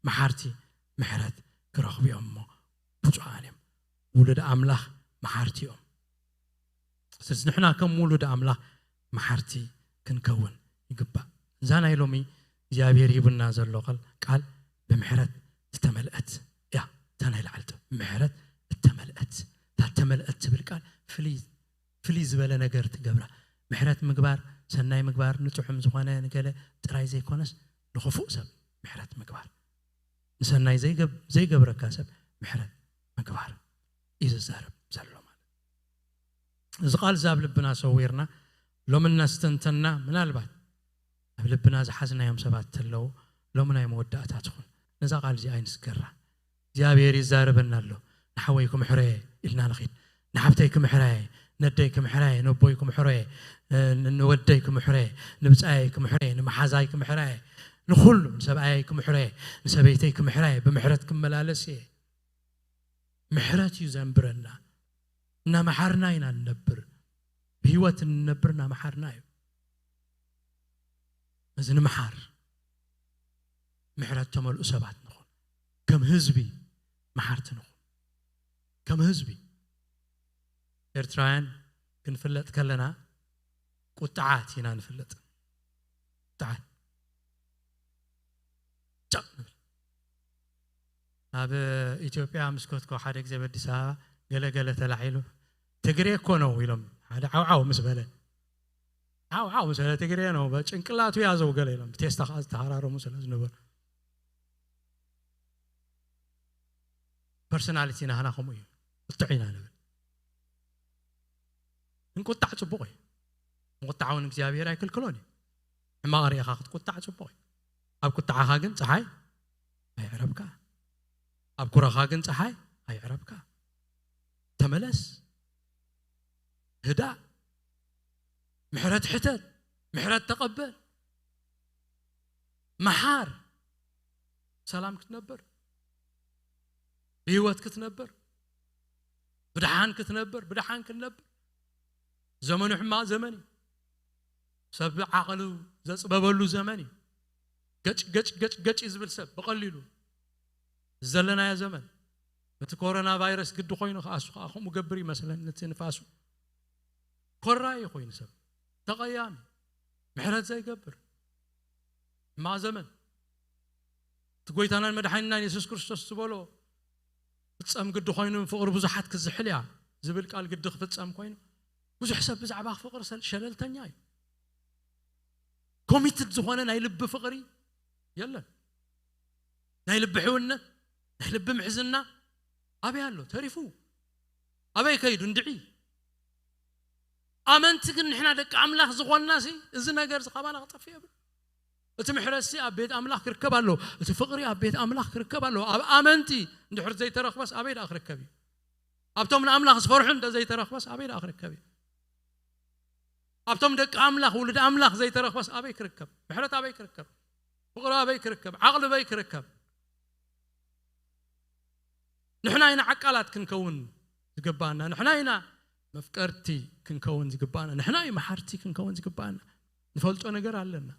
መሓርቲ ምሕረት ክረኽቡ እዮም እሞ ብፁዓን እዮም። ውሉድ ኣምላኽ መሓርቲ እዮም። ስለዚ ንሕና ከም ውሉድ ኣምላኽ መሓርቲ ክንከውን ይግባእ። እዛ ናይ ሎሚ እግዚኣብሔር ሂቡና ዘሎ ቃል፣ ቃል ብምሕረት ዝተመልአት እያ። እታ ናይ ላዕሊ ጥ-፣ ምሕረት እተመልአት። እታ እተመልአት ትብል ቃል ፍልይ፣ ፍልይ ዝበለ ነገር ትገብራ። ምሕረት ምግባር፣ ሰናይ ምግባር፣ ንጥዑም ዝኾነ ንገለ ጥራይ ዘይኮነስ፣ ንኽፉእ ሰብ ምሕረት ምግባር፣ ንሰናይ ዘይገብ-፣ ዘይገብረካ ሰብ ምሕረት ምግባር እዩ ዝዛረብ ዘሎ ማለት። እዚ ቃል እዚ ኣብ ልብና ሰዊርና፣ ሎሚ እናስተንተና፣ ምናልባት ኣብ ልብና ዝሓዝናዮም ሰባት ተለዉ፣ ሎሚ ናይ መወዳእታ ትኹን። ነዛ ቃል እዚኣ ኣይንስገራ። እግዚኣብሔር ይዛረበና ኣሎ። ንሓወይ ክምሕረየ ኢልና ንኺድ። ንሓብተይ ክምሕረየ፣ ነደይ ክምሕረየ፣ ነቦይ ክምሕረየ፣ ን-፣ ንወደይ ክምሕረየ፣ ንብጻየይ ክምሕረየ፣ ንመሓዛይ ክምሕረየ፣ ንኹሉ፣ ንሰብኣየይ ክምሕረየ፣ ንሰበይተይ ክምሕረየ፣ ብምሕረት ክመላለስ እየ። ምሕረት እዩ ዘንብረና። እናመሓርና ኢና ንነብር። ብህይወት እንነብር እናመሓርና እዩ። እዚ ንምሓር፣ ምሕረት ተመልኡ ሰባት ንኹን። ከም ህዝቢ መሓርቲ ንኹን። ከም ህዝቢ ኤርትራውያን ክንፍለጥ ከለና ቁጥዓት ኢና ንፍለጥ። ቁጥዓት። ጨቕ ንብል። ኣብ ኢትዮጵያ ምስ ከድኩ ሓደ ግዜ ኣብ ኣዲስ ኣበባ ገለ ገለ ተላዒሉ፣ "ትግሬ እኮ ነው" ኢሎም፣ ሓደ ዓው ዓው ምስ በለ፣ ዓው ዓው ምስ በለ፣ "ትግሬ ነው፣ በጭንቅላቱ ያዘው" ገለ ኢሎም፣ ብቴስታ ከዓ ዝተሃራረሙ ስለ ዝነበሩ። ፐርሶናሊቲ ናህና ከምኡ እዩ። ቁጥዕ ኢና ንብል። እንቁጣዕ ጽቡቕ እዩ። ምቁጣዕ እውን እግዚኣብሔር ኣይክልክሎን እዩ። ሕማቕ ርኢኻ ክትቁጣዕ ጽቡቕ እዩ። ኣብ ቁጣዓኻ ግን ጸሓይ ኣይዕረብካ። ኣብ ኩረኻ ግን ጸሓይ ኣይዕረብካ። ተመለስ። ህዳእ። ምሕረት ሕተት። ምሕረት ተቐበል። መሓር። ሰላም ክትነብር። ብህይወት ክትነብር። ብድሓን ክትነብር። ብድሓን ክትነብር። ዘመኑ ሕማቕ ዘመን እዩ። ሰብ ዓቕሉ ዘጽበበሉ ዘመን እዩ። ገጭ፣ ገጭ፣ ገጭ፣ ገጭ እዩ ዝብል ሰብ ብቐሊሉ። ዘለናዮ ዘመን። እቲ ኮሮና ቫይረስ ግዲ ኮይኑ ከኣ እሱ ከኣ ከምኡ ገብር ይመስለኒ፣ ነቲ ንፋሱ። ኮራይ ኮይኑ ሰብ። ተቐያሚ። ምሕረት ዘይገብር። ሕማቕ ዘመን። እቲ ጎይታናን መድሓኒናን የሱስ ክርስቶስ ዝበሎ፣ "ፍጸም ግዲ ኮይኑ ፍቕሪ ብዙሓት ክዝሕል እያ" ዝብል ቃል ግዲ ክፍጸም ኮይኑ፣ ብዙሕ ሰብ ብዛዕባ ፍቕሪ ሰል-፣ ሸለልተኛ እዩ። ኮሚትድ ዝኾነ ናይ ልቢ ፍቕሪ የለን። ናይ ልቢ ሕውነት፣ ናይ ልቢ ምሕዝና ኣበይ ኣሎ? ተሪፉ። ኣበይ ከይዱ? እንድዒ። ኣመንቲ ግን ንሕና ደቂ ኣምላኽ ዝኾንና ሲ፣ እዚ ነገር እዚ ካባና ክጠፍእ የብሉ። እቲ ምሕረት ሲ ኣብ ቤት ኣምላኽ ክርከብ ኣለዎ። እቲ ፍቕሪ ኣብ ቤት ኣምላኽ ክርከብ ኣለዎ። ኣብ ኣመንቲ እንድሕር ዘይተረኽበስ ኣበይ ደኣ ክርከብ እዩ? ኣብቶም ንኣምላኽ ዝፈርሑ እንተ ዘይተረኽበስ ኣበይ ደኣ ክርከብ እዩ? ኣብቶም ደቂ ኣምላኽ፣ ውሉድ ኣምላኽ ዘይተረኽበስ ኣበይ ክርከብ? ምሕረት ኣበይ ክርከብ? ፍቕሪ ኣበይ ክርከብ? ዓቕሊ ኣበይ ክርከብ? ንሕና ኢና ዓቃላት ክንከውን ዝግባኣና። ንሕና ኢና መፍቀርቲ ክንከውን ዝግባኣና። ንሕና እዩ መሓርቲ ክንከውን ዝግባኣና። ንፈልጦ ነገር ኣለና።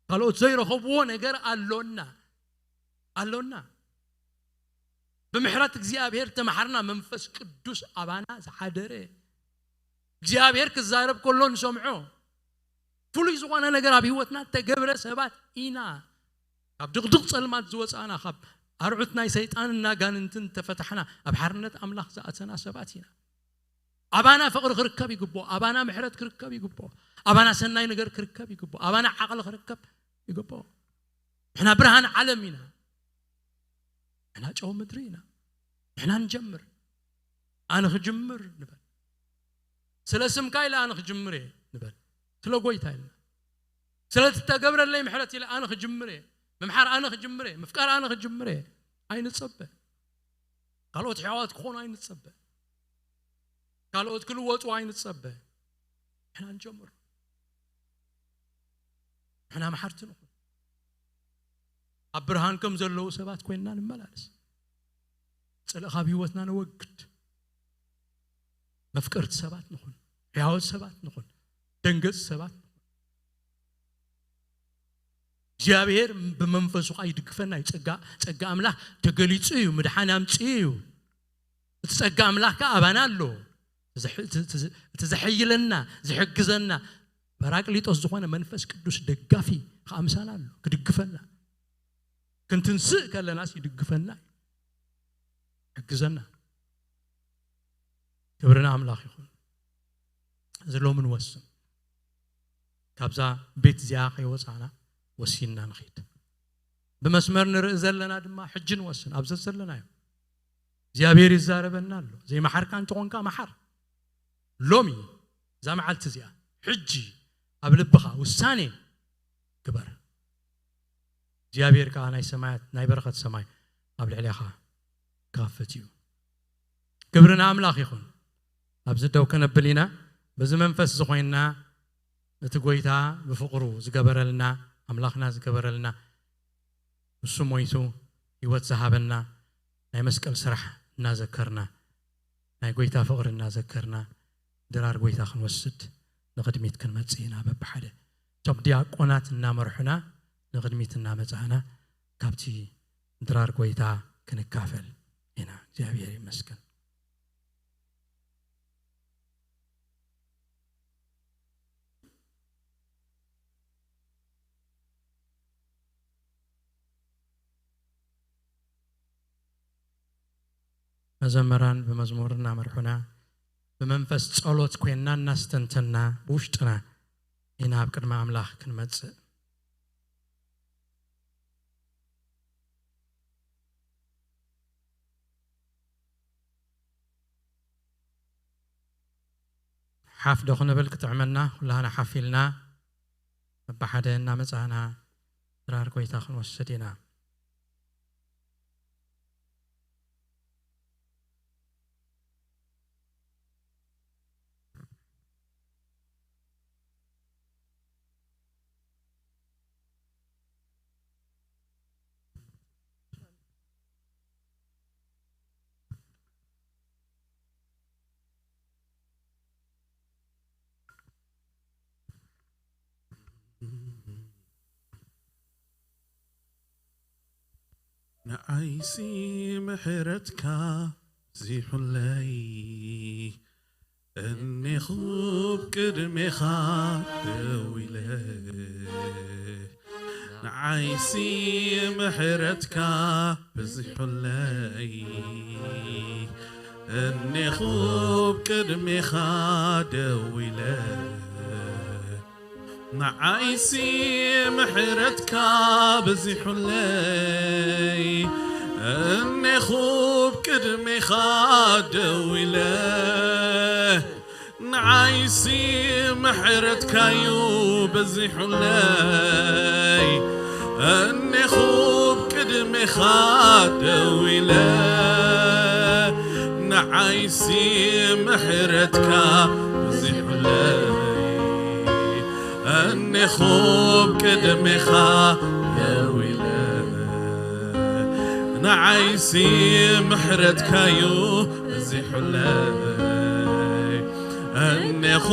ካልኦት ዘይረኸብዎ ነገር ኣሎና። ኣሎና። ብምሕረት እግዚኣብሔር ተመሓርና፣ መንፈስ ቅዱስ ኣባና ዝሓደረ። እግዚኣብሔር ክዛረብ ከሎ ንሰምዖ። ፍሉይ ዝኾነ ነገር ኣብ ህይወትና እተገብረ ሰባት ኢና። ካብ ድቕድቕ ጸልማት ዝወጻእና፣ ካብ ኣርዑት ናይ ሰይጣንን ኣጋንንትን ተፈታሕና፣ ኣብ ሓርነት ኣምላኽ ዝኣተና ሰባት ኢና። ኣባና ፍቕሪ ክርከብ ይግብኦ። ኣባና ምሕረት ክርከብ ይግብኦ። ኣባና ሰናይ ነገር ክርከብ ይግብኦ። ኣባና ዓቕሊ ክርከብ ይግብኦ። ንሕና ብርሃን ዓለም ኢና። ንሕና ጨው ምድሪ ኢና። ንሕና ንጀምር። ኣነ ክጅምር ንበል። ስለ ስምካ ኢለ ኣነ ክጅምር እየ ንበል። ስለ ጎይታ ኢልና፣ ስለ እተገብረለይ ምሕረት ኢለ ኣነ ክጅምር እየ። ምምሓር ኣነ ክጅምር እየ። ምፍቃር ኣነ ክጅምር እየ። ኣይንጸበ። ካልኦት ሕያዋት ክኾኑ ኣይንጸበ። ካልኦት ክልወጡ ኣይንጸበ። ንሕና ንጀምር። ንሕና መሓርቲ ንኹን። ኣብ ብርሃን ከም ዘለዉ ሰባት ኮይንና ንመላለስ። ጽልእ ካብ ህይወትና ነወግድ። መፍቀርቲ ሰባት ንኹን። ሕያዎት ሰባት ንኹን። ደንገጽ ሰባት ንኹን። እግዚኣብሔር ብመንፈሱ ኸዓ ይድግፈና እዩ። ጸጋ፣ ጸጋ ኣምላኽ ተገሊጹ እዩ። ምድሓን ኣምጺኡ እዩ። እቲ ጸጋ ኣምላኽ ከኣ ኣባና ኣሎ። እቲ ዘሕ-፣ እቲ፣ እቲ፣ እቲ ዘሐይለና፣ ዝሕግዘና፣ ጳራቅሊጦስ ዝኾነ መንፈስ ቅዱስ ደጋፊ ከኣ ምሳና ኣሎ። ክድግፈና። ክንትንስእ ከለናስ ይድግፈና እዩ። ይሕግዘና። ክብሪ ንኣምላኽ ይኹን። እዚ ሎሚ ንወስን። ካብዛ ቤት እዚኣ ከይወጻና ወሲንና ንኺድ። ብመስመር ንርኢ ዘለና ድማ ሕጂ ንወስን። ኣብ ዘዘለናዮ እግዚኣብሔር ይዛረበና ኣሎ። ዘይመሓርካ እንተኾንካ መሓር። ሎሚ፣ እዛ መዓልቲ እዚኣ፣ ሕጂ ኣብ ልብኻ ውሳኔ ግበር። እግዚኣብሔር ከኣ ናይ ሰማያት፣ ናይ በረኸት ሰማይ ኣብ ልዕሌኻ ክኸፍት እዩ። ክብሪ ንኣምላኽ ይኹን። ኣብዚ ደው ከነብል ኢና። በዚ መንፈስ እዚ ኮይንና፣ እቲ ጎይታ ብፍቕሩ ዝገበረልና፣ ኣምላኽና ዝገበረልና፣ ንሱ ሞይቱ ህይወት ዝሃበና ናይ መስቀል ስራሕ እናዘከርና፣ ናይ ጎይታ ፍቕሪ እናዘከርና፣ ድራር ጎይታ ክንወስድ ንቕድሚት ክንመጽእ ኢና። በብሓደ እቶም ዲያቆናት እናመርሑና ንቕድሚት እናመጻእና ካብቲ ድራር ጎይታ ክንካፈል ኢና። እግዚኣብሔር ይመስገን። መዘምራን ብመዝሙር እናመርሑና፣ ብመንፈስ ጸሎት ኮይንና እናስተንተና ብውሽጥና ኢና ኣብ ቅድሚ ኣምላኽ ክንመጽእ። ሓፍ ዶ ክንብል ክጥዕመና፣ ኩላህና ሓፍ ኢልና በብሓደ እናመጻእና ድራር ጎይታ ክንወስድ ኢና። ንዓይሲ ምሕረትካ ብዚሑለይ፣ እኔኹ ብቅድሜኻ ደው ኢለ። ንዓይሲ ምሕረትካ ብዚሑለይ፣ እኔኹ ብቅድሜኻ ደው ኢለ። ንዓይሲ ምሕረትካ በዚሑለይ፣ እኔኹ ብቅድሜኻ ደው ኢለ። ንዓይሲ ምሕረትካዩ በዚሑለይ፣ እኔኹ ብቅድሜኻ ደው ኢለ። ንዓይሲ ምሕረትካ በዚሑለይ፣ እኔኹ ብቅድሜኻ ደው ኢለ። ንዓይሲ ምሕረትካዩ በዚሑለይ፣ እኔኹ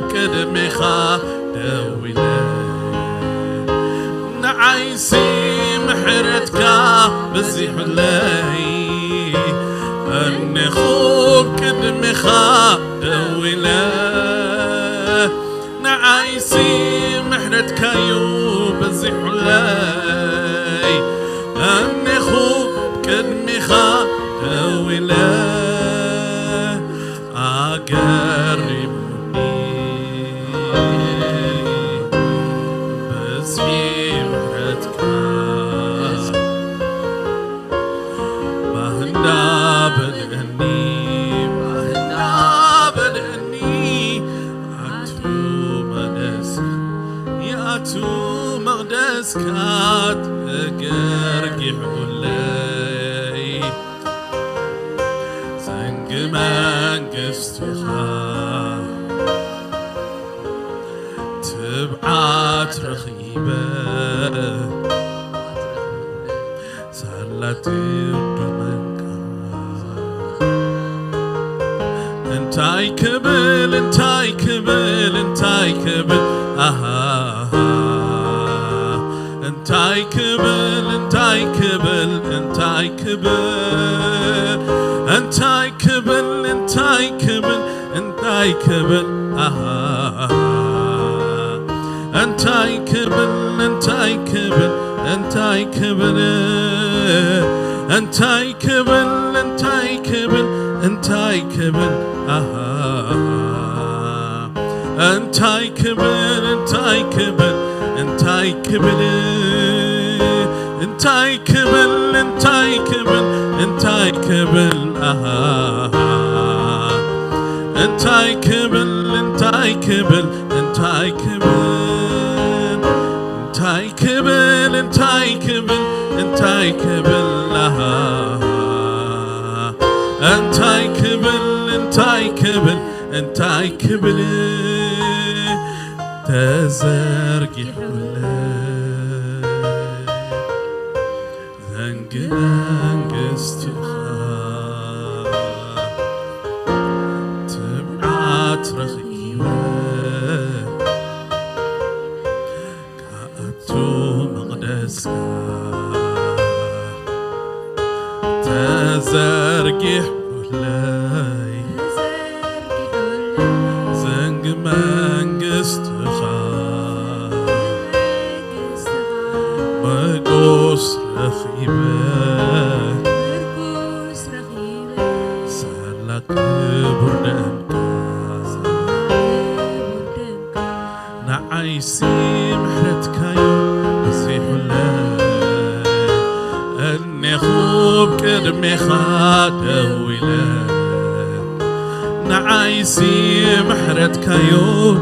ብቅድሜኻ ደው ኢለ። ንዓይሲ ምሕረትካ በዚሑለይ፣ እኔኹ ብቅድሜኻ ደው ኢለ። ንዓይሲ ምሕረትካዩ በዚሑለይ፣ እኔኹ ቅድሜኻ ደው ኢለ። ኣገሪሙኒ ብዝሒ ምሕረትካ። ቱ መቕደስካ ተገርጊሑለይ፣ ዘንጊ መንግስትኻ ትብዓት ረኺበ፣ ሳላ ትርዱ መንካ። እንታይ ክብል፣ እንታይ ክብል፣ እንታይ ክብል፣ ኣሃ። እንታይ ክብል፣ እንታይ ክብል፣ እንታይ ክብል፣ እንታይ ክብል፣ እንታይ ክብል፣ እንታይ ክብል፣ ኣሃ። እንታይ ክብል፣ እንታይ ክብል፣ እንታይ ክብል፣ እንታይ ክብል፣ እንታይ ክብል፣ እንታይ ክብል፣ ኣሃ። እንታይ ክብል፣ እንታይ ክብል፣ እንታይ ክብል፣ እንታይ ክብል፣ እንታይ ክብል፣ እንታይ ክብል፣ ኣሃ። እንታይ ክብል፣ እንታይ ክብል፣ እንታይ ክብል፣ እንታይ ክብል፣ እንታይ ክብል፣ እንታይ ክብል፣ ኣሃ። እንታይ ክብል፣ እንታይ ክብል፣ እንታይ ክብል፣ ተዘርጊሑለይ፣ ዘንጊ መንግስትኻ ትብዓት ረኺበ፣ ክኣቱ መቕደስካ ተዘርጊሑለይ፣ ዘንጊ መንግስትኻ መጎስ ረኺበ፣ ሳላ ክቡር ደምካ። ንዓይሲ ምሕረትካዩ በዚሑለይ፣ እኔኹ ብቅድሜኻ ደው ኢለ። ንዓይሲ ምሕረትካዩ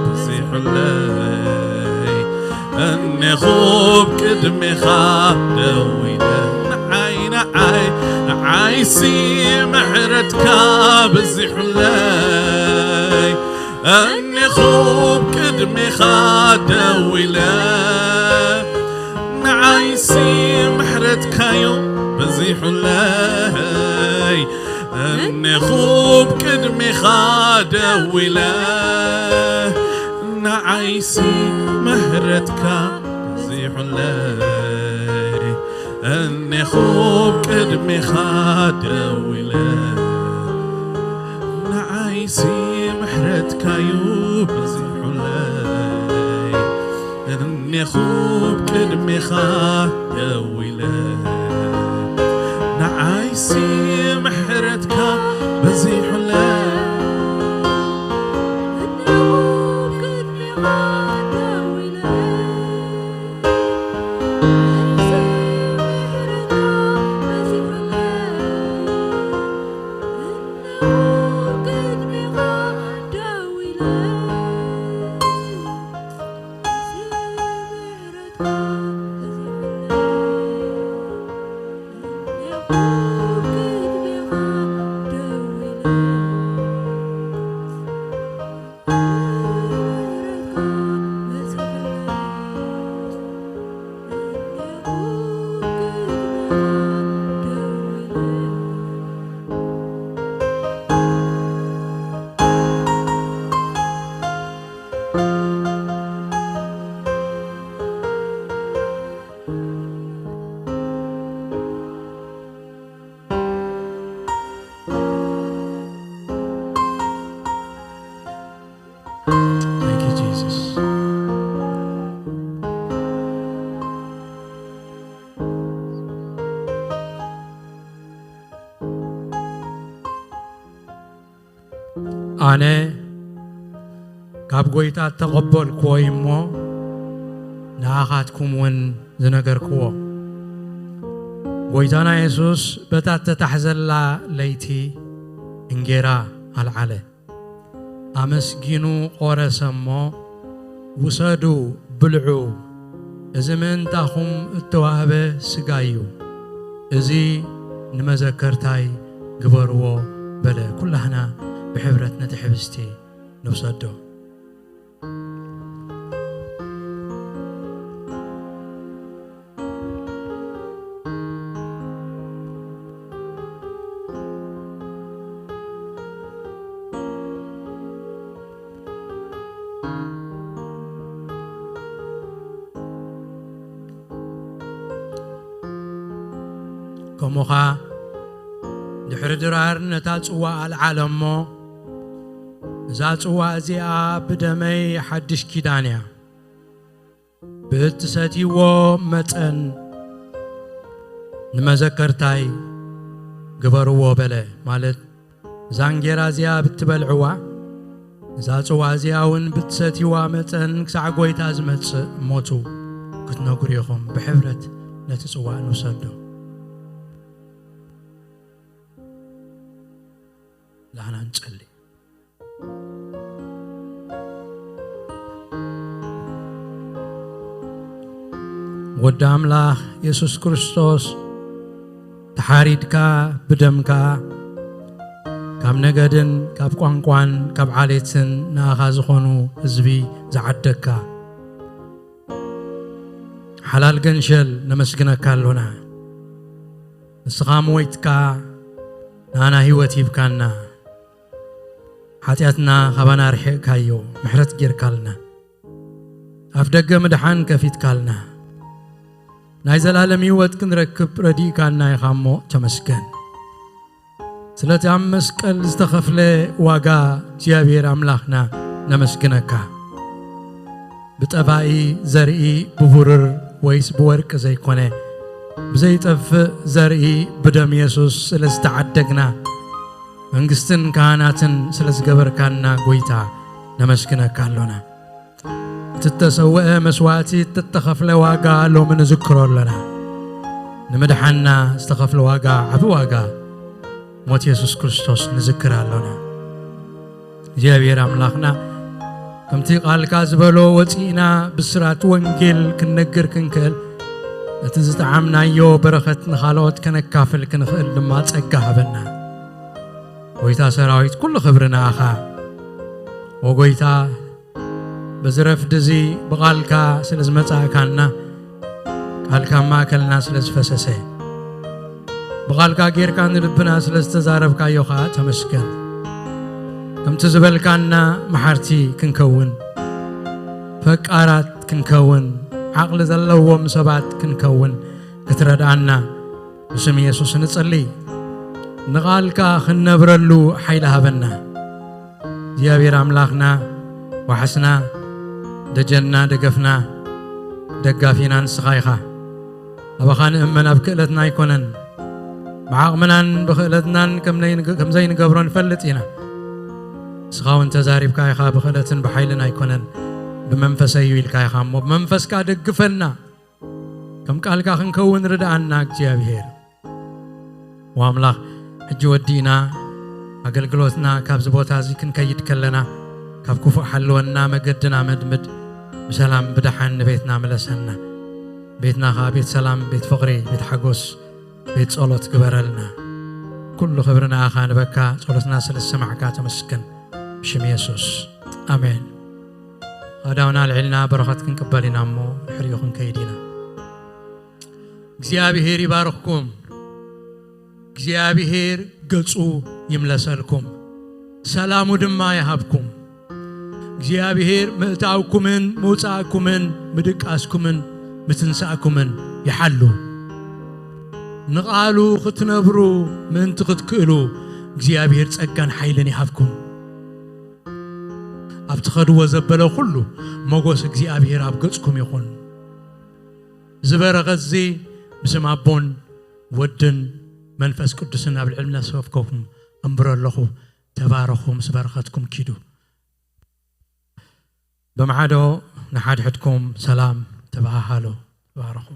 በዚሑለይ፣ እኔኹ ብቅድሜኻ ደው ኢለ። ንዓይ፣ ንዓይ፣ ንዓይሲ ምሕረትካ በዚሑለይ፣ እኔኹ ብቅድሜኻ ደው ኢለ። ንዓይሲ ምሕረትካዩ በዚሑለይ፣ እኔኹ ብቅድሜኻ ደው ኢለ። ንዓይሲ ምሕረትካ በዚሑለይ፣ እኔኹ ብቅድሜኻ ደው ኢለ። ንዓይሲ ምሕረትካዩ በዚሑለይ፣ እኔኹ ብቅድሜኻ ደው ኢለ። ንዓይሲ ምሕረትካ በዚሑለይ፣ Thank you, Jesus. ኣነ ካብ ጐይታ እተቐበልክዎ እዩ እሞ፣ ንኣኻትኩም እውን ዝነገርክዎ። ጐይታና የሱስ በታ እተታሕዘላ ለይቲ እንጌራ ኣልዓለ። ኣመስጊኑ ቖረሰ እሞ፣ "ውሰዱ፣ ብልዑ፣ እዚ ምእንታኹም እተዋህበ ሥጋይ እዩ፣ እዚ ንመዘከርታይ ግበርዎ በለ። ኩላህና ብሕብረት ነቲ ኅብስቲ ንውሰዶ። ከምኡ ኸኣ ድሕሪ ድራር ነታ ጽዋ ኣልዓለ እሞ፣ እዛ ጽዋ እዚኣ ብደመይ ሓድሽ ኪዳን እያ፣ ብእትሰትይዎ መጠን ንመዘከርታይ ግበርዎ በለ። ማለት እዛ እንጌራ እዚኣ ብትበልዕዋ፣ እዛ ጽዋ እዚኣ እውን ብትሰትይዋ መጠን ክሳዕ ጐይታ ዝመጽእ ሞቱ ክትነግሩ ኢኹም። ብሕብረት ነቲ ጽዋ ንውሰዶ። ላህና ንጸሊ። ወዲ ኣምላኽ የሱስ ክርስቶስ፣ ተሓሪድካ ብደምካ ካብ ነገድን ካብ ቋንቋን ካብ ዓሌትን ንኣኻ ዝኾኑ ህዝቢ ዝዓደግካ ሓላል ገንሸል ነመስግነካ ኣሎና። ንስኻ ሞይትካ ንኣና ህይወት ሂብካና። ሓጢኣትና ካባና ኣርሒቕካዮ፣ ምሕረት ጌርካልና። ኣፍ ደገ ምድሓን ከፊትካልና። ናይ ዘላለም ህይወት ክንረክብ ረዲእካና ኢኻ እሞ ተመስገን። ስለቲ ኣብ መስቀል ዝተኸፍለ ዋጋ እግዚኣብሔር ኣምላኽና ነመስግነካ። ብጠባኢ ዘርኢ ብብሩር ወይስ ብወርቂ ዘይኮነ፣ ብዘይጠፍእ ዘርኢ ብደም የሱስ ስለ ዝተዓደግና፣ መንግስትን ካህናትን ስለ ዝገበርካና ጎይታ ነመስግነካ ኣሎና። እቲ እተሰውአ መስዋእቲ፣ እቲ እተኸፍለ ዋጋ ሎሚ ንዝክሮ ኣሎና። ንምድሓንና ዝተኸፍለ ዋጋ፣ ዓቢ ዋጋ ሞት የሱስ ክርስቶስ ንዝክር ኣሎና። እግዚኣብሔር ኣምላኽና፣ ከምቲ ቃልካ ዝበሎ ወፂእና ብስራት ወንጌል ክንነግር ክንክእል፣ እቲ ዝጠዓምናዮ በረኸት ንኻልኦት ከነካፍል ክንኽእል ድማ ጸጋ ሃበና። ጎይታ ሰራዊት፣ ኩሉ ክብሪ ንኣኻ። ወጎይታ፣ በዚ ረፍዲ እዚ ብቓልካ ስለ ዝመጻእካና፣ ቃልካ ኣብ ማእከልና ስለ ዝፈሰሰ፣ ብቓልካ ጌርካ ንልብና ስለ ዝተዛረብካዮ ኸኣ ተመስገን። ከምቲ ዝበልካና መሓርቲ ክንከውን፣ ፈቃራት ክንከውን፣ ዓቕሊ ዘለዎም ሰባት ክንከውን ክትረድኣና ብስም የሱስ ንጸሊ። ንቓልካ ክንነብረሉ ሓይሊ ሃበና። እግዚኣብሔር ኣምላኽና፣ ዋሕስና፣ ደጀንና፣ ደገፍና፣ ደጋፊና ንስኻ ኢኻ። ኣባኻ ንእመን፣ ኣብ ክእለትና ኣይኮነን። ብዓቕምናን ብኽእለትናን ከም ነይንገ-፣ ከም ዘይንገብሮ ንፈልጥ ኢና። ንስኻ እውን ተዛሪብካ ኢኻ፣ ብኽእለትን ብሓይልን ኣይኮነን፣ ብመንፈሰይ እዩ ኢልካ ኢኻ እሞ፣ ብመንፈስካ ደግፈና። ከም ቃልካ ክንከውን ርድኣና እግዚኣብሔር። ወኣምላኽ፣ ሕጂ ወዲእና ኣገልግሎትና ካብዚ ቦታ እዚ ክንከይድ ከለና፣ ካብ ክፉእ ሓልወና፣ መገድና መድምድ፣ ብሰላም ብደሓን ንቤትና ምለሰና። ቤትና ኸኣ ቤት ሰላም፣ ቤት ፍቕሪ፣ ቤት ሓጎስ፣ ቤት ጸሎት ግበረልና። ኩሉ ክብሪ ንኣኻ ንበካ፣ ጸሎትና ስለ ዝሰማዕካ ተመስገን። ብሽም የሱስ፣ ኣሜን። ኣእዳውና ኣልዒልና በረኸት ክንቅበል ኢና እሞ፣ ድሕሪኡ ክንከይድ ኢና። እግዚኣብሔር ይባርኽኩም። እግዚኣብሔር ገጹ ይምለሰልኩም፣ ሰላሙ ድማ ይሃብኩም። እግዚኣብሔር ምእታውኩምን ምውጻእኩምን ምድቃስኩምን ምትንሳእኩምን ይሓሉ። ንቓሉ ክትነብሩ ምእንቲ ክትክእሉ እግዚኣብሔር ጸጋን ሓይልን ይሃብኩም። ኣብ ትኸድዎ ዘበለ ኩሉ ሞጎስ እግዚኣብሔር ኣብ ገጽኩም ይኹን። እዚ በረኸት እዚ ብስም ኣቦን ወድን መንፈስ ቅዱስን ኣብ ልዕሊ ነፍስወከፍኩም እምብሮ ኣለኹ። ተባረኹ፣ ምስ በረኸትኩም ኪዱ። ብማዕዶ ንሓድሕድኩም ሰላም ተበሃሃሉ። ተባረኹ።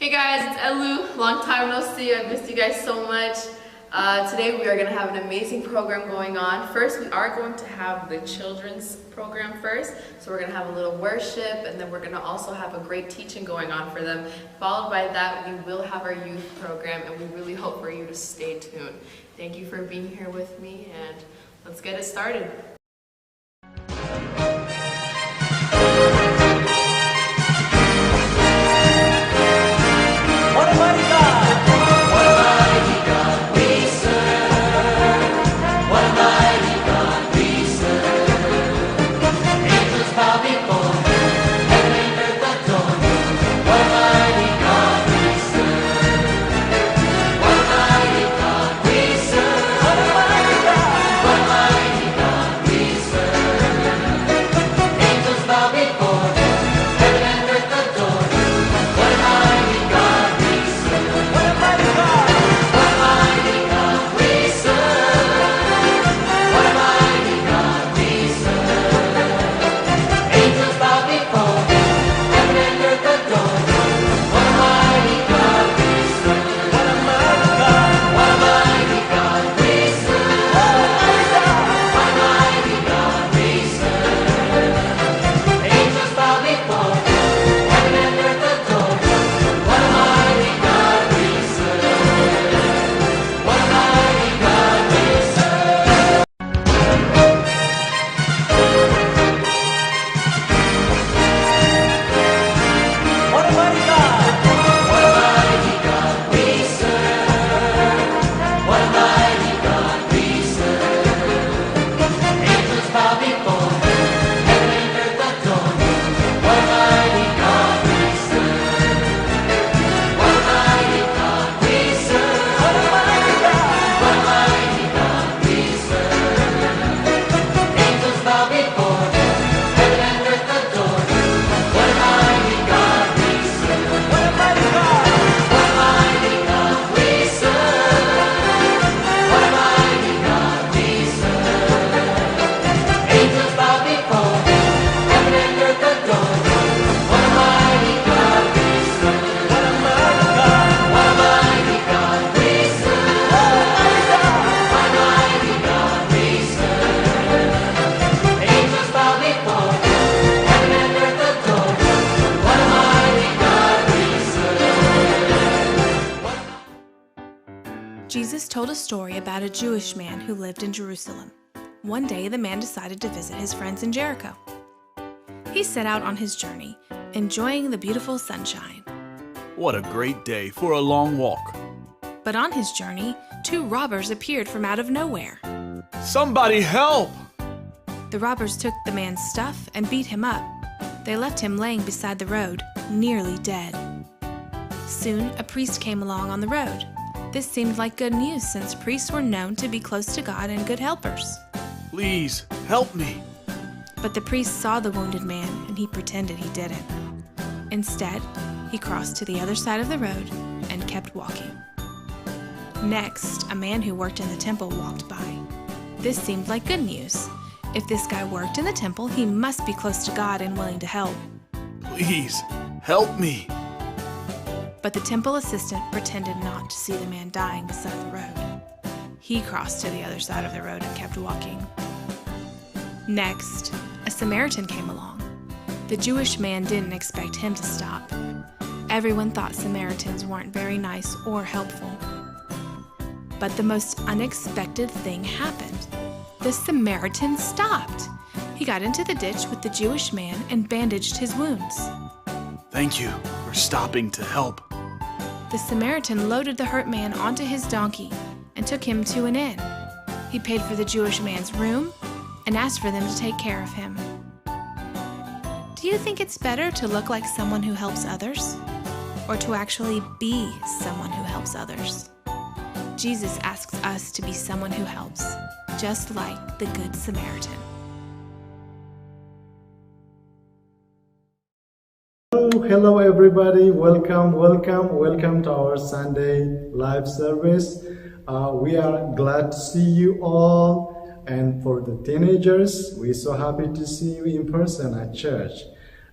Hey guys, it's Elu. Long time no see. I missed you guys so much. Uh, today we are going to have an amazing program going on. First, we are going to have the children's program first. So we're going to have a little worship, and then we're going to also have a great teaching going on for them. Followed by that, we will have our youth program, and we really hope for you to stay tuned. Thank you for being here with me, and let's get it started. Jesus told a story about a Jewish man who lived in Jerusalem. One day, the man decided to visit his friends in Jericho. He set out on his journey, enjoying the beautiful sunshine. What a great day for a long walk. But on his journey, two robbers appeared from out of nowhere. Somebody help! The robbers took the man's stuff and beat him up. They left him laying beside the road, nearly dead. Soon, a priest came along on the road. This seemed like good news since priests were known to be close to God and good helpers. Please, help me. But the priest saw the wounded man and he pretended he didn't. Instead, he crossed to the other side of the road and kept walking. Next, a man who worked in the temple walked by. This seemed like good news. If this guy worked in the temple, he must be close to God and willing to help. Please, help me. But the temple assistant pretended not to see the man dying beside the road. He crossed to the other side of the road and kept walking. Next, a Samaritan came along. The Jewish man didn't expect him to stop. Everyone thought Samaritans weren't very nice or helpful. But the most unexpected thing happened. The Samaritan stopped. He got into the ditch with the Jewish man and bandaged his wounds. Thank you for stopping to help. The Samaritan loaded the hurt man onto his donkey and took him to an inn. He paid for the Jewish man's room and asked for them to take care of him. Do you think it's better to look like someone who helps others, or to actually be someone who helps others? Jesus asks us to be someone who helps, just like the Good Samaritan. Hello, hello, everybody. Welcome, welcome, welcome to our Sunday live service. Uh, we are glad to see you all. And for the teenagers, we're so happy to see you in person at church.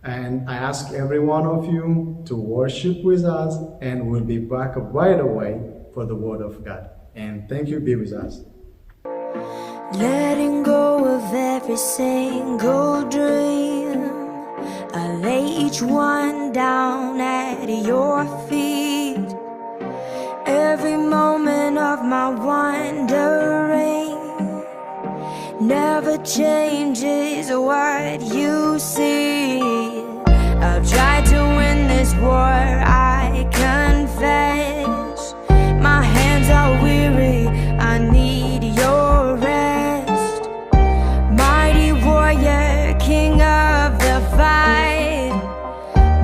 And I ask every one of you to worship with us, and we'll be back right away for the word of God. And thank you, be with us. Letting go of every single dream. I lay each one down at your feet. Every moment of my wandering never changes what you see. I've tried to win this war, I confess. My hands are weary, I need your rest. Mighty warrior, king of the fight.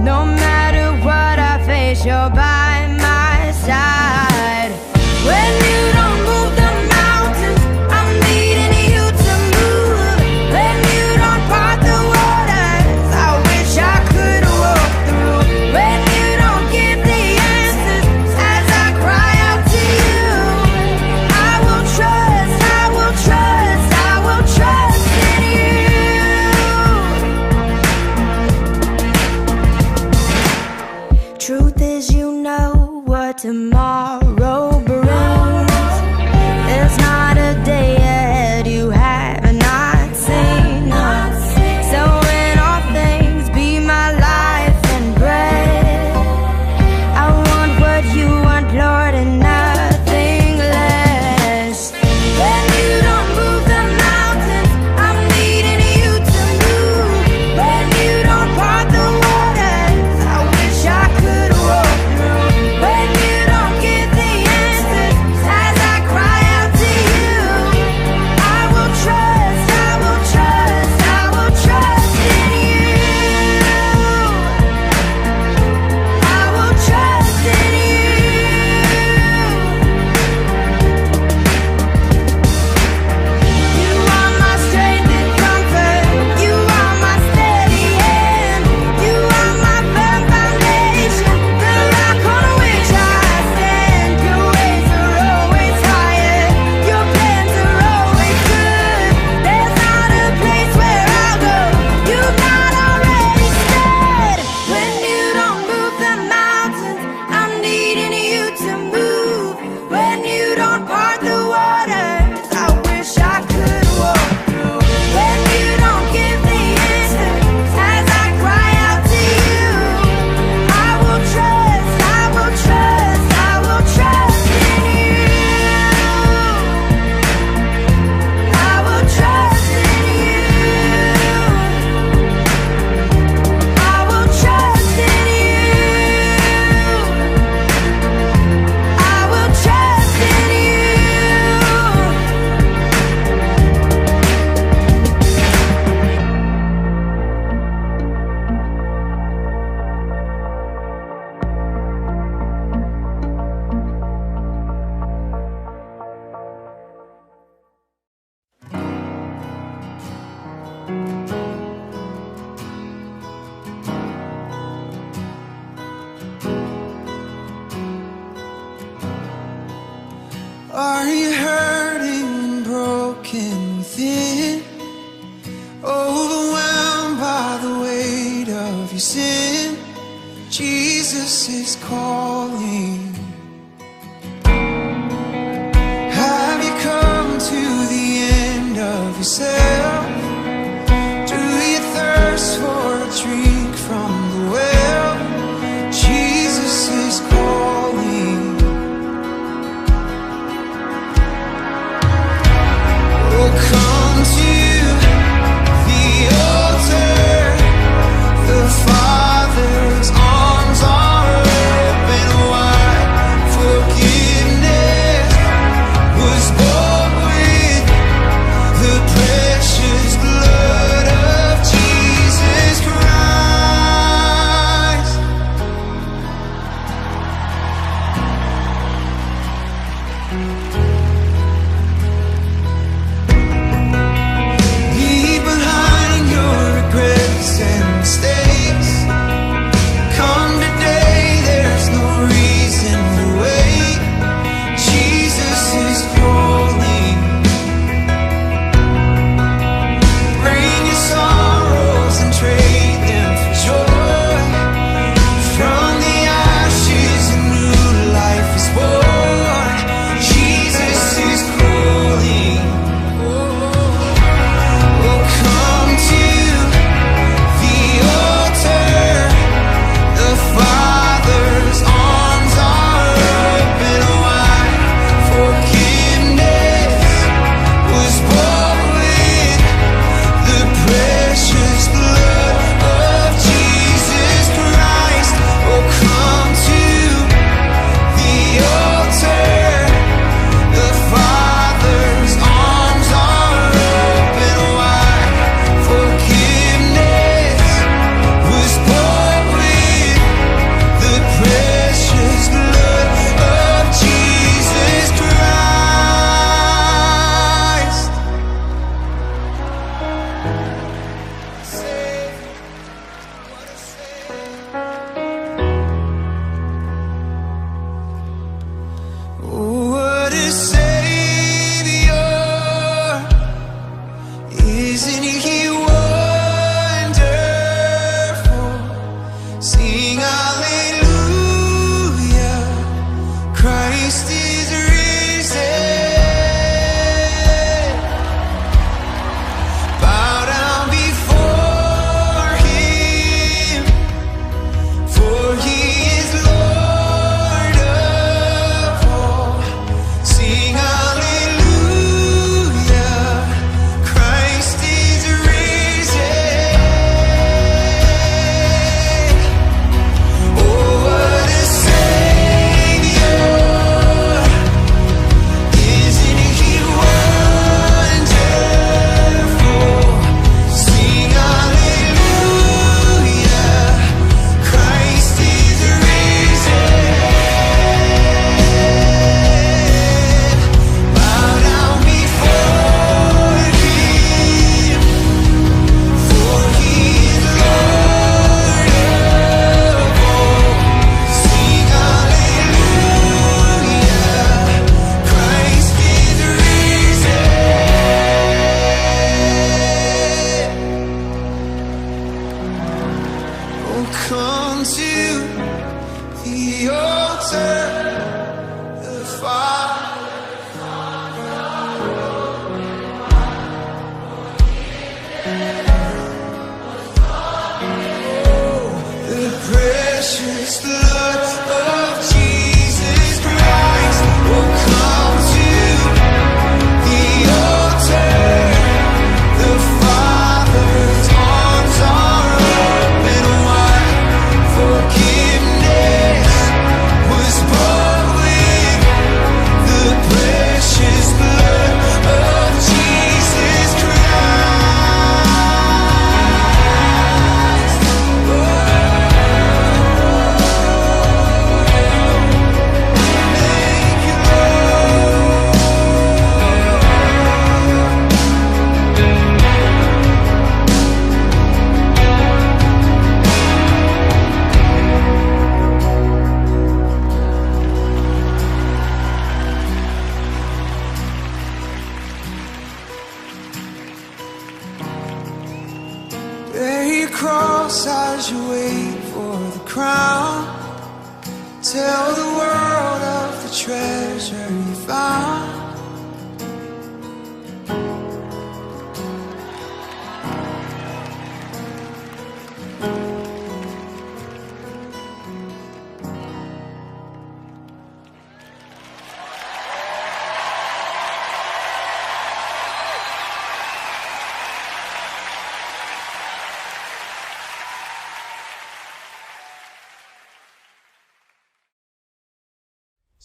No matter what I face, you're by my side. When you don't move the mountains, I'm needing you to move. When you don't part the waters, I wish I could walk through. When you don't give the answers as I cry out to you, I will trust, I will trust, I will trust in you. Truth is, you know what tomorrow brings. There's not a day yet you have not seen. So in all things, be my life and breath. I want what you want, Lord, and nothing less. When you don't move the mountains, I'm needing you to move. When you don't part the waters, I wish I could walk through. When you don't give the answers as I cry out to you, I will trust, I will trust, I will trust in you. I will trust in you. You are my strength and comfort. You are my steady hand. You are my firm foundation. The rock on which I stand. Your ways are always higher. Your plans are always good. There's not a place where I'll go you've not already said. When you don't move the mountains, I'm needing you to move. When you don't part the waters, I wish I could walk through. When you don't give the answers as I cry out to you, I will trust, I will trust, I will trust in you. I will trust in you. I will trust in you. I will trust in you. Are you hurting and broken within? Overwhelmed by the weight of your sin? Jesus is calling. Have you come to the end of yourself? Do you thirst for a drink from the well? Jesus is calling. Oh, come to the altar. The Father's arms are open wide. Forgiveness was bought with the price. Your turn, the fire. The precious blood of Jesus Christ will come to the altar. The Father's arms are open wide. Forgiveness was bought with the precious blood of Jesus Christ. Oh, thank you, Lord. Bear your cross as you wait for the crown. Tell the world of the treasure you found.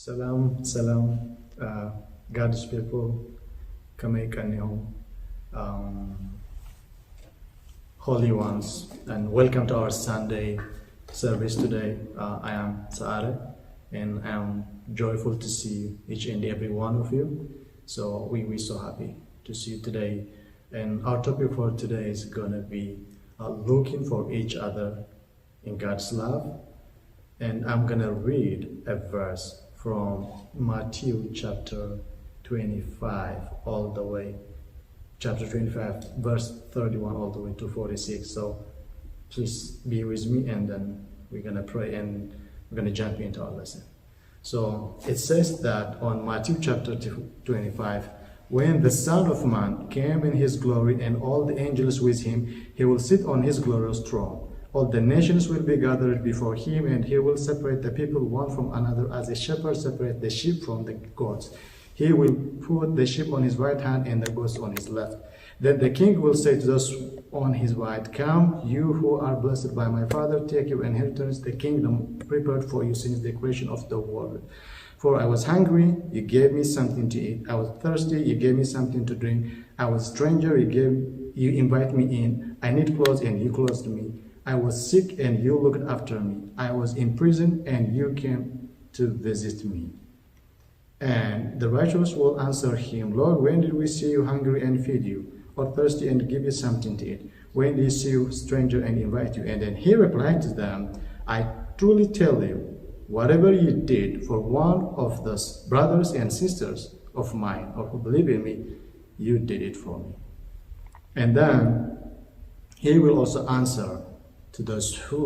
Salam, salam, uh, God's people. ከመይ ቀኒኹም? Um, holy ones, and welcome to our Sunday service today. Uh, I am Saare, and I am joyful to see each and every one of you. So we, we're so happy to see you today. And our topic for today is gonna be, uh, looking for each other in God's love. And I'm gonna read a verse from Matthew chapter twenty-five all the way, chapter twenty-five, verse thirty-one all the way to forty-six. So please be with me, and then we're gonna pray and we're gonna jump into our lesson. So it says that on Matthew chapter twenty-five, "When the Son of Man came in his glory and all the angels with him, he will sit on his glorious throne. All the nations will be gathered before him, and he will separate the people one from another as a shepherd separates the sheep from the goats. He will put the sheep on his right hand and the goats on his left." Then the king will say to those on his right, "Come, you who are blessed by my Father, take your inheritance, the kingdom prepared for you since the creation of the world. For I was hungry, you gave me something to eat. I was thirsty, you gave me something to drink. I was a stranger, you gave, you invite me in. I need clothes, and you clothed me. I was sick, and you looked after me. I was in prison, and you came to visit me." And the righteous will answer him, "Lord, when did we see you hungry and feed you, or thirsty and give you something to eat? When did we see you stranger and invite you?" And then he replied to them, "I truly tell you, whatever you did for one of those brothers and sisters of mine, or who believe in me, you did it for me." And then he will also answer to those who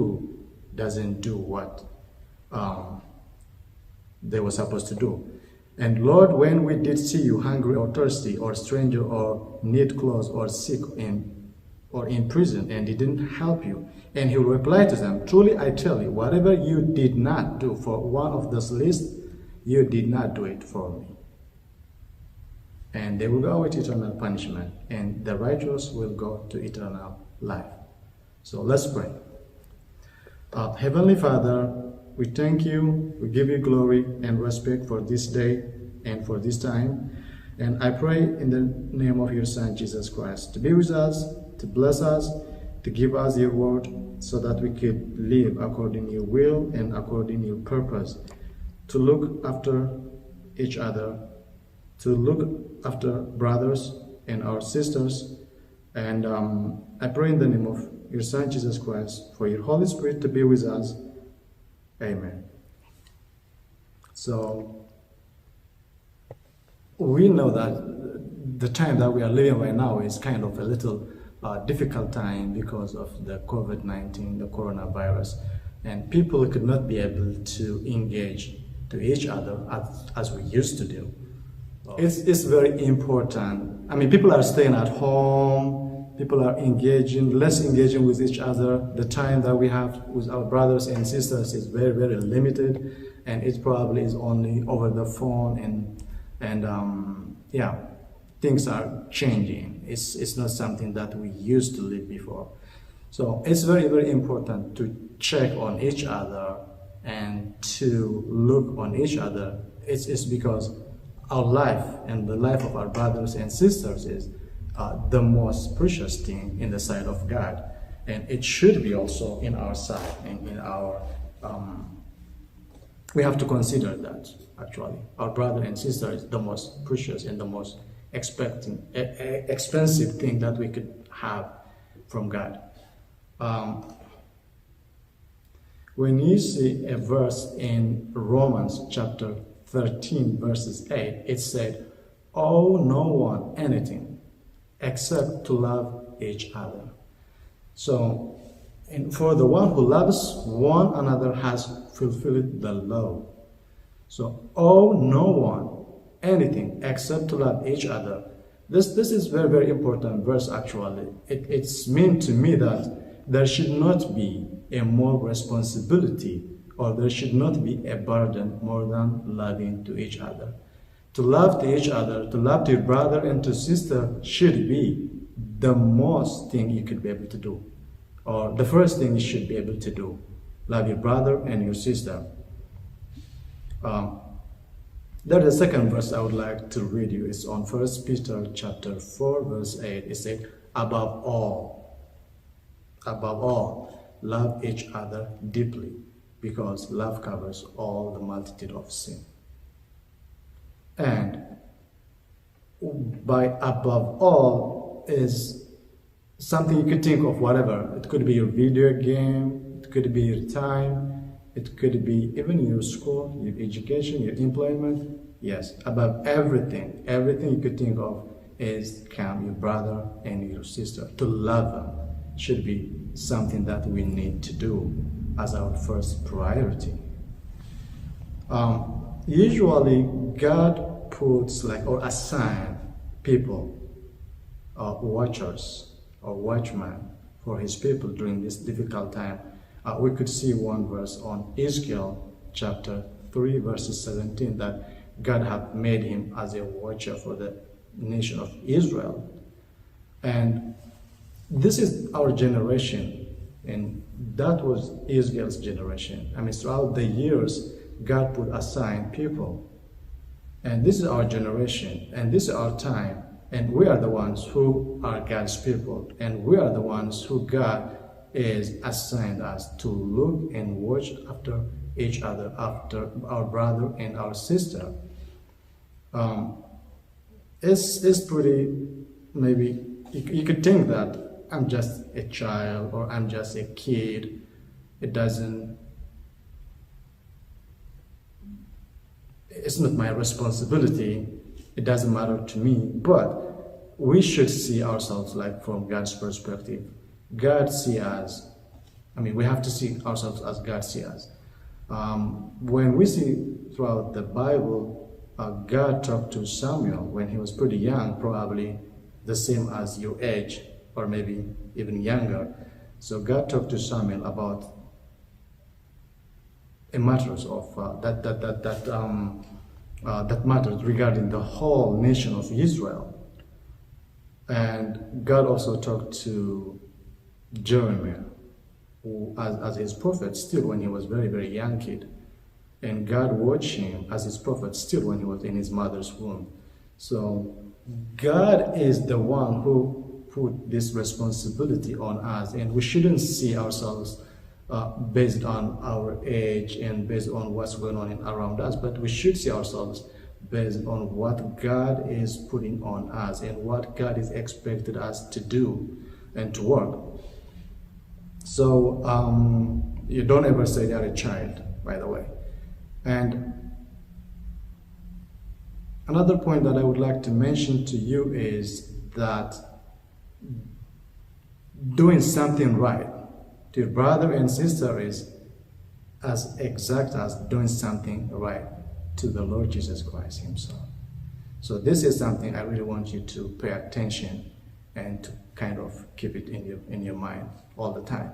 doesn't do what, um, they were supposed to do. "And Lord, when we did see you hungry or thirsty or stranger or need clothes or sick in, or in prison and didn't help you?" And he will reply to them, "Truly I tell you, whatever you did not do for one of this list, you did not do it for me." And they will go with eternal punishment, and the righteous will go to eternal life. So let's pray. Uh, Heavenly Father, we thank you, we give you glory and respect for this day and for this time. And I pray in the name of your Son, Jesus Christ, to be with us, to bless us, to give us your word so that we could live according your will and according your purpose, to look after each other, to look after brothers and our sisters. And um, I pray in the name of your Son, Jesus Christ, for your Holy Spirit to be with us. Amen. So we know that the time that we are living right now is kind of a little, uh, difficult time because of the COVID nineteen, the coronavirus. And people could not be able to engage to each other as, as we used to do. It's, it's very important. I mean, people are staying at home, people are engaging, less engaging with each other. The time that we have with our brothers and sisters is very, very limited, and it probably is only over the phone and, and um, yeah, things are changing. It's, it's not something that we used to live before. So it's very, very important to check on each other and to look on each other. It's, it's because our life and the life of our brothers and sisters is uh, the most precious thing in the sight of God. And it should be also in our sight and in our, um, we have to consider that actually. Our brother and sister is the most precious and the most expecting, e- e- expensive thing that we could have from God. Um, when you see a verse in Romans chapter thirteen, verses eight, it said, "Owe no one anything except to love each other." So, and for the one who loves one another has fulfilled the law. So, owe no one anything except to love each other. This, this is very, very important verse actually. It, it's mean to me that there should not be a more responsibility or there should not be a burden more than loving to each other. To love to each other, to love to your brother and to sister should be the most thing you could be able to do, or the first thing you should be able to do. Love your brother and your sister. Um, there's a second verse I would like to read you. It's on First Peter chapter four, verse eight. It said, "Above all, above all, love each other deeply, because love covers all the multitude of sin." And by above all is something you could think of, whatever. It could be your video game, it could be your time, it could be even your school, your education, your employment. Yes, above everything, everything you could think of is come your brother and your sister. To love them should be something that we need to do as our first priority. Um, usually, God puts like or assign people, uh, watchers or watchmen for his people during this difficult time. Uh, we could see one verse on Ezekiel chapter three, verses seventeen, that God had made him as a watcher for the nation of Israel. And this is our generation, and that was Israel's generation. I mean, throughout the years, God put aside people. And this is our generation, and this is our time, and we are the ones who are God's people, and we are the ones who God is assigned us to look and watch after each other, after our brother and our sister. Um, it's, it's pretty, maybe you, you could think that I'm just a child or I'm just a kid. It doesn't, it's not my responsibility. It doesn't matter to me. But we should see ourselves like from God's perspective. God see us. I mean, we have to see ourselves as God see us. Um, when we see throughout the Bible, uh, God talked to Samuel when he was pretty young, probably the same as your age, or maybe even younger. So God talked to Samuel about a matters of uh, that that that that um, uh, that matters regarding the whole nation of Israel. And God also talked to Jeremiah, who, as, as his prophet, still when he was very, very young kid. And God watched him as his prophet, still when he was in his mother's womb. So God is the one who put this responsibility on us, and we shouldn't see ourselves uh, based on our age and based on what's going on in, around us, but we should see ourselves based on what God is putting on us and what God is expected us to do and to work. So um, you don't ever say they are a child, by the way. And another point that I would like to mention to you is that doing something right to your brother and sister is as exact as doing something right to the Lord Jesus Christ Himself. So this is something I really want you to pay attention and to kind of keep it in your in your mind all the time.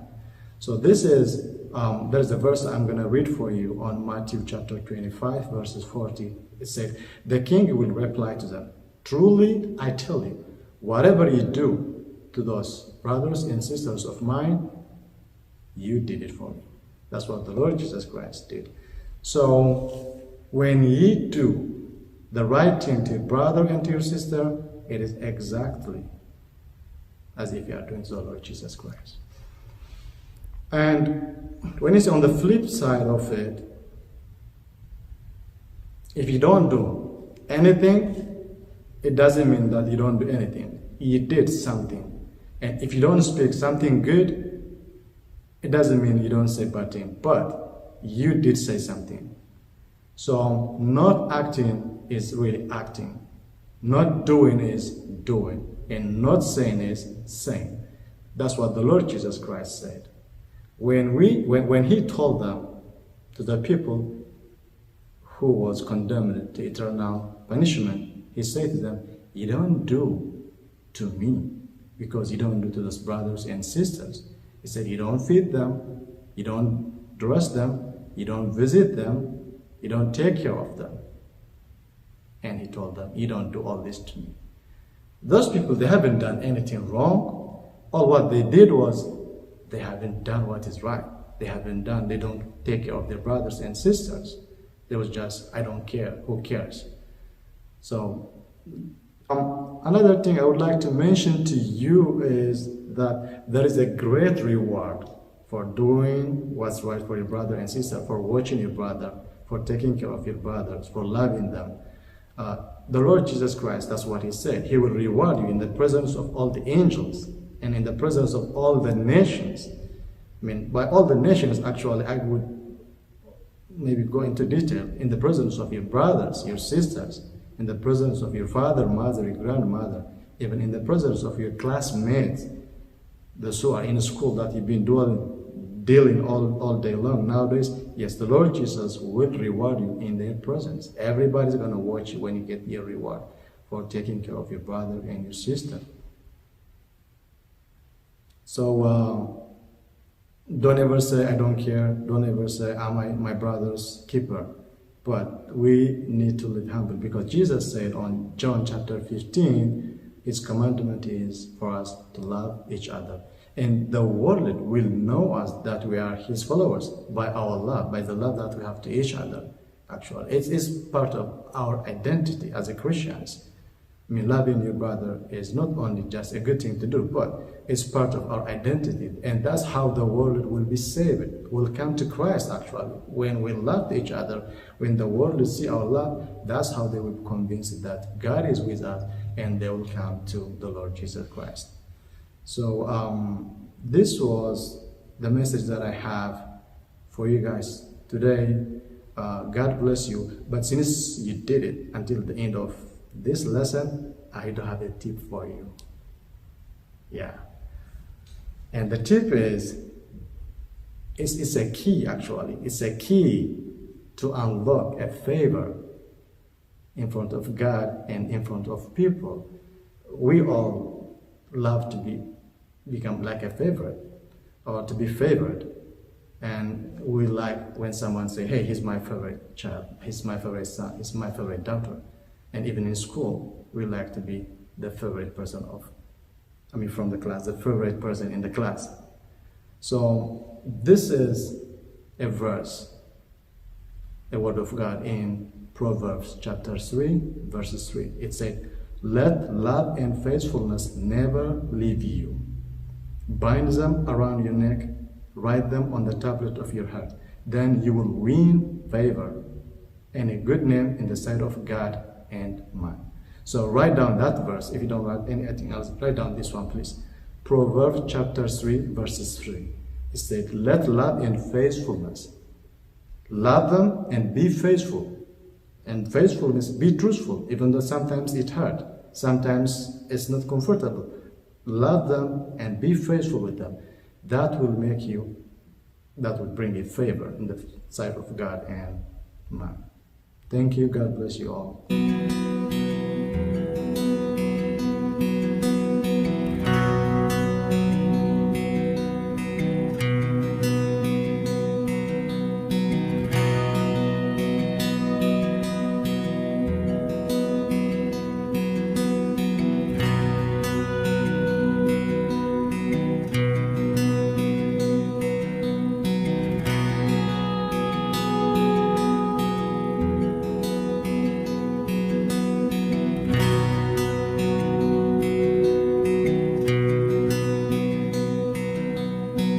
So this is um, there's a verse I'm going to read for you on Matthew chapter twenty-five, verses forty. It says, "The king will reply to them, 'Truly I tell you, whatever you do to those brothers and sisters of mine, you did it for me.'" That's what the Lord Jesus Christ did. So when you do the right thing to your brother and to your sister, it is exactly as if you are doing to the Lord Jesus Christ. And when you see on the flip side of it, if you don't do anything, it doesn't mean that you don't do anything. You did something. And if you don't speak something good, it doesn't mean you don't say bad thing, but you did say something. So not acting is really acting. Not doing is doing. And not saying is saying. That's what the Lord Jesus Christ said. When, we, when, when he told them, to the people who was condemned to eternal punishment, he said to them, "You don't do to me because you don't do to those brothers and sisters." He said, "You don't feed them, you don't dress them, you don't visit them, you don't take care of them." And he told them, "You don't do all this to me." Those people, they haven't done anything wrong. All what they did was they haven't done what is right. They haven't done, they don't take care of their brothers and sisters. They was just, "I don't care, who cares?" So um, another thing I would like to mention to you is that there is a great reward for doing what's right for your brother and sister, for watching your brother, for taking care of your brothers, for loving them. Uh, the Lord Jesus Christ, that's what he said. He will reward you in the presence of all the angels and in the presence of all the nations. I mean, by all the nations, actually, I would maybe go into detail, in the presence of your brothers, your sisters, in the presence of your father, mother, your grandmother, even in the presence of your classmates, those who are in school that you've been doing, dealing all, all day long nowadays. Yes, the Lord Jesus will reward you in their presence. Everybody's going to watch you when you get your reward for taking care of your brother and your sister. So uh, don't ever say, "I don't care." Don't ever say, "Am I my brother's keeper?" But we need to live humble, because Jesus said on John chapter fifteen, his commandment is for us to love each other. And the world will know us that we are his followers by our love, by the love that we have to each other. Actually, it's, it's part of our identity as a Christians. I mean, loving your brother is not only just a good thing to do, but it's part of our identity. And that's how the world will be saved, will come to Christ, actually. When we love each other, when the world will see our love, that's how they will be convinced that God is with us, and they will come to the Lord Jesus Christ. So um, this was the message that I have for you guys today. Uh, God bless you. But since you did it until the end of this lesson, I do have a tip for you. Yeah. And the tip is, it's, it's a key, actually. It's a key to unlock a favor in front of God and in front of people. We all love to be become like a favorite or to be favored. And we like when someone say, "Hey, he's my favorite child, he's my favorite son, he's my favorite daughter." And even in school, we like to be the favorite person of, I mean, from the class, the favorite person in the class. So this is a verse, a word of God in Proverbs chapter three, verses three. It said, "Let love and faithfulness never leave you. Bind them around your neck, write them on the tablet of your heart. Then you will win favor and a good name in the sight of God and man." So write down that verse. If you don't write anything else, write down this one, please. Proverbs chapter three, verses three. It said, "Let love and faithfulness." Love them and be faithful. And faithfulness, be truthful, even though sometimes it hurt, sometimes it's not comfortable. Love them and be faithful with them. That will make you that would bring you favor in the sight of God and man. Thank you. God bless you all.